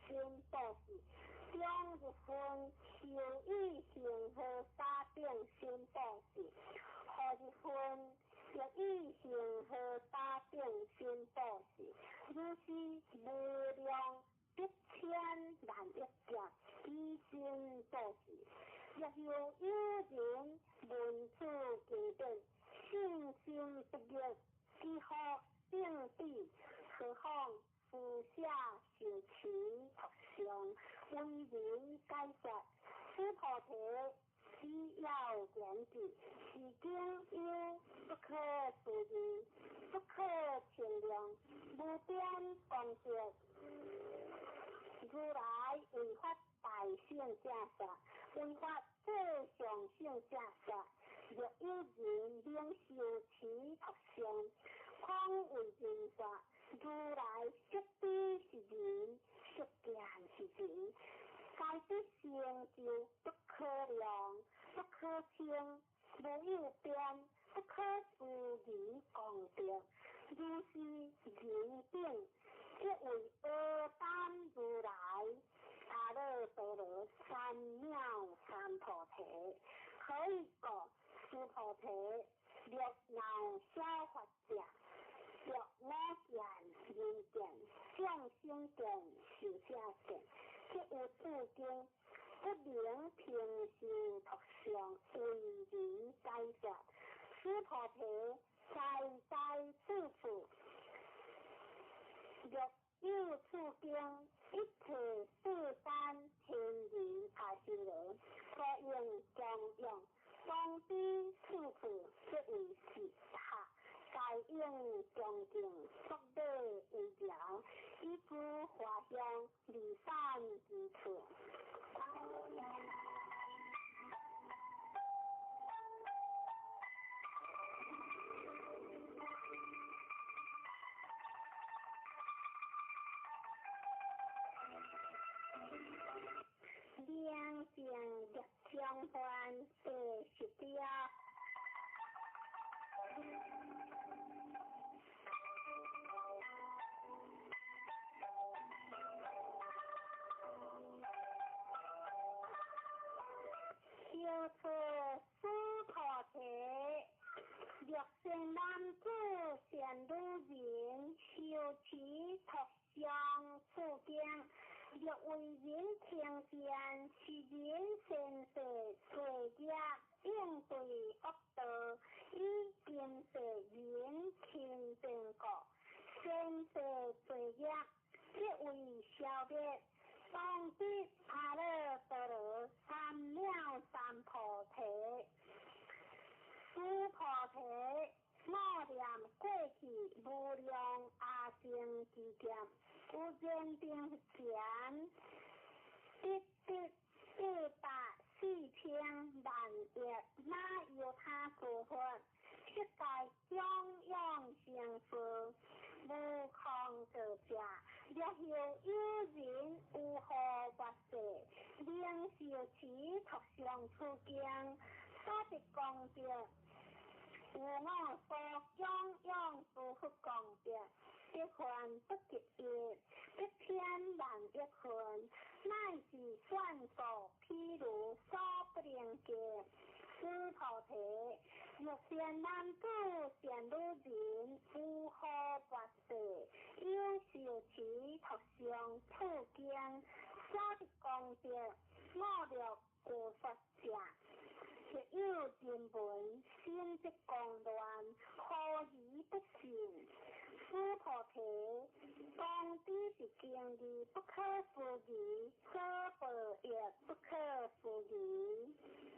身布施；中入分，受以恒河沙等身布施；后入分，欲以恒河沙等身布施。如是无量百千万亿劫以身布施。若有有人闻此经典，信心不疑，知福定彼，何况施舍受持托相，为人解说。须菩提，此要言之，是经有不可思议、不可称量、无边功德。如来为法大圣者说，为法最上圣者说。若有人能受持托相，况为人说，如来色知是人，色见是人，皆得成就不可量、不可称、无有边、不可思议功德。如是人等，即为阿单如来阿耨多罗三藐三菩提。何以故？须菩提，若闹小法者，若我见、人见、众生见、寿者见，即有诸经不能平受托相，为人解说。须菩提，在在处处，若有此经，一切世间天人阿修罗，所应供养，当知处处即为是塔，皆应恭敬作礼为条，以诸华香离散之处。明净业相还第十条。小出须菩提，若善男子、善女人，受持托相此经，若为人听见，是人善世罪业，应对恶道，以今世人清净故，善世罪业即为消灭。当得阿耨多罗三藐三菩提。须菩提，默念过去无量阿僧只劫，有人顶前得得84000万亿那由他诸佛，悉皆供养成佛，无空过者。若有有人有何法世，能受持托相此经，所得功德，有我所供养诸佛功德，得还不及一，一千万亿分，乃至算数譬如所不能及。须菩提，若善男子、善女人，有何法世，有受持托相此经，所得功德，我乐故说者，若有人闻，心即狂乱，何以不信？须菩提，當知是經義不可思議，所報亦不可思議。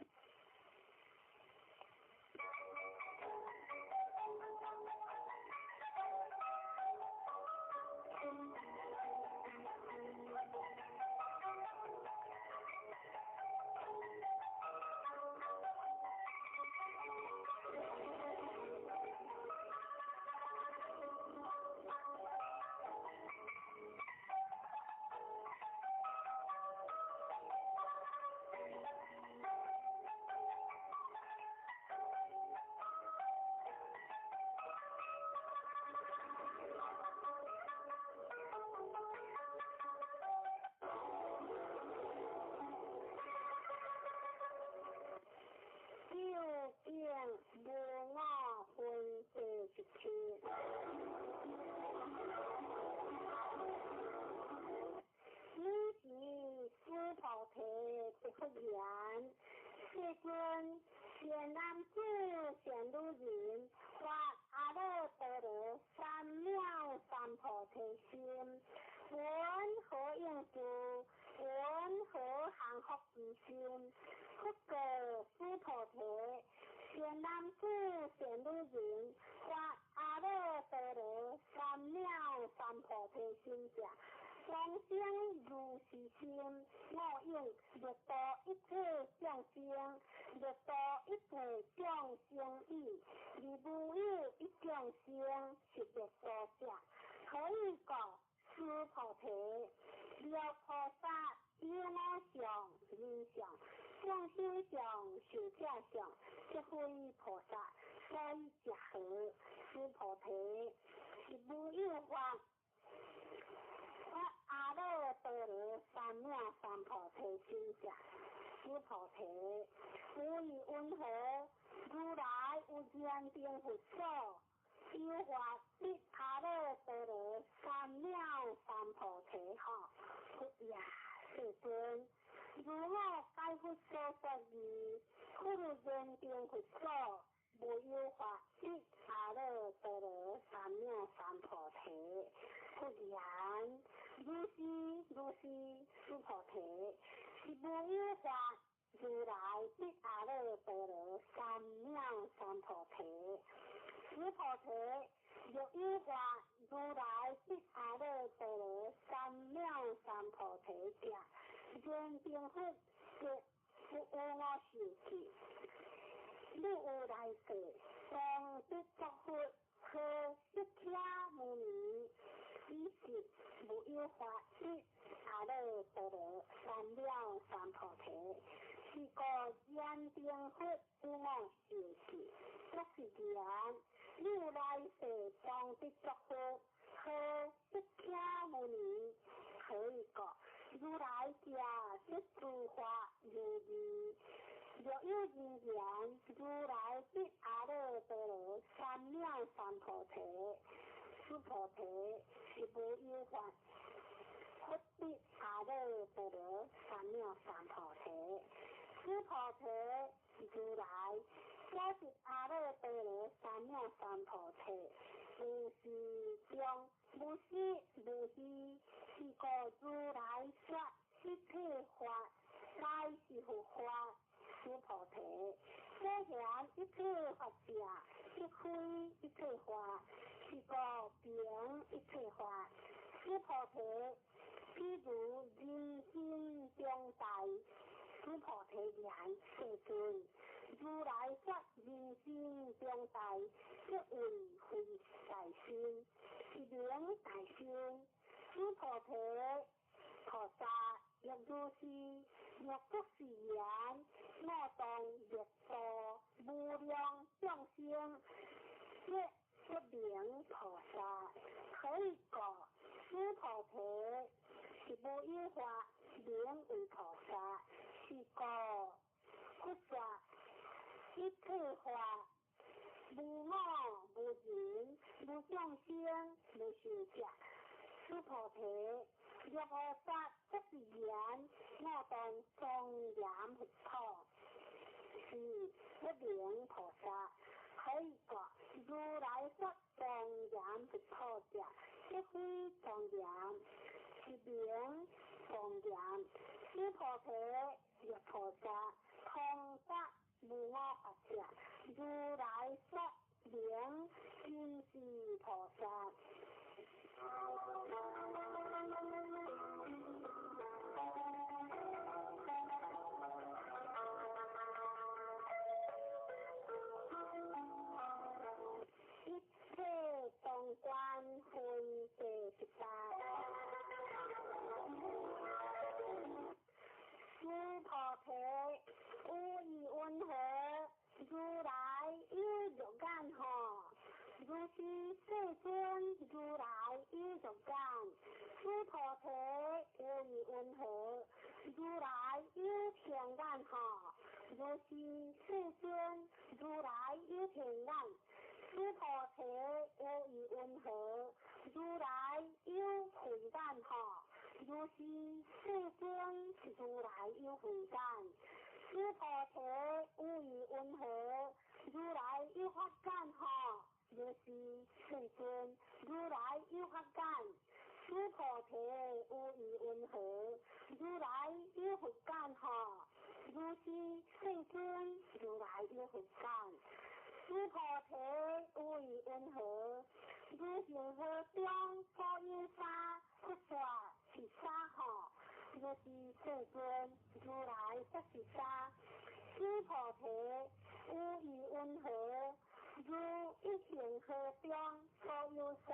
究竟無我分第一切。汝時須菩提答佛言：世尊，善男子、善女人，發阿耨多羅三藐三菩提心，雲何應住？雲何降伏其心？佛告須菩提：善男子、善女人，發阿耨多羅三藐三菩提心者，當生如是心，我應欲度一切眾生，欲度一切眾生已，而無有一眾生是欲度者。何以故？須菩提，若菩薩有我相、人相、眾生相、壽者相，即非菩薩，所以者何？須菩提，是無有法。發阿耨多羅三藐三菩提心者，須菩提，有以雲何？如來有然燈佛所，有法得阿耨多羅三藐三菩提吼。佛也，世尊，如我解佛所說義，佛有然燈佛所，無有法得阿耨多羅三藐三菩提。佛言：如是如是，須菩提，是無有法如來得阿耨多羅三藐三菩提。須菩提，若有法如來得阿耨多羅三藐三菩提者，然燈佛則不有我受記。汝有來世當得作佛，號釋迦牟尼，彼時無有法得阿耨多羅三藐三菩提。是故然燈佛有我受記，作是言：汝有來世當得作佛，號釋迦牟尼。何以故？如來者，說諸法如義。若有人言如來得阿耨多羅三藐三菩提，須菩提，是無有法佛得阿耨多羅三藐三菩提。須菩提，如來所說阿耨多羅三藐三菩提，無是中，無實無虛，是故如來說一切法，皆是佛法。須菩提，所言一切法者，即非一切法，是故名一切法。須菩提，譬如人心中大。須菩提言：世尊，如來說人心中大，即為非大心，是名大心。須菩提，菩薩若如是，若作是言，我當欲度無量眾生，即不名菩薩。何以故？須菩提，是無有法名為菩薩，是故佛說一切法無我無人無眾生無壽者。須菩提，若菩薩作是言，我當莊嚴佛土，是不名菩薩。何以故？如來說莊嚴佛土者，即非庄严，是名庄严。须菩提，若菩萨通达无我法者，如来说名真是菩萨。一切当观分第18。须菩提，有意云何？如来有肉眼吼？如是世尊，如来有肉眼。须菩提，有意云何？如来有天眼吼？如是世尊，如来有天眼。须菩提，有意云何？如来有慧眼吼？如是世尊，如来有慧眼。须菩提，有意云何？如来有法眼吼？如是世尊，如来有法眼。须菩提，有意云何？如来有佛眼吼？如是世尊，如来有佛眼。须菩提，有意云何？如恒河中所有沙，佛说是沙吼？如是世尊，如来说是沙。须菩提，有意云何？如一恒河中所有沙，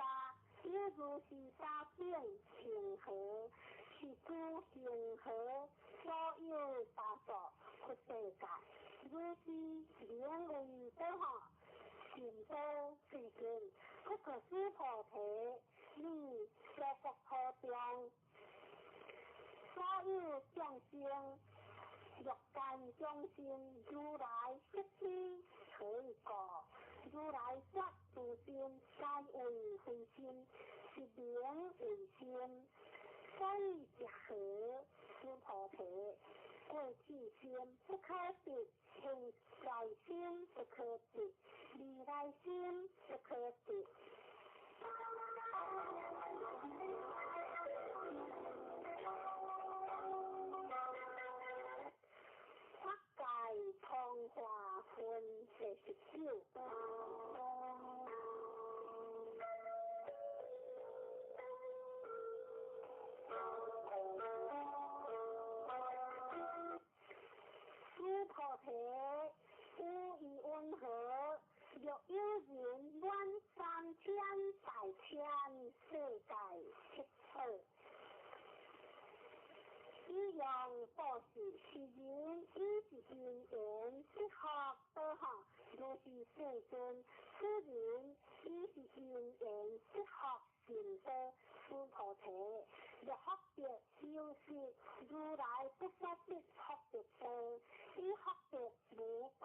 有如是沙变恒河，是诸恒河所有沙数佛世界。如是名为多吼，善道最近，不过须菩提，你所国土中所有众生，欲界众生，如来悉知何以故？如来说诸心皆为非心，是名为心。所以者何？须菩提，过去心不可得，现在心不可得，未来心不可得。法界通化分第19。须菩提，有意云何？若有人满三千大千世界七宝，以用布施，是人以是因缘得福德吼，如是世尊，此人以是因缘得福善德。须菩提，若福德修习，如来不说得福德道，以福德无过，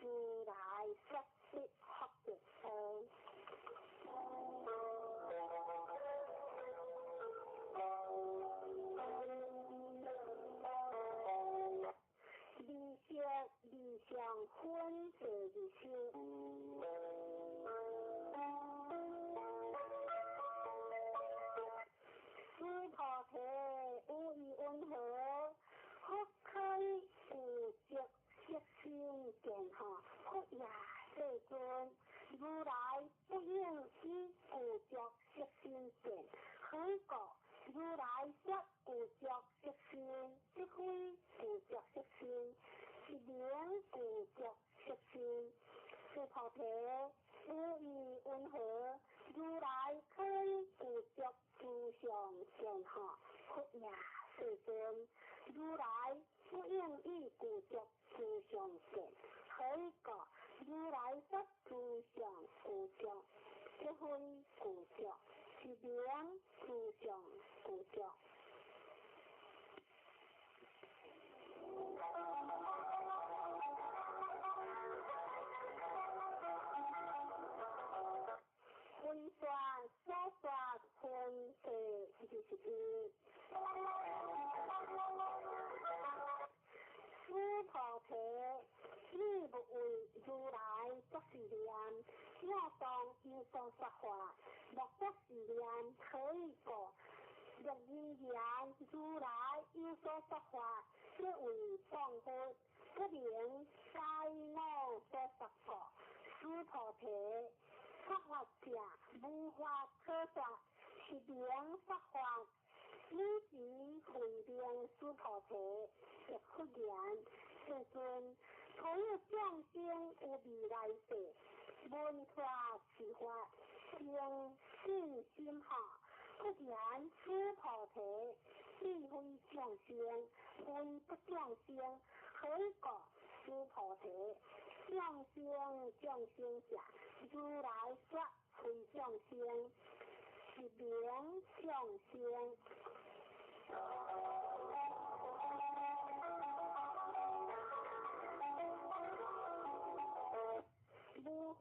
如来说得福德道。二色二相分第20。须菩提，有意云何？佛开具足色身见吼，佛也世尊，如来不应以具足色身见，何以故？如来说具足色身，即非具足色身，是名具足色身。须菩提，有意云何？如来开具足诸相见吼，佛也世尊，如来不应以具足诸相见，何以故？如来说诸相具足，即非具足，是名诸相具足。分说所说分第21。须菩提，你勿为如来作是念，应当有所说法，莫作是念，若人言如來有所說法，即為謗佛，不能該我所說故。須菩提，說法者，無法可說，是名說法。汝時慧明須菩提，亦復言：世尊，所有眾生有未來世，聞法是法，生信心吼。復言須菩提，彼非眾生，非不眾生，何以故？須菩提，眾生眾生者，如來說非眾生，是名眾生。無法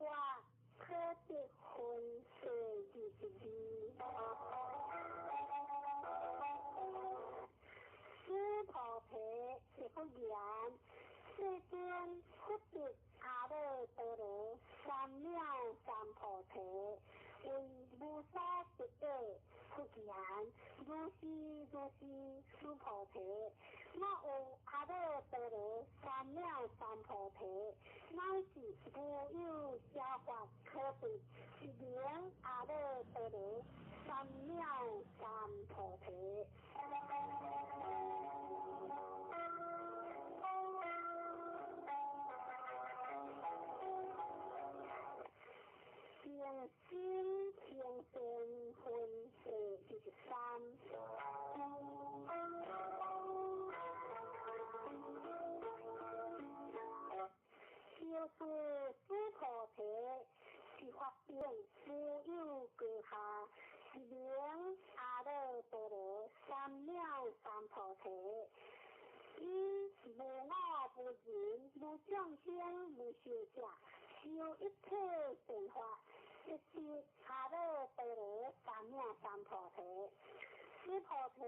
可得分第22。須菩提，亦復言：世尊，佛得阿耨多羅三藐三菩提，為無所得者。復言：如是如是，須菩提，若有阿耨多羅三藐三菩提，乃是無有小法可得，是名阿耨多羅三藐三菩提。平心平善分第23。就是須菩提，是法定無有過下，是名阿耨多羅三藐三菩提。以無我無人無眾生無壽者，修一切善法，即是阿耨多羅三藐三菩提。須菩提，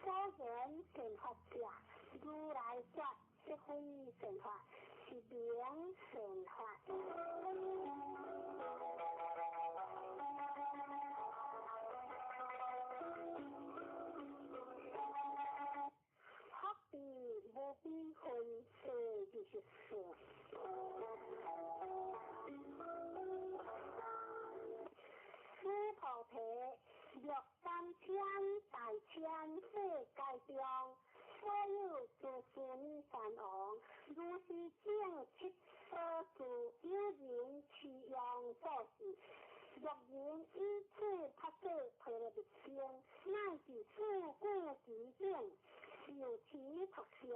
所言善法者，如來說即非善法，是名善法。福地無比分第24。須菩提，若三千大千世界中，所有諸須彌山王，如是正七所住，有人持用做事，若人以此菩薩婆羅蜜經，乃至四句其等，受持讀誦，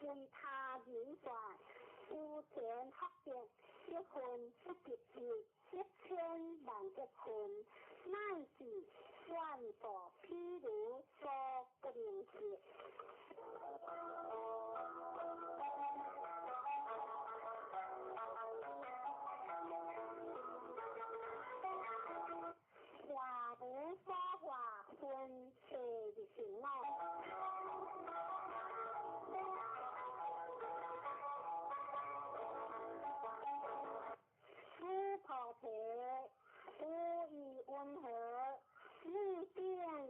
為他人說，有田福德，一分不及一千萬億分，乃至萬度譬如所不能得。化無所化分第25。須菩提，無疑雲何？汝等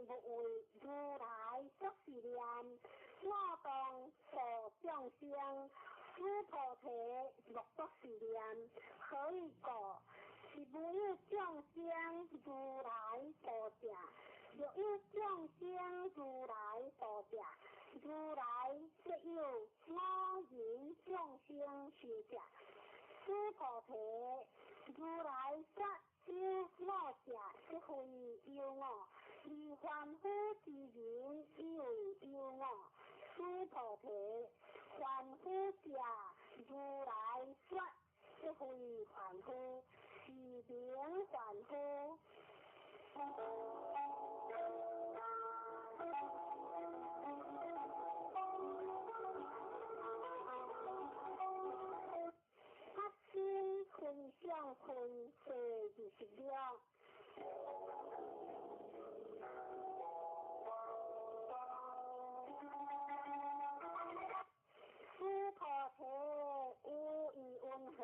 勿為如來作是念：我當度眾生。須菩提，莫作是念。何以故？是無有眾生如來度者。若有眾生如來度者，如來則有我人眾生壽者。須菩提，如來說有我者，即非有我；而凡夫之人以為有我。須菩提，凡夫者，如來說即非凡夫，是名凡夫。发心分享分第26。須菩提，有意云何？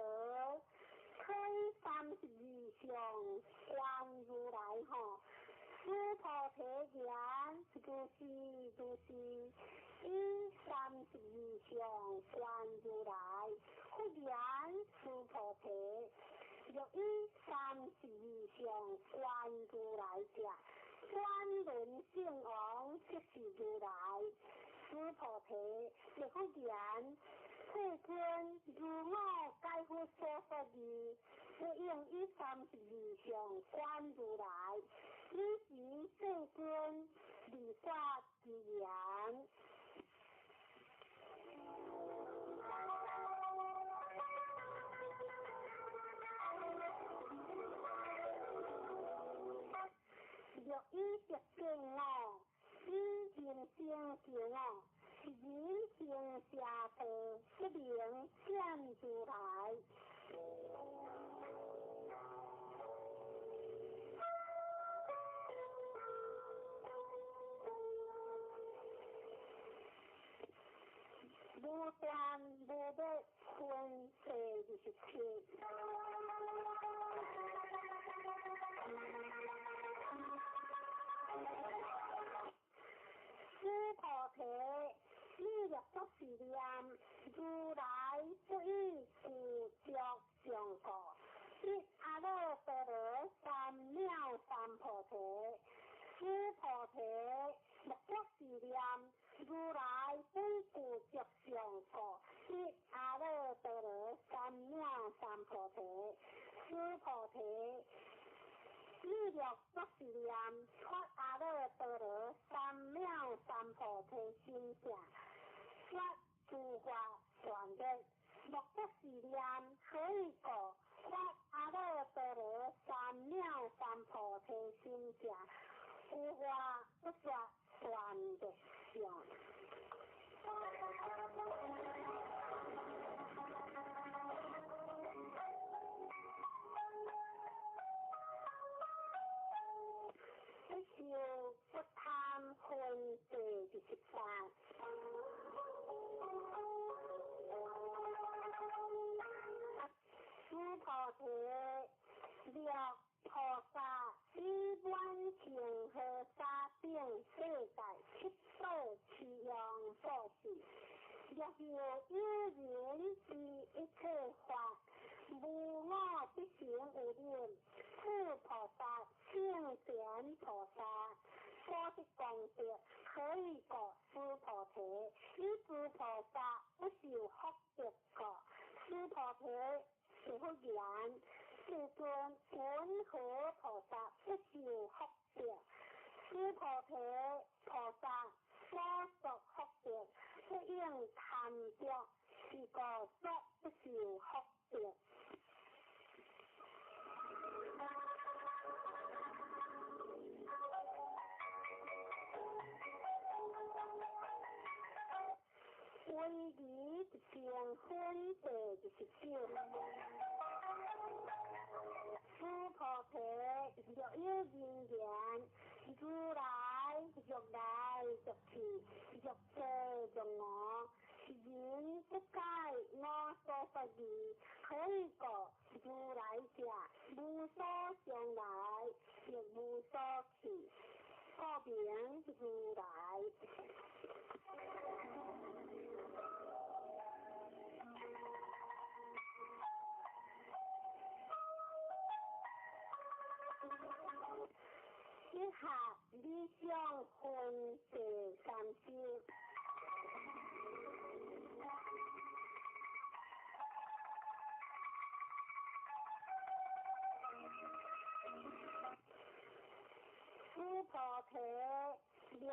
推32相觀如來吼。須菩菩提言：如是如是，以32相观如来。佛言：须菩提，若以32相观如来者，转轮圣王即是如来。须菩提，若佛言：世尊，如我解佛所说义，不应以32相观如来。彼时世尊离法之言。若以得见我，以人生见我，是人生邪道，不能见如来。无断无灭分第27。须菩提，你若作是念，如来不以具足相故，得阿耨多罗三藐三菩提。须菩提，若作是念，如来不以具足相故，得阿耨多罗三藐三菩提。须菩提，你若作是念，发阿耨多罗三藐三菩提心者，说诸法断灭。若作是念，何以故？发阿耨多罗三藐三菩提心者，有法不说断灭相。不受不贪分第28。须菩提，若菩萨以满恒河沙等世界七宝七样布施，若有有人知一切法，无我必成有念，此菩萨圣贤菩萨所得功德，何以故？须菩提，以诸菩萨不受福德故。须菩提，是佛言：世尊，云何菩萨不受福德？须菩提，菩萨所作福德，不应贪着，是故说不受福德。威仪成分第29。须菩提，若有人言：如来若来若去，若做若无，是人不解我所说义，何以故？如来者，无所将来，亦无所去，故名如来。一下理想分第30。须菩提，若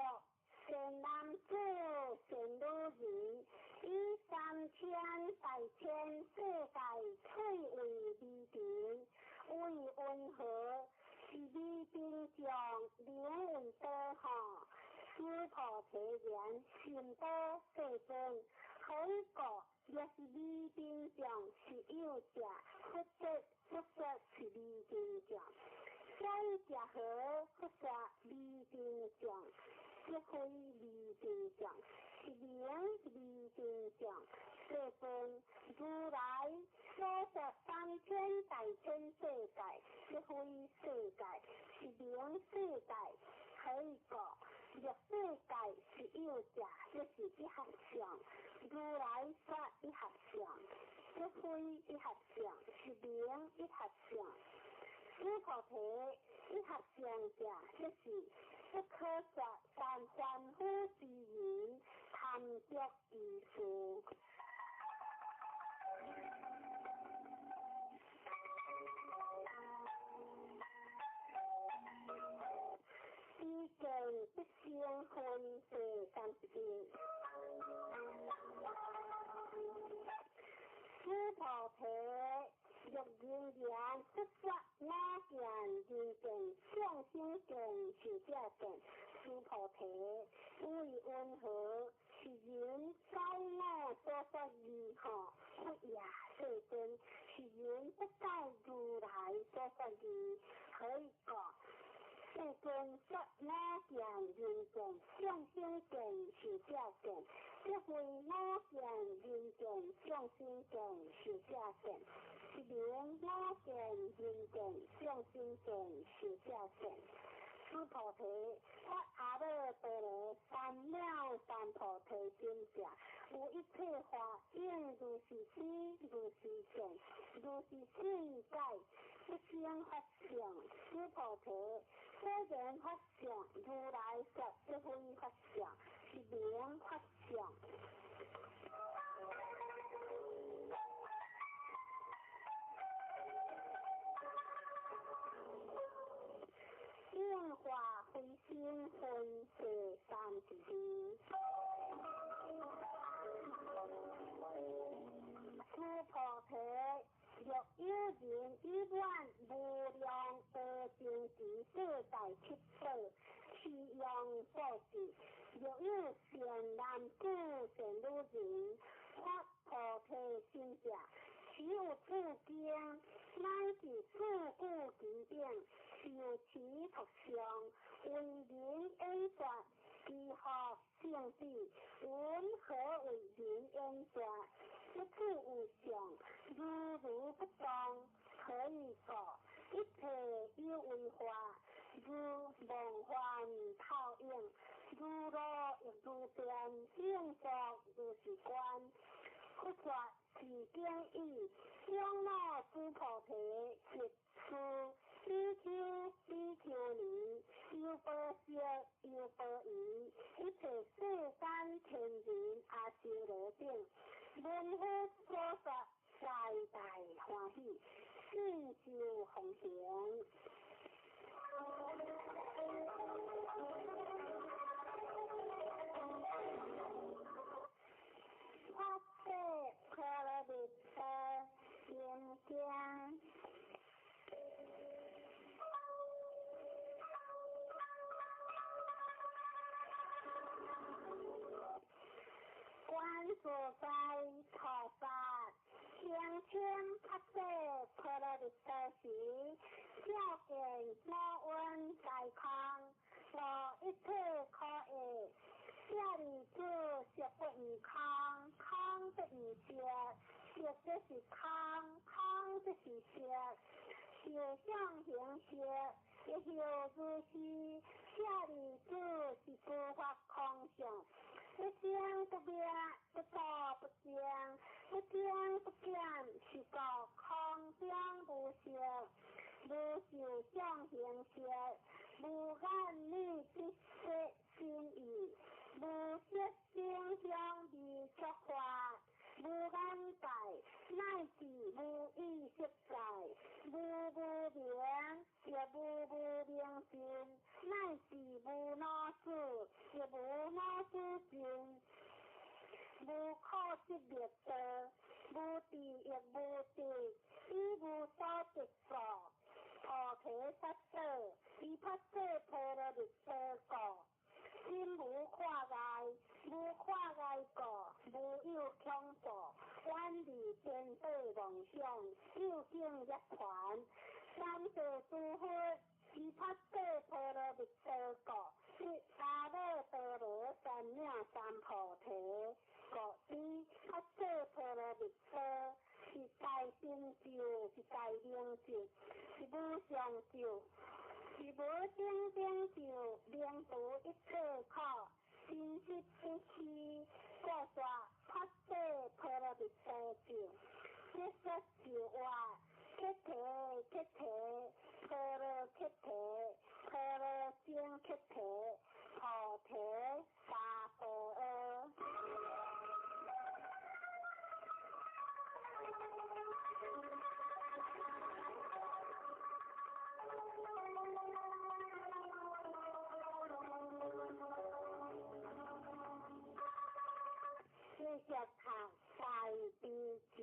善男子、善女人，以三千大千世界翠为微尘，为云何？是微尘众，名为宝吼。须菩提言：善宝世尊，何以故？若是微尘众是有者，佛说佛说是微尘众。所以者何？佛说微尘众，即非微尘众，是名微尘众。世尊，如来所说三千大千世界，即非世界，是名世界。可以講，欲世界實有者，就是一合相；如來說一合相，即非一合相，是名一合相。須菩提，一合相者，即是不可說但凡夫之人貪著其事。彼見不生分第31。須菩提，欲人言不說我見、人見、眾生見、壽者見。須菩提，為云何是人解我所說義？吼，佛也世尊，是人不解如來所說義，何以故？世尊說我見、人見、眾生見、壽者見，即非我見、人見、眾生見、壽者見，是名我見、人見、眾生見、壽者見。須菩提，發阿耨多羅三藐三菩提心者，有一切法應如是知，如是見，如是信解，不生法相。須菩提，雖然法相，如來說即非法相，是名法相。應化非生分第32。須菩提，若有人以滿無量阿僧祇世界七寶，持用布施；若有善男子、善女人，發菩提心者，持有此經，乃至四句偈頂，受持讀誦，為人演說，其福勝彼。云何為人演說？一處有相，如如不動，何以故？一切有為法，如夢幻泡影，如露亦如電，應作如是觀。佛說是經已，長老須菩提及諸比丘、比丘尼、優婆塞、優婆夷，一切世間天人阿修羅等，聞佛所說，大大歡喜，信受奉行。發誓婆羅蜜多心經。觀自在菩薩聲稱發誓婆羅蜜多時，照見五蘊皆空，無一切可愛。舍利子，色不異空，空不異色，色即是空，空即是色，受想行識，亦復如是。舍利子，是諸法空相，不生不滅，不住不生，不增不減，是故空中無色，無受想行識，無眼耳鼻舌身意，無色聲香味觸法，無眼界，乃至無意識界，無無明，亦無無明盡，乃至無老死，亦無老死盡，無苦集滅道，無智亦無得，以無所得故，菩提薩埵，以發誓婆羅蜜多故。心無掛礙，無掛礙故，無有恐怖，遠離顛倒妄想，究竟涅槃。三世諸佛，以發誓婆羅蜜多故，得阿耨多羅三藐三菩提。故知發誓婆羅蜜多是大成就，是大明咒，是無上咒，是無無頂頂就，明除一切苦，真實不虛，過煞法界波羅蜜多咒，結束就話，揭諦揭諦，波羅揭諦，波羅僧揭諦，菩提薩婆訶。繼續讀大悲咒。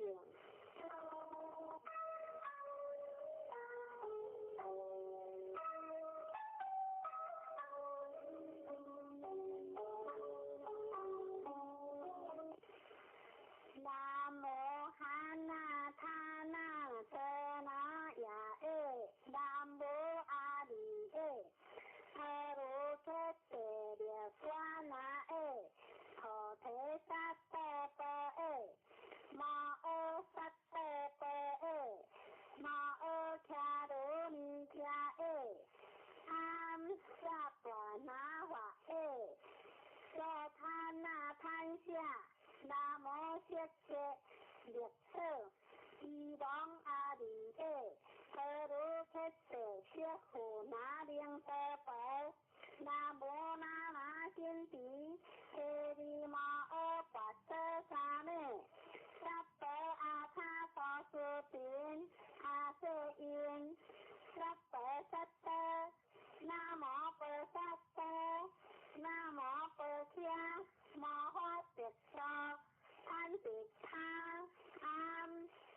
南無哈那他那哆那耶耶，南無阿彌耶，阿罗揭諦涅槃那耶，菩提薩埵波耶，摩訶薩埵波耶，摩訶迦羅尼迦耶，阿萨婆那華耶，娑他那贪下。南無色界力草，伊王阿彌耶，阿罗揭諦色富那灵多婆，南無那那金提，提利摩诃跋多沙美，萨婆阿他多斯频，阿瑟因，萨婆萨多，南無婆萨多，南無婆伽。摩诃迭娑，贪迭他，阿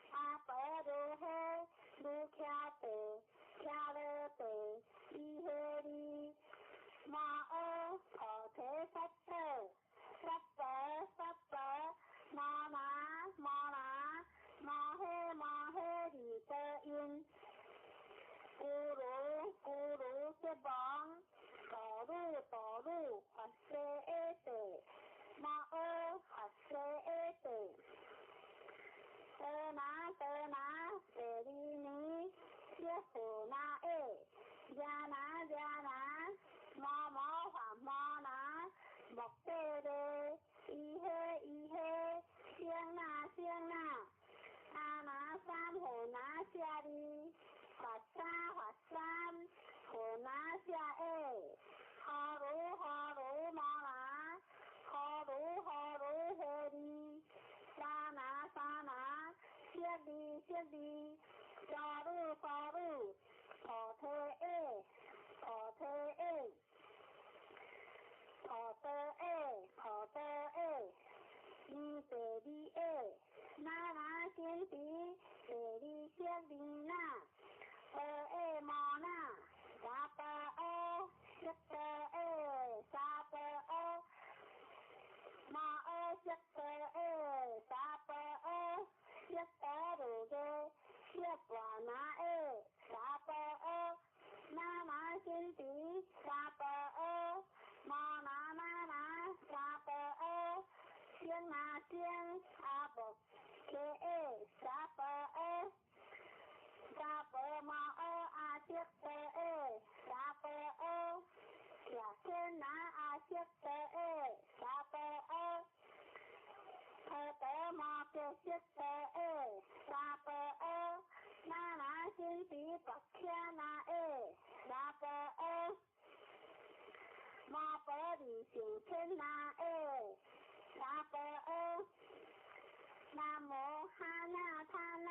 阿婆如诃，如迦地，迦罗地，伊诃利，摩诃菩提萨埵，萨婆萨婆，摩那摩那，摩诃摩诃利多因，咕噜咕噜吉王，哆噜哆噜法师阿地。摩诃法师阿地，哆那哆那第二年，色富那耶，耶那耶那，摩摩法摩那，目地勒，伊诃伊诃，声那声那，阿那三呼那舍利，法三法三，呼那舍耶，呵噜呵噜摩那。呵噜呵噜嘿利，沙那沙那，舍利舍利，沙噜沙噜，菩提耶，菩提耶，菩提耶，菩提耶，尼地利耶，那那金提，地利舍利那，婆耶摩那，萨婆诃，色多耶，萨婆诃。摩诃色多耶，萨婆诃，色多如耶，色婆那耶，萨婆诃，那那金提，萨婆诃，摩那那那，萨婆诃，僧那僧，阿婆伽耶，萨婆诃，萨婆摩诃阿悉多耶，萨婆诃。耶天那阿悉多耶，萨婆诃，婆陀摩揭悉多耶，萨婆诃，那那金提跋伽那耶，萨婆诃，摩婆利胜天那耶，萨婆诃，南无哈那他那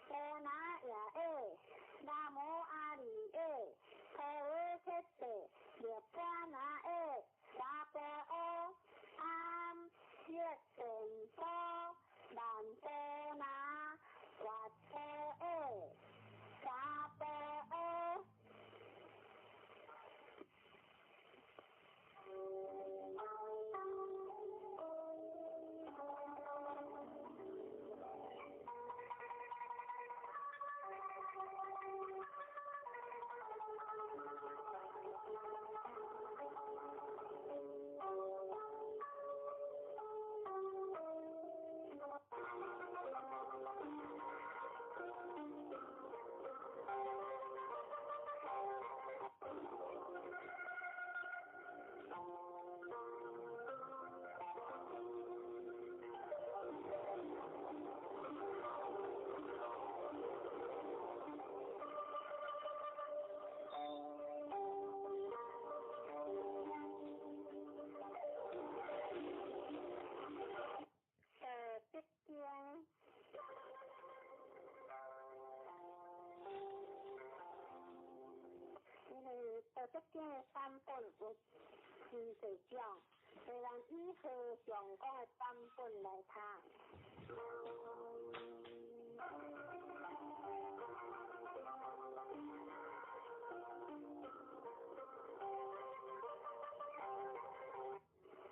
哆那耶耶，南無阿彌耶，婆羅揭諦涅槃那耶，薩婆訶，阿悉電多曼多那跋多耶，薩婆訶。德经的版本有真濟種，所以咱以和尚講的版本來讀。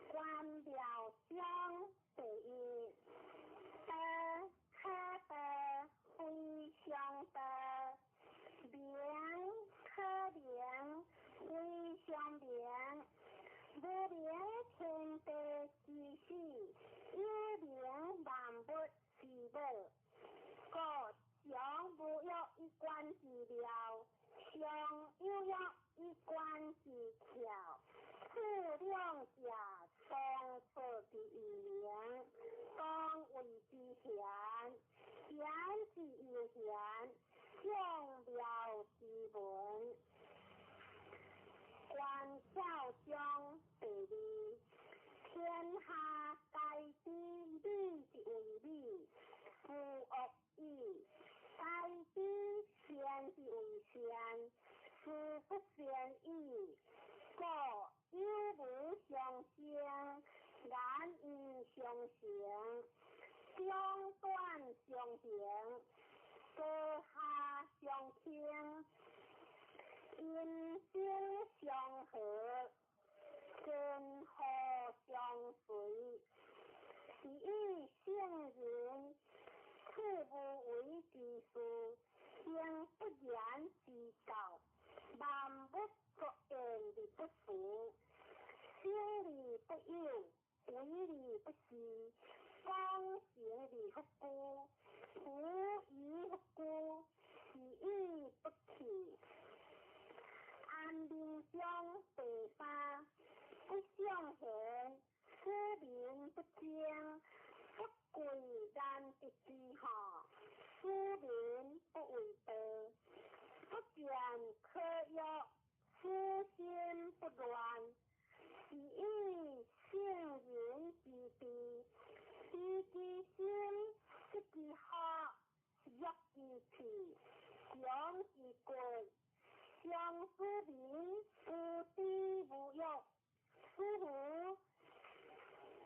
观妙章第一，道可道非常道，名可名非常名，無明天地之始，有明萬物之母。故常無欲以觀之妙，常有欲以觀之巧。此兩者同出之異名，同謂之玄，玄之又玄，眾妙之門。觀巧章第二，天下皆知美之為美，斯惡已；皆知善之為善，斯不善已。故有無相生，難因相成，長短相形，高下相傾，音聲相和，前後相隨。是以聖人處無為之事，行不言之教，萬物作焉而不辭，生而不有，為而不恃，功成而不居，無以不居，是以不去。安民章第三，不尚賢，使民不爭，不貴難得之下，使民不畏道，不見可欲，使心不亂。是以聖人之治，知其心，得其福，弱其氣，強其骨，常使民無知無欲，使乎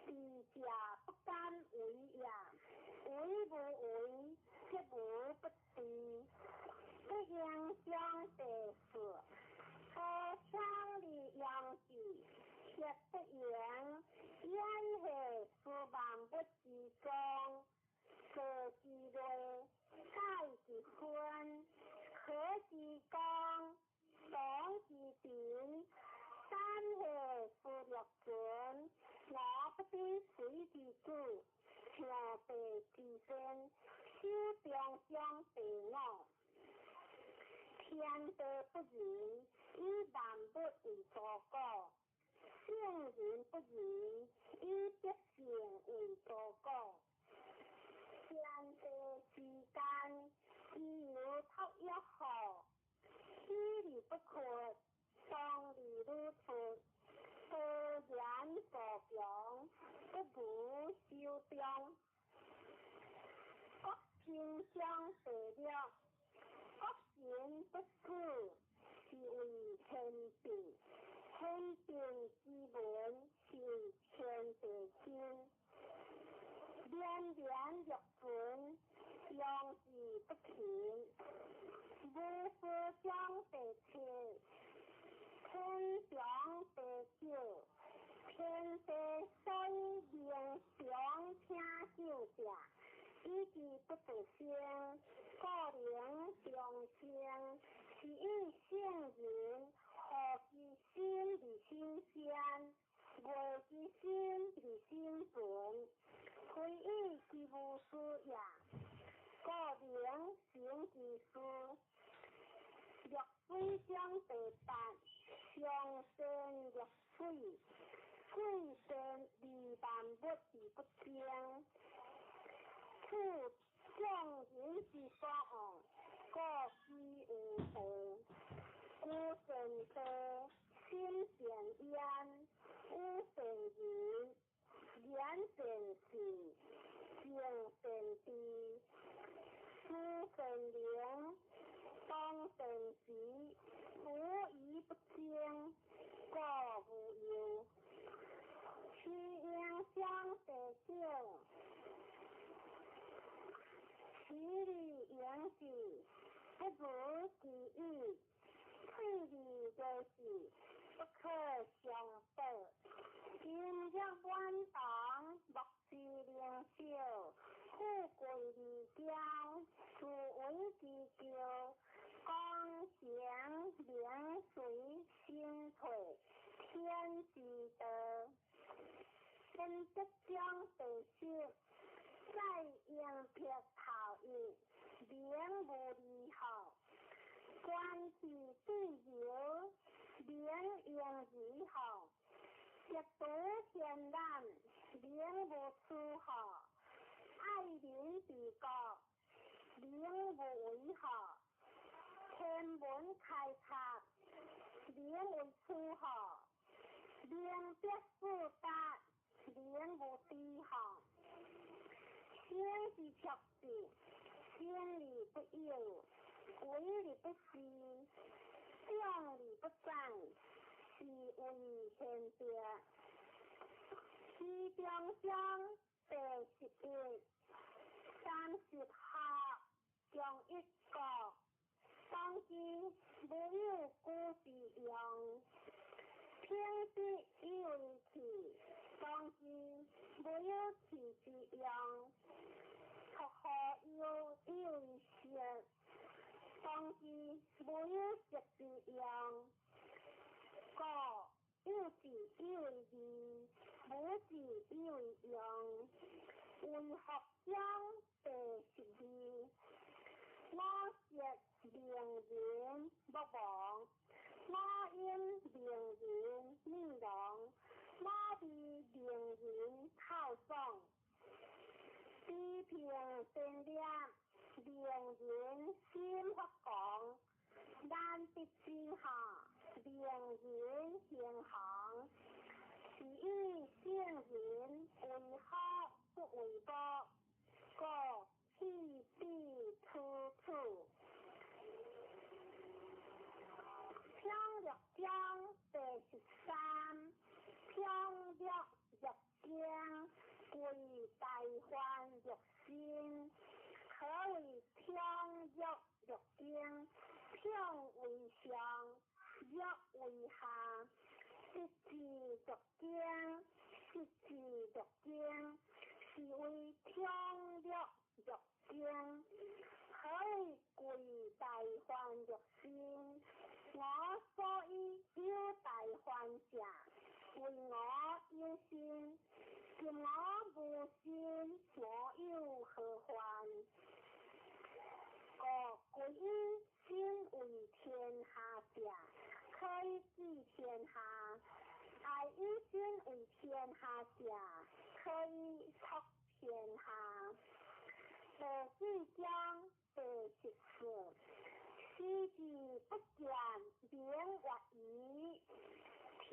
治者不敢為也。為無為，則無不治。不應章第四，高昌而養之，卻不言，演化是萬物之宗，造之類，改之分，和之光，同之頻，三下是六存，我不知水之主，象地之先，守中章第五。天地不仁，以萬物為刍狗；聖人不仁，以百姓為刍狗。天地之間，其有托約乎？起而不缺，動而愈出，多言助強，不無修中。國平章第六，國人不死，是謂天變；天變之門，是謂天地心。連連若存，養之不勤。無事章第七，天長第九，天地所以明長聽久者，以其不得生，故能長生。是以聖人何其心而心善，為其心而心存，非以其無事也，故能成其事。綠水章第八，上善若水，水善利萬物而不爭。此眾人之所惡，故居有道。居善道，心善焉，語善仁，言善信，行善知，思善能，當善時，無疑不爭。等。其利盈之，不如其已；退而就是，不可相报。今日满堂，莫之能少；富贵而骄，自为之骄。功成名随身退，天之道。本德章第十，在应辟头一，名无离号。官至对流，名应离号。一独贤难，名无出号。爱民治国，名无为号。天文开拓，名为出号。明德四达，名无低号。生之卓志，生而不有，为而不恃，长而不宰，是谓贤德。其中章第11，30学，中一国，当之无有古之用。品德以为器，当之无有器之用。托何有以为色，当之无有色之用。故有志以为义，无志以为用。为学章第12，我舌名人莫忘，我音名人灭亡，我味名人透爽。批评先念，名人心发狂，难得之下，名人行行，是以圣人为好不为过，故弃彼处处。平乐章第13，平乐入经，归大梵入心。何为平乐入经？平为上，乐为下。一字入经，十字入经，是为平乐入经。何为归大梵入心？我所以有大梵者，为我有心。今我无心，我有何患？故归以心为天下者，可以治天下；爱以心为天下者，可以托天下。第四章第14，视之不见，名曰夷；听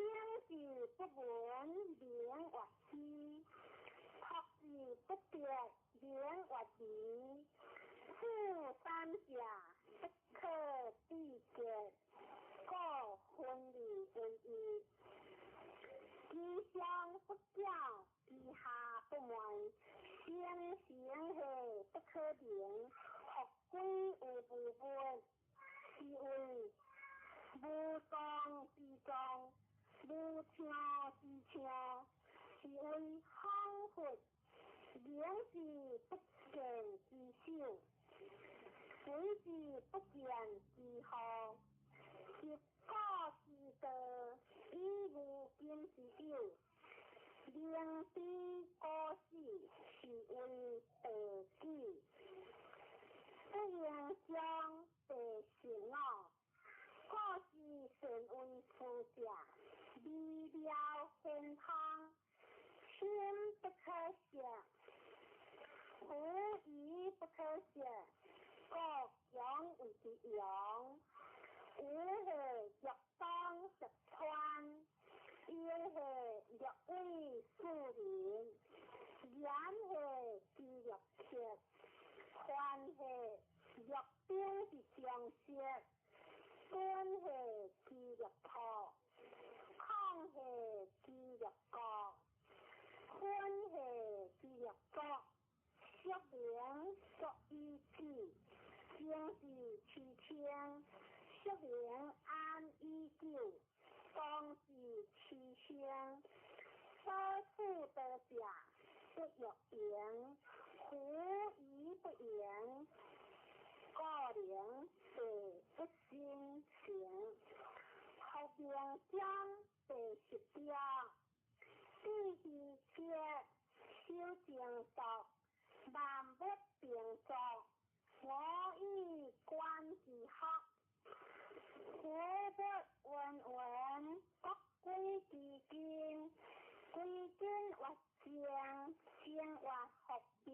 之不闻，名曰虚；托之不得，名曰离。此三者，不可比较，故分而为一。其上不矫，其下不昧，生成下不可名，复归有无物，是谓无状之状，无听之听，是谓恍惚。明之不见之首，随之不见之后，习古之道，以无今之有。明知古死，是为道举。不应将第15，古之善为师者，微妙玄通，深不可测，狐疑不可测，故强为之用。有下欲当十川，有下欲为庶人，言下之欲克，凡下欲兵之将色，敦下之欲破，抗下之欲国，分下之欲俗名俗以子，生是凄清，俗名安以久，当是凄清。所处得者不欲迎，狐疑不迎，故能地不生成。福明章第十条，智虚切，修正道，万物并作，我以观之学。苦不温文，国归其根，归根活静，静活复明，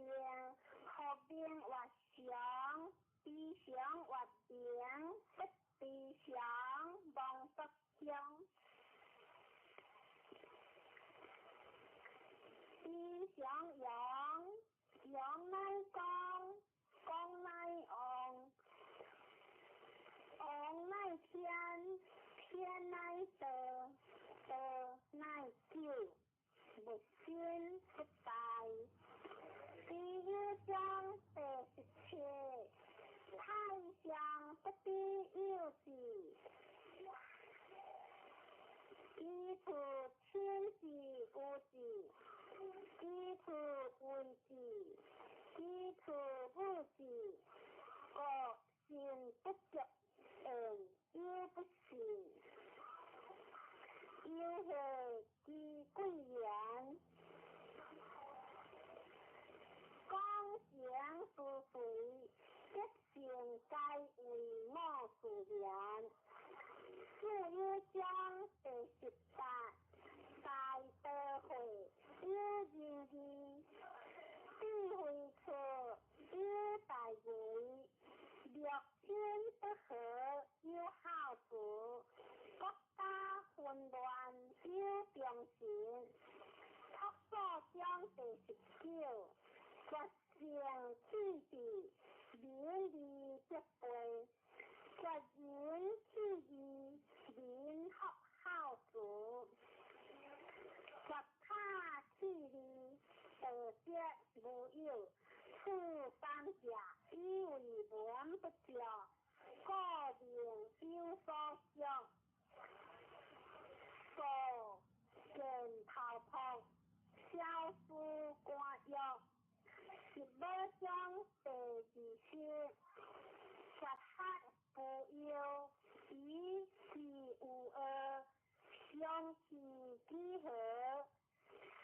复明活常，非常活明，不非常忘不乡。非常阳，阳乃光，光乃旺，旺乃天，天乃道，道乃久，物生不败。第一章第十七，太上不知有志，其处亲之有志，其处为之，其处无志，故信不足言，犹不信。犹何之贵言？讲贤思随，德性皆为我自然。四有章第十八，大道会有仁义，智慧处有大义，六亲不和有孝慈，国家混乱有忠臣。朴素章第十九，决胜气质，民利必备；决人气义，民福孝慈；决他气义，道德无有。此三者，以为文不足，故名有所属。数见头破，小事官约。十五章第二十，十学不忧，以是无恶，相去几何？身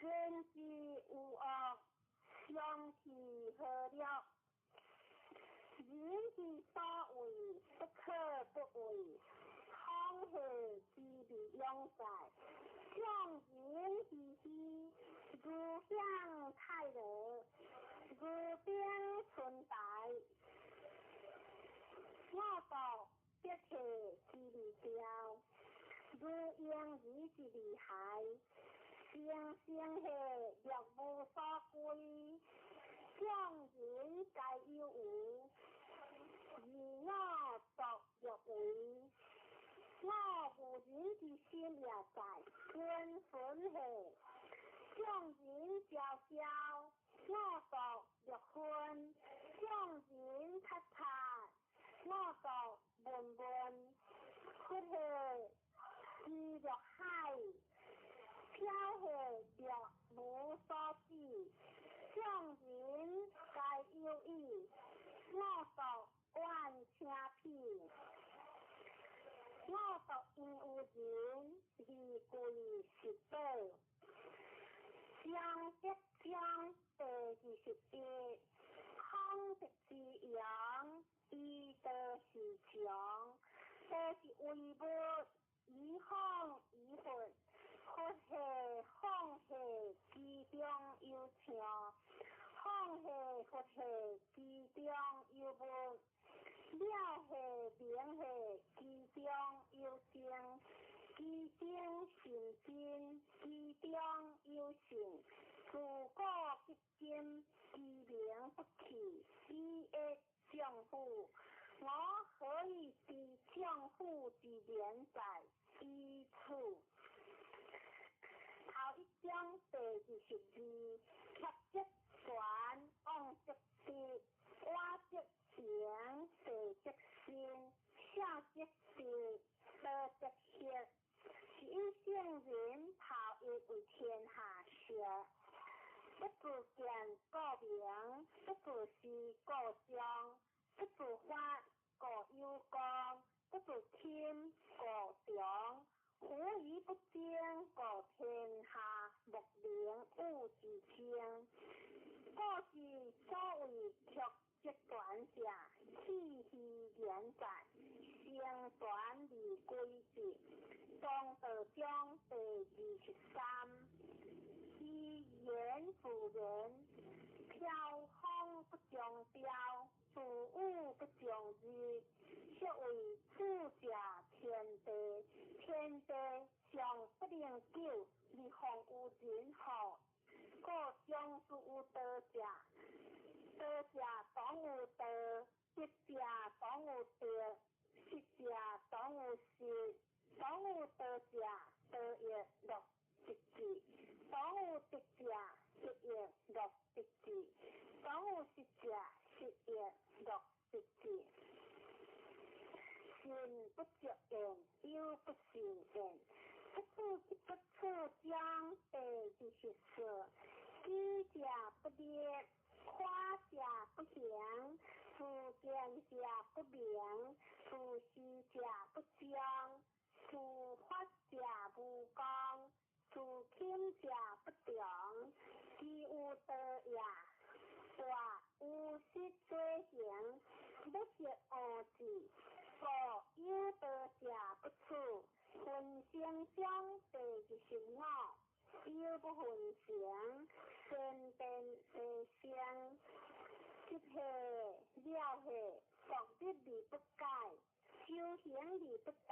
之无恶，相去何了？人之所为，不可不为。康何之未永在？众人之虚，如享泰乐，如冰春台。我道必体之未调，如婴儿之未孩。生生下若无所归，众人皆有无，而我独欲为。我无人之心也在，君分下，众人昭昭，我独欲昏；众人察察，我独闷闷。佛下之若海，飘下若无所止。众人皆有意，我独愿听彼。我独因有人，而贵是宝。张德章第21，孔德之扬，以道是强，道是为物，以放以佛，佛下放下其中有唱，放下佛下其中有物。了下明下其中有静，其中信真，其中有信。自古至今，其名不去，以益丈夫。我何以知丈夫之言哉？以此。头一章第22，协则权往則直，我則行，地則生，孝則治，道則學。是以聖人拋一為天下學。不自見故明，不自私故彰，不自發故有功，不自謙故長。夫以不爭，故天下莫能與之爭。故知所謂曲則全者，氣虛言在，成全而歸之。莊道章第23。虛言自然，飄風不終朝，自雨不終日。俗謂主者天地，天地尚不能久，而況有人乎？故終之有道者，道者當有道，德者當有德，失者當有失。當有道者，道亦樂得之；當有德者，德亦樂得之；當有失者，失亦樂得之。信不足言，有不信言。不處不處章第24。己者不立，誇者不行，自見者不明，自私者不彰，自發者無功，自謙者不長。其有道也，大有失做行，不識惡字，故有道者不處。分成章第25。有不分成，善變地生，執下了下，獨立而不改，修行而不怠，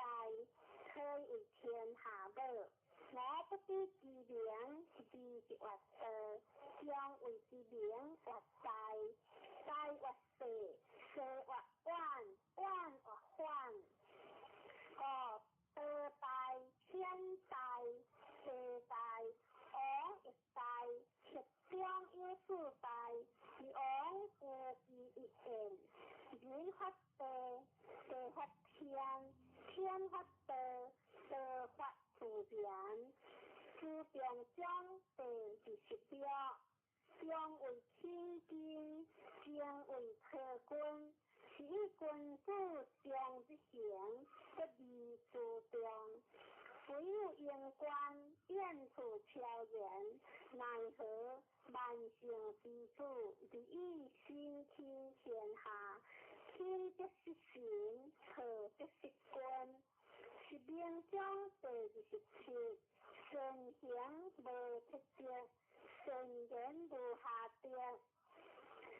可以為天下母。我不知其名，而越道，將為之名越大，大越細，細越遠，遠越反。故道大、天大、地大，王亦大，十中有四大，王無其一焉。人發地，地發天，天發道，道發自然。自變章第26，中為起根，精為體君。是以君子常日行，不離諸眾。唯有用官，遠處超然，奈何萬乘之主，而以身輕天下，輕則失神，錯則失君。十明章第27，善行無特色，善言無瑕德，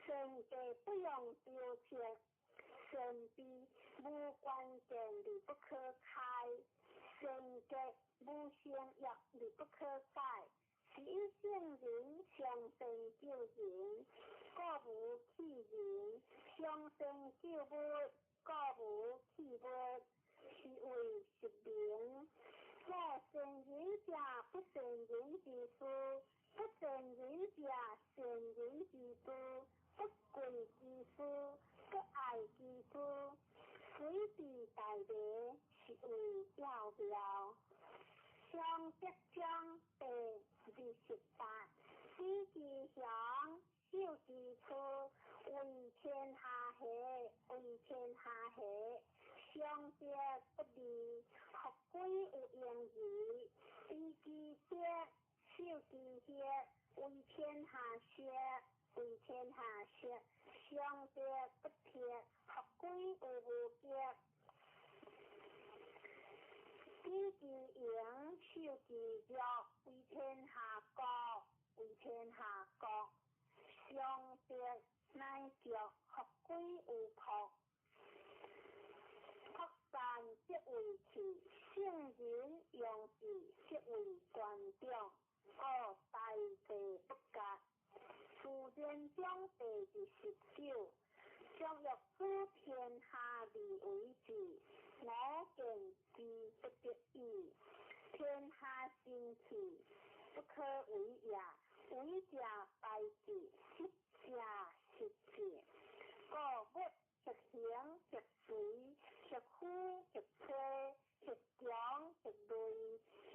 善計不用雕刻，善悲無關鍵而不可開，善結無成約而不可改。是以聖人上善救人，故無棄人；上善救物，故無棄物。是謂十明。故善人者，不善人之師；不善人者，善人之助；不貴之師，不愛之師。隨地大迷，是謂要妙。上德章第28，知其雄，守其雌，為天下下，為天下下。上德不離，復歸有用矣。知其德，守其血，為天下學，為天下學。上德不鐵，復歸有無極。知其榮，守其弱，為天下國，為天下國。上德乃著，復歸有朴。朴善則為器，聖人用之，則為官長。故大地不割。自然章第29，將欲主天下而為之，我見之不得已。天下神器，不可為也。為者敗之，失者乞子。故欲欲行欲随欲夫欲妻欲强欲锐欲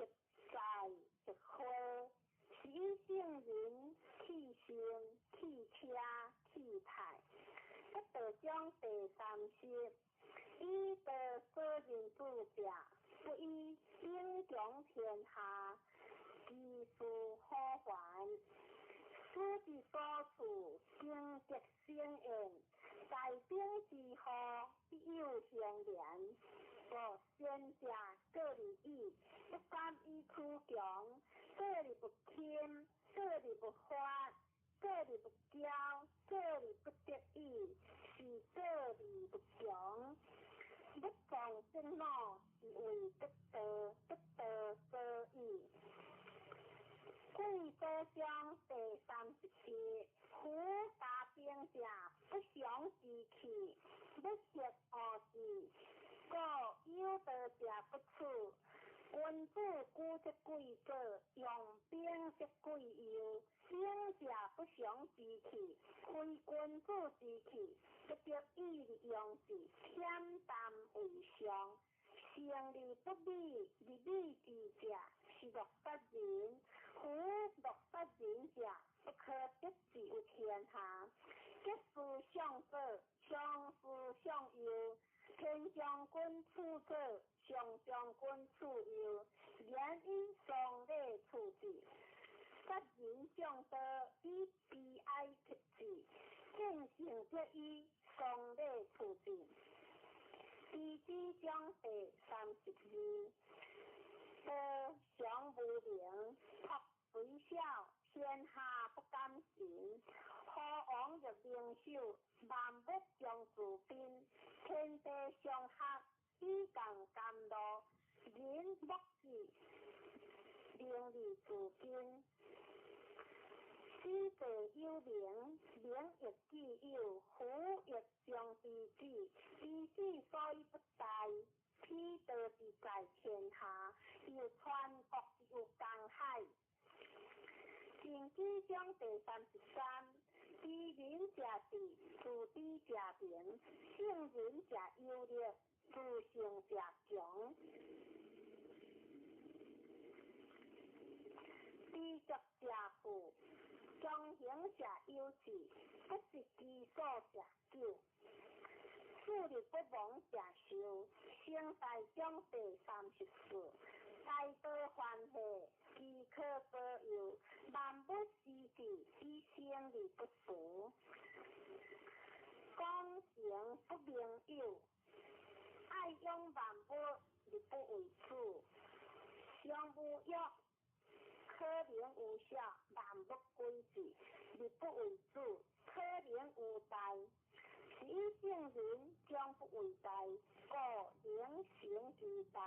在欲花，是以圣人弃身弃车弃态。得道章第三十，以道所认主者，不以兵强天下，其事可还。此之所处，经德生焉，大兵之祸，必有相连。故先者过而已，不敢以取强，过而不轻，过而不发，过而不骄，过而不得已，是过而不强。欲壮正脑，是为得道，得道所以。贵州章第37，夫家兵者，不祥之器，欲学恶事，故有道者不处。君子居则贵左，用兵则贵右。兵者不祥之器，非君子之器，不得已而用之，恬淡为上。成而不美，而美之者，是乐杀人。夫乐杀人者，不可得志于天下。吉事向左，凶事向右。天将军处左，上将军处右。言以丧礼处之。杀人将刀，以悲哀克之。见性则以丧礼处之。地支章第32，道常无名，朴虽小，天下不敢信。何王欲灵首，万物将自宾。天地相合，以共甘露。人莫智，名利自根。此地有名，名亦既有，夫亦将之子。之子所以不大，彼道之在天下，又传国之有江海。经济章第33，知人者智，自知者明；圣人者有力，自胜者强。知足者富，强行者有志，不失其所者久。树立不亡者寿。成大章第34，大道欢喜，其可保佑；万物之志，以生而不俗。讲诚不明有，爱养万物而不为主。上无欲，可能有小，万物归之，而不为主；可能有大，是以圣人将不为大，故能成其大。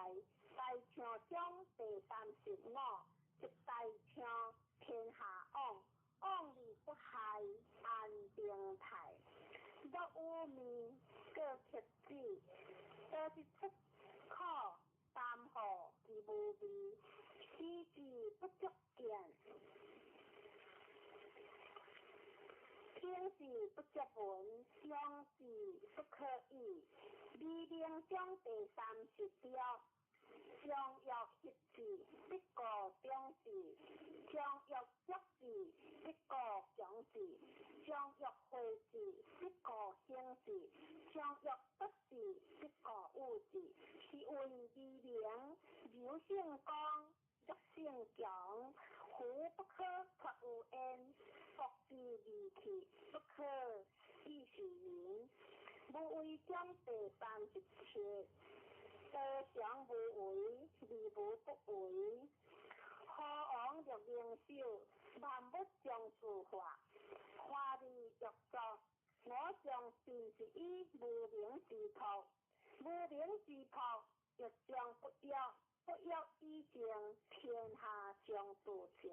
大象章第35，一大象天下往，往而不害，安定泰。若有面，过克子，倒是出苦担祸之无味，使之不足见。听之不足闻，想之不可语。美名章第36，将欲克之，必固中之；将欲足之，必固强之；将欲废之，必固兴之；将欲夺之，必固有之。是为美名，柔胜刚，弱胜强。夫不可脱有焉，国之利器，不可以示人。无为章第37，道常无为，而无不为。何王欲灵首，万物将自化。花而欲作，我将尽是以无名之朴。无名之朴，欲将不欲，不欲以静，天下将自清。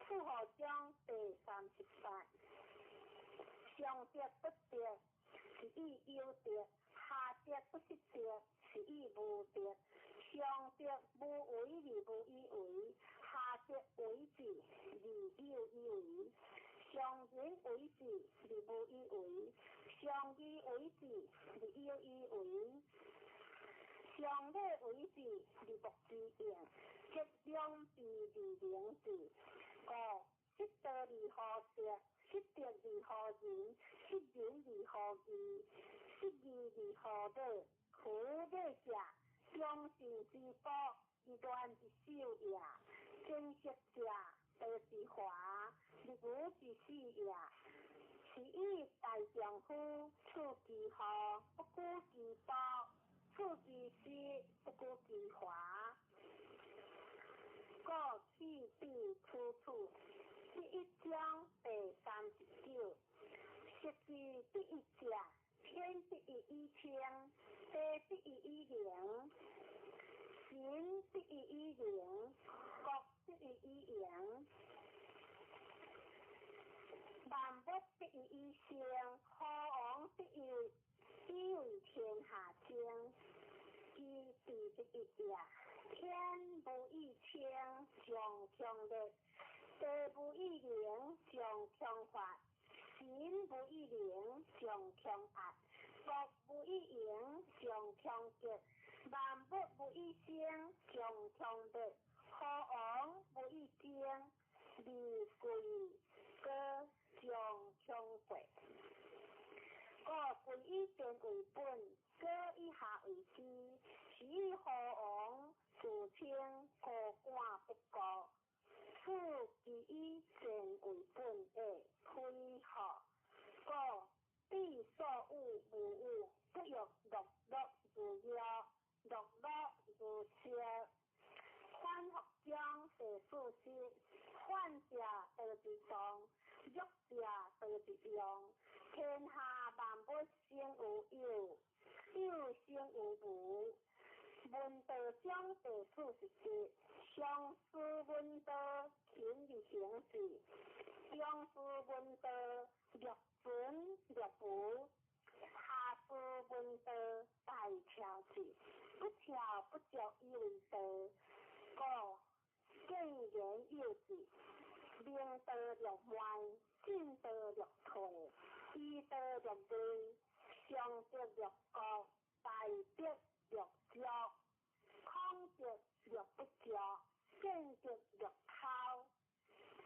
楚河章第38，上德不德，是以有德；下德不失德，是以无德。上德无为而无以为，下德为之而有以为。上上仁為治，而無以為；上義為治，而有以為；上禮為治，而莫之用；質兩備而靈智。五、失道而後德，失德而後仁，失仁而後義，失義而後禮。夫禮者，忠信之寶，而亂之首也；貞色者，道之華，而武之始也。是以大丈夫處其禍，不顧其暴；處其失，不顧其華。故去彼處處，第一章第39。失之第一者，天第一以清，地第一以靈，神第一以靈，國第一以榮。萬物得以以生，何王得以以為天下精。其地之一也。天無以清，上強烈；地無以靈，上強發；神無以靈，上強壓；國無以榮，上強極；萬物無以生，上強烈；何王無以精，而貴高上強國。故貴以賤為本，高以下為師。是以何王自稱高官不高，此其以賤為本的非何？故彼所有無有，不欲樂樂如藥，樂樂如燒。反復章第40，反者道之動，弱者道之用。天下萬物生有有，有生有無。文道章第47，上師聞道，勤而行之；中師聞道，略存略無；下師聞道，大巧之。不巧不足以為道。故見言有智，明道略慢，進道略退，醫道略微，上德略高，大德略足，空德略不足，見德略偷，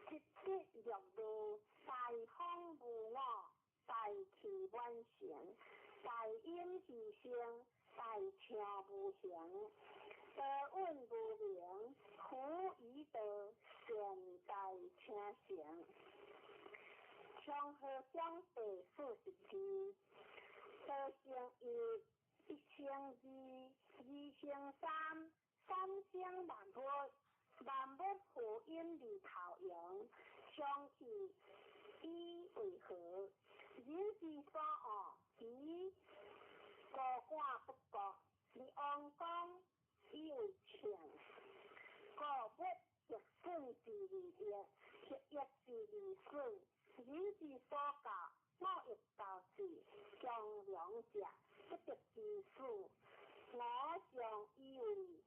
失德略微，大方無我，大器晚成，大隱其身，大暢無形，道隱無名，夫以道善大成成。長河章第42，道成一，一成二，二成三，三成萬物，萬物負陰而頭陽，相去以為和。人之所惡，其高官不高，而王公以為稱。故物逆損之而益，逆益之而損。人之所教，我亦教之。強梁者，不得其死。我尚以為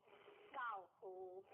教父。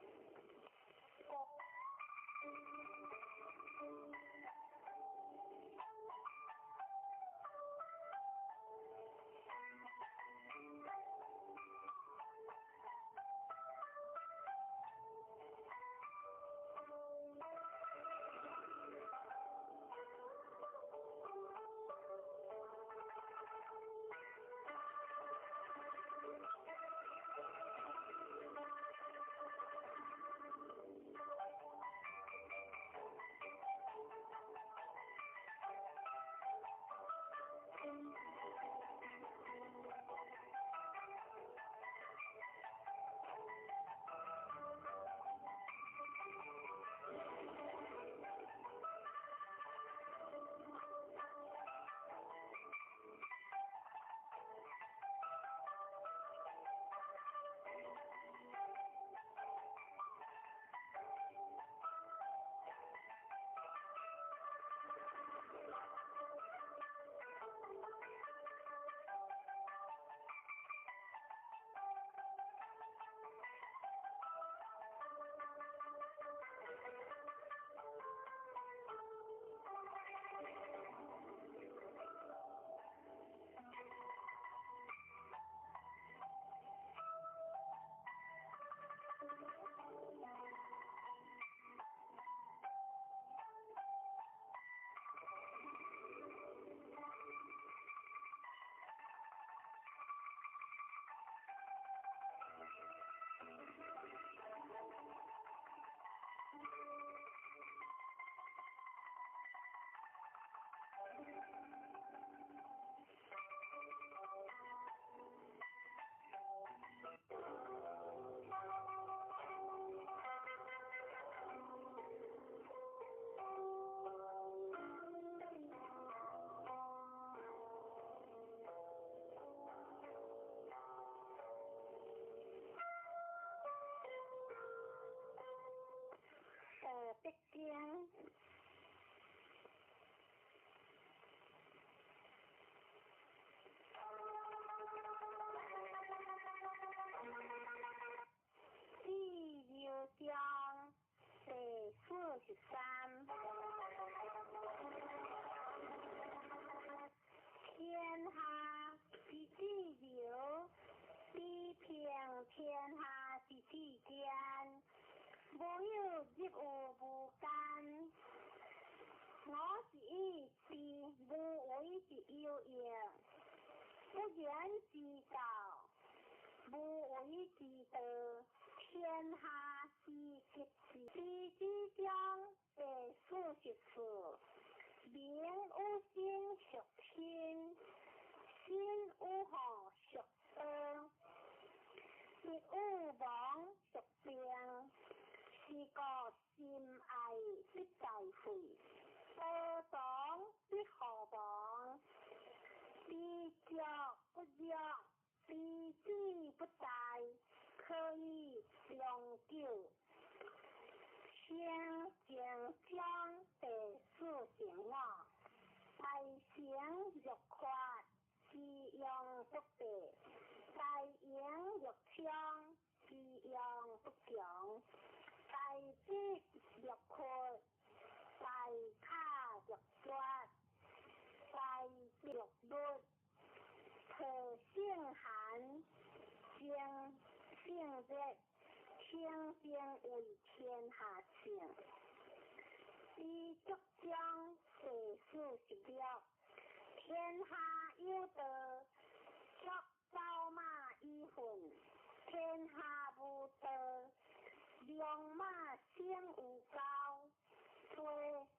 经。第六章第43。天下之自由，比平天下之至坚，无有入于无间。我是以知无为之有用，不言之道，无为之道，天下之极致。知之章第44，民有心属心，心有祸属道，必有亡属病，是故心爱必在会，道长必何亡，知足不弱，知止不殆，可以长久。先经章第45，大成若缺，其用不备；大盈若冲，其用不强；大智若缺，大卡若绝，大若律，特性寒，精性热，清净为天下圣。知足章第46，天下有道，足走马以奋；天下无道，良马生有高。做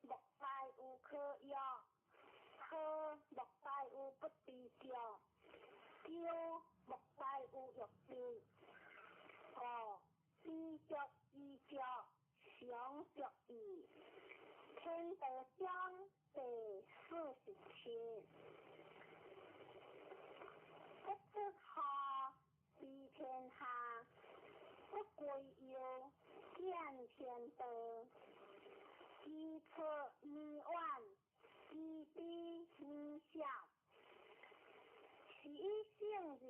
莫大有可约，好莫大有不知足，骄莫大有欲得。五知足知足，常足矣。天道章第47，不出河，知天下；不归右，见天道。知错弥远，知彼弥少。是以圣人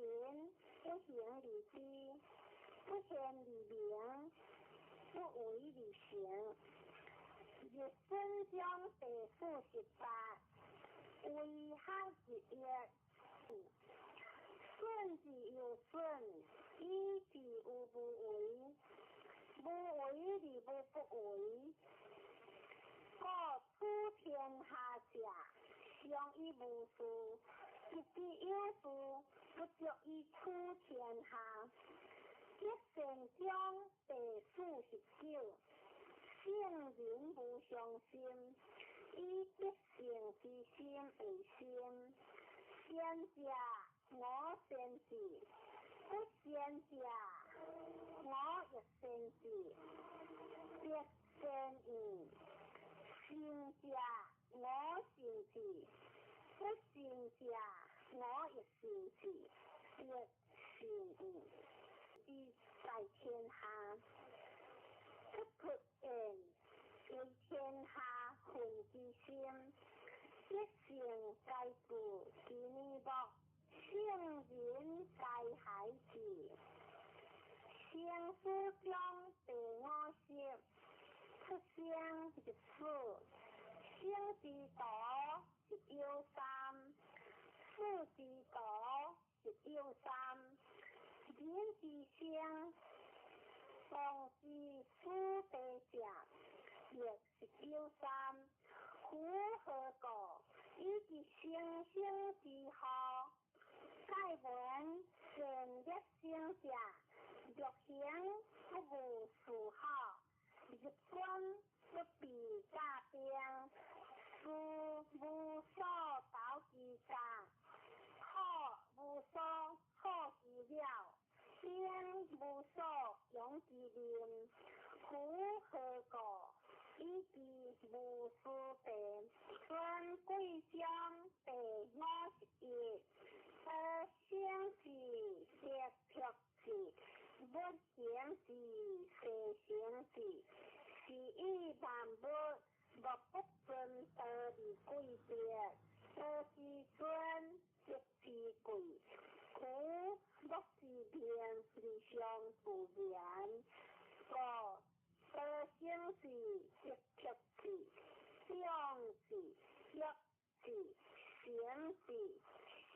不行而知，不现而明，不为而成。日损章第48，为学日益，损之又损，以至于无为。无为而无不为。故处天下者，常以无事；一之有事，不足以处天下。德善章第49，圣人无上心，以德性之心为心。先者我先知，不先者我亦先知。德善焉，善者我善之，不善者我亦善之。德善焉，之在天下，不出言，为天下分之心。德性该具其面目，圣人该孩子。生死章第50，出生入死，生之道是有三，死之道是有三。人之生，当知死地者，亦是有三。夫何故？以及生生之祸，盖闻善恶生者，欲行不务事好，入军不避甲兵，事无所投其诈，苦无所好其了，兵无所用其民。夫何故？以及无私地。尊贵章第51，得生之得福之，不行之得行之，是以萬物莫不尊道而貴別，道之尊則之貴。故莫之名而相不言。故道生事則克之，長之，克之，成之。